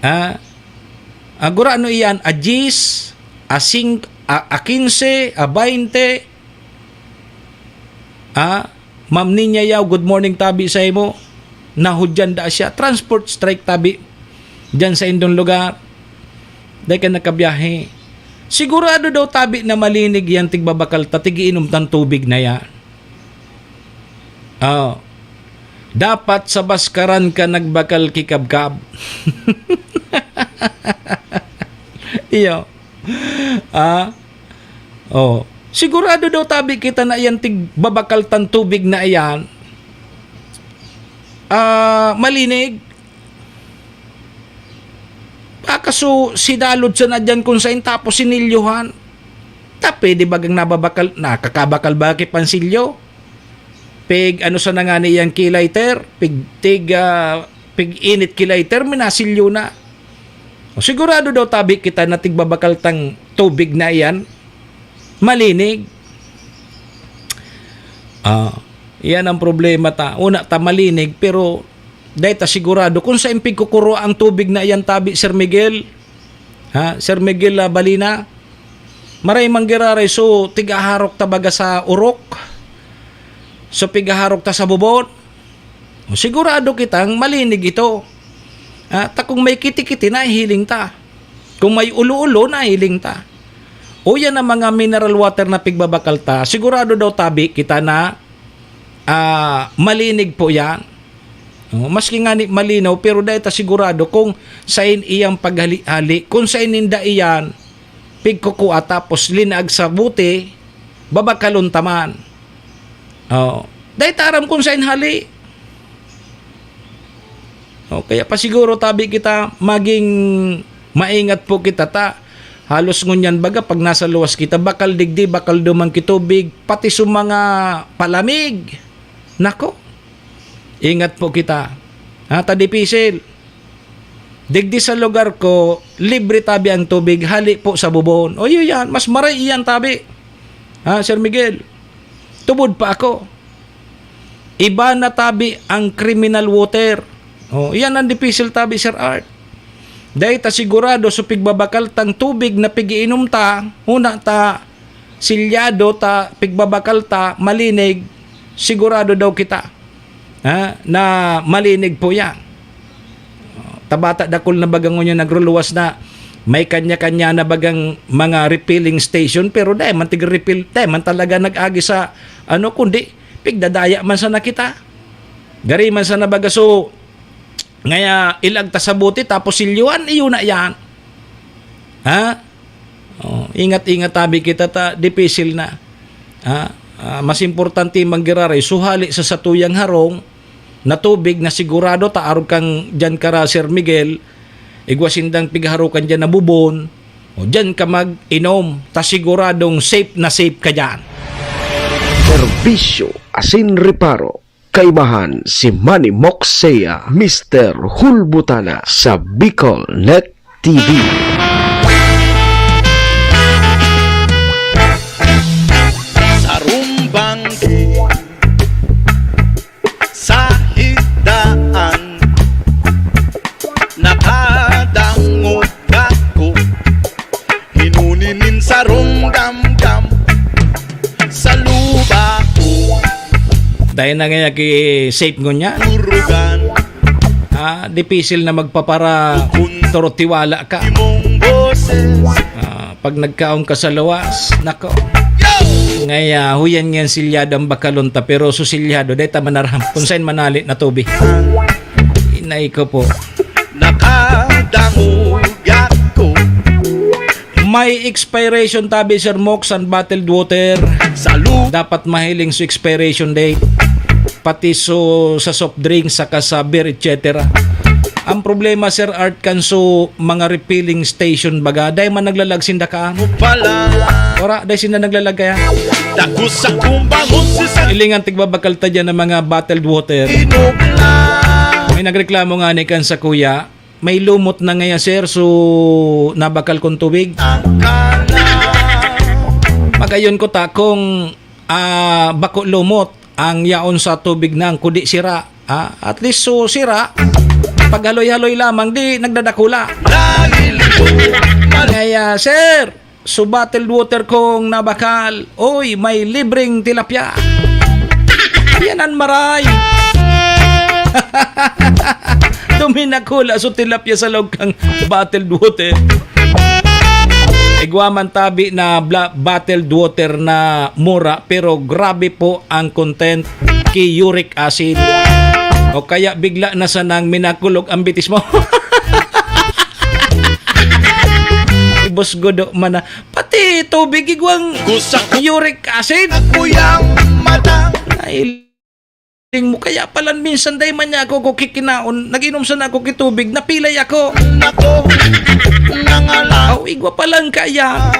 Ha? Agora ano iyan? A diyes, a sing-, a, a kinse, a baynte. Ah, Ma'am Ninya Yao, good morning tabi sa imo. Nahudyan da siya. Transport strike tabi diyan sa indong lugar. Dai ka nakabiyahe. Sigurado daw tabi na malinig yan tigbabakal ta, tigiinom tan tubig na yan. Oh. Dapat sa baskaran ka nagbakal ki kabkab. Iyo. Ah? Oh. Sigurado daw tabi kita na iyan tigbabakal tan tubig na iyan. Ah, malinig. Baka so, sidalod sana diyan kung sain tapos sinilyohan. Ta pwede bagang nababakal, nakakabakal ba ki pansilyo? Pig ano sana ngani iyang ki lighter? Pig, tig, ah, pig-init ki lighter, minasilyo na. O, sigurado daw tabi kita na tigbabakal tang tubig na iyan. Malinig. Ah, iyan ang problema ta. Una ta malinig, pero dai ta sigurado kung sain pigkukuro ang tubig na iyan tabi, Sir Miguel. Ha, Sir Miguel, ah, Balina. Maray manggiraray, so, tigaharok ta baga sa orok. So, pigaharok ta sa bubon. O, sigurado kitang malinig ito. Ah, ta kung may kiti-kiti, nahihiling ta. Kung may ulo-ulo, nahihiling ta. O yan ang mga mineral water na pigbabakal ta. Sigurado daw tabi kita na, ah, malinig po yan. O, maski nga ni malinaw, pero dai ta sigurado kung sain iyang paghali-hali, kung sain ninda iyan pigkukua tapos linaag sa bote, babakalon ta man. O, dai ta aram kung sain hali. O, kaya pa siguro tabi kita maging maingat po kita ta. Halos ngunyan baga pag nasa luwas kita, bakal digdi, bakal duman ki tubig, pati sa mga palamig. Nako, ingat po kita. Ha, ta dipisil. Digdi sa lugar ko, libre tabi ang tubig, hali po sa bubon. O, yun yan. Mas maray iyan tabi. Ha, Sir Miguel? Tubod pa ako. Iba na tabi ang criminal water. O, iyan ang dipisil tabi, Sir Art. Dai ta sigurado sa pigbabakal tang tubig na pigiinom ta, huna ta silyado ta, pigbabakal ta, malinig, sigurado daw kita, ha, na malinig po yan. Tabata dakul na baga ngunyan nagruluwas na may kanya-kanya na bagang mga refilling station, pero dai man tig-refill, dai man talaga nag-agi sa ano, kundi pigdadaya man sana kita. Gari man sana baga, so, ngaya ilag ta sa bote tapos silyuhan, iyo na yan. Ha? Oh, ingat-ingat tabi kita ta, dipisil na. Ha? Ah, mas importante manggiraray, suhali sa satuyang harong na tubig na sigurado ta arog kang diyan kara Sir Miguel, igwa sindang pigharokan diyan na bubon, o diyan ka mag-inom, ta siguradong safe na safe ka diyan. Serbisyo asin reparo. Kaibahan si Manny Moxea, Mister Hulbutana sa Bicol Net T V. Sarumbang sa higdaan, nakadangog ako, hinuni nin sarong gamgam sa luba ko. Dahil na nga ki-safe ngunyan. Turugan. Ah, dipisil na magpapara toro tiwala ka. Imong boses. Ah, pag nagkaon ka sa luwas, nako. Yo! Ngaya, huyan nga silyado ang bakalon ta, pero susilyado, dahil ta manaram kung saan manali na tubig. Inay ko po. Nakadangog ako. May expiration tabi, Sir Mox, ang bottled water. Sa lu- Dapat mahiling sa expiration date. Pati so, sa soft drink, saka sa beer, et cetera. Ang problema, Sir Art, kan so mga refilling station baga, dai man naglalag sinda kaan. Pala. Ora, dai sinda naglalag kaya. Dako sa kumbang, si sa- Ilingan tigbabakal ta dyan ng mga bottled water. Inobla. May nagreklamo nga ni kan sa kuya, may lumot na ngaya, sir, so nabakal kong tubig. Ang kala. Magayon ko ta kung, ah, bako lumot ang yaon sa tubig nang kudi sira. Ah, at least so sira, paghaloy-haloy lamang, di nagdadakula. Dahil ito, mal- Kaya, sir, so bottled water kong nabakal, oy, may libreng tilapia. Yan ang maray. Duminakula so tilapia sa loob kang bottled water. Igwa man tabi na bla-, bottled water na mura, pero grabe po ang content ki uric acid. O kaya bigla na sanang minakulog ang bitis mo. Ibos gudo man na. Pati tubig igwang Gusak uric acid. Kuyang mata. Nahil- mo. Kaya palan minsan dai man niya ako ko kikinaon, nag-inom sana ako kitubig, napilay ako. Nako, nangala. Aw, igwa palan kaya.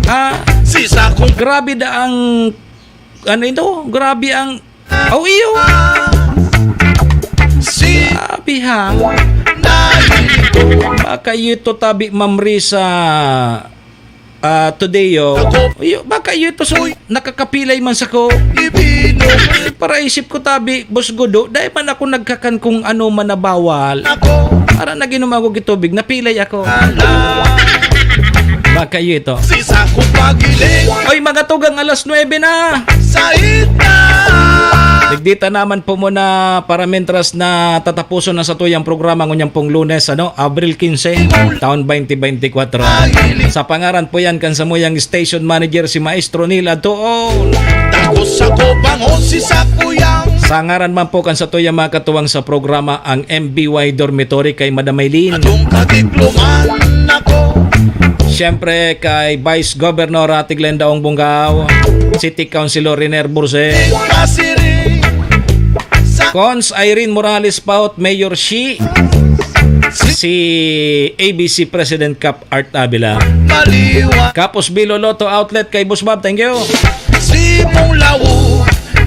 Ah, si Sakong grabe da ang, ano ito? Grabe ang, aw, iyo. Si Grabe ha. Nahito. Baka ito tabi, Ma'am Risa. Ah, today, oh. Iyo, baka iyo to, so, nakakapilay man sa ko. Ibino. Para isip ko, tabi, Boss Gudo, dai man ako nagkakan kung ano man na bawal. Ako. Para nag-inom ako kitubig, napilay ako. Ala. Baka iyo ito. Si sa kong pagiling. Oy, mga tugang, alas nuebe na. Sa ita. Digdita naman po muna para mentras na tatapuson na sa tuyang programa ngunyan pong Lunes, ano, Abril quince, taon twenty twenty-four. Sa pangaran po yan kan samuyang station manager, si Maestro Neil Adtuon. Takos ako bangon si Sakuyang. Sa ngaran man po kan sa tuyang mga katuwang sa programa, ang M B Y Dormitory kay Madam Maylin. Atong kagigluman ako. Siyempre kay Vice Governor Ate Glenda Ong Bungao, City Councilor Riner Burse, Masiri. Sa Cons Irene Morales Paut, Mayor Shi, si A B C President Cap Art Avila. Maliwa. Kapos Bilo Lotto Outlet kay Boss Bob, thank you. Simulaw,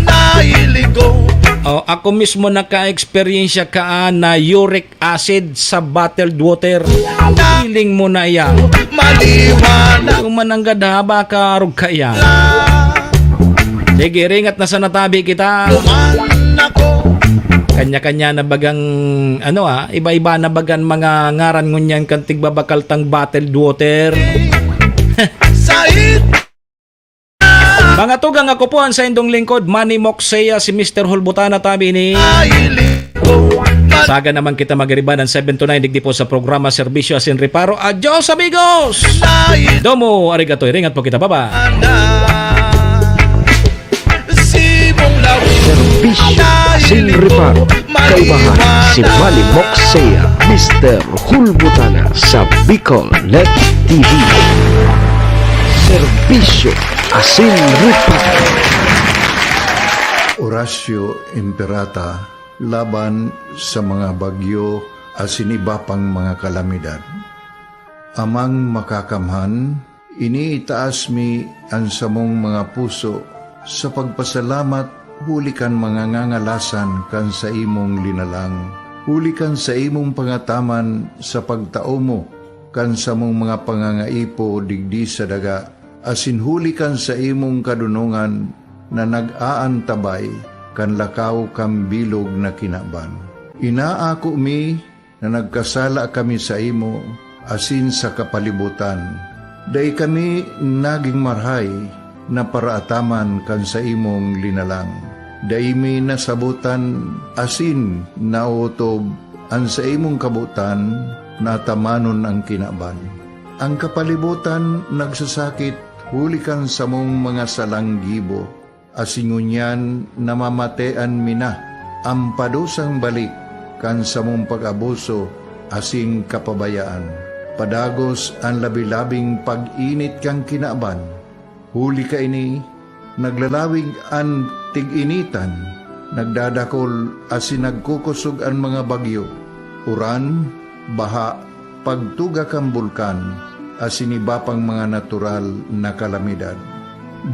nailigo. Oh, ako mismo naka-eksperyensya kaan na uric acid sa bottled water. Feeling mo na yan. Maliwanag. Yung mananggad ha, baka arog ka yan. Sige, ringat na sa natabi kita. Luman ako. Kanya-kanya na bagang, ano, ah, iba-iba na bagan mga ngaran ngunyan kan tigbabakal tang bottled water. Sa Mga tugang, ako po ang saindong lingkod, Manny Moksea, si Mister Hulbutana tabi ni. Saga naman kita magiriba ng seven to nine, digdi po sa programa Serbisyo Asin Reparo. Adios, amigos! Domo, arigato, iringat po kita, baba. Serbisyo Asin Reparo, kaibahan si Manny Moksea, Mister Hulbutana sa Bicol Net T V. Serbisyo Asin Reparo. Horacio Imperata laban sa mga bagyo asin iba pang mga kalamidad. Amang Makakamhan, iniitaas mi an samong mga puso sa pagpasalamat huli kan mga ngangalasan kan saimong linalang, huli kan saimong pangataman sa pagtao mo kan samong mga pangangaipo digdi sa daga, asin huli kan saimong kadonongan na nag-aantabay kan lakaw kan bilog na kinaban. Inaako mi na nagkasala kami saimo asin sa kapalibotan. Dai kami nagin marahay na paraataman kan saimong linalang. Dai mi nasabotan asin naotob an saimong kabotan na atamanon an kinaban. An kapalibotan nagsasakit huli kan samong mga salang gibo, asin ngunyan namamatean mi na an padusang balik kan samong pag-abuso asin kapabayaan. Padagos an labi-labing pag-init kan kinaban. Huli kaini, naglalawig an tig-initan, nagdadakol asin nagkukosog an mga bagyo, uran, baha, pagtuga kan bulkan, asin iba pang mga natural na kalamidad.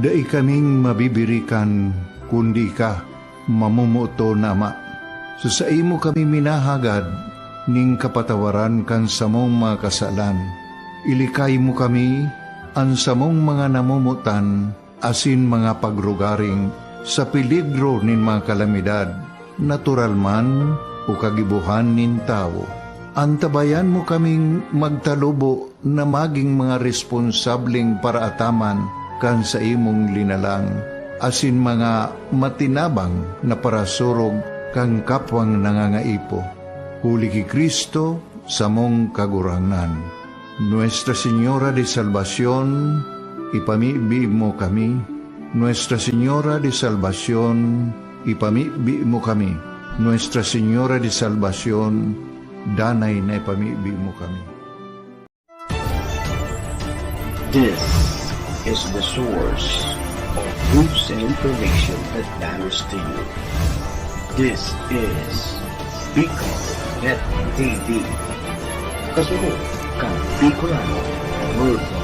Dai kaming mabibirikan, kundi ika, mamomoton na Ama. Sa saimo kami minahagad nin kapatawaran kan samong mga kasalan. Ilikay mo kami, an samong mga namomotan, asin mga pagrugaring sa peligro nin mga kalamidad, natural man o kagibohan nin tawo. Antabayan mo kaming magtalubo na magin mga responsableng paraataman kan saimong linalang, asin mga matinabang na parasurog kan kapwang nangangaipo. Huli ki Cristo, samong Kagurangnan. Nuestra Señora de Salvacion, ipamibi mo kami. Nuestra Señora de Salvacion, ipamibi mo kami. Nuestra Señora de Salvacion, danay na ipamibi mo kami. This is the source of news and information that matters to you. This is Bicol Net T V. Kasunod kan Bicolano Worldwide.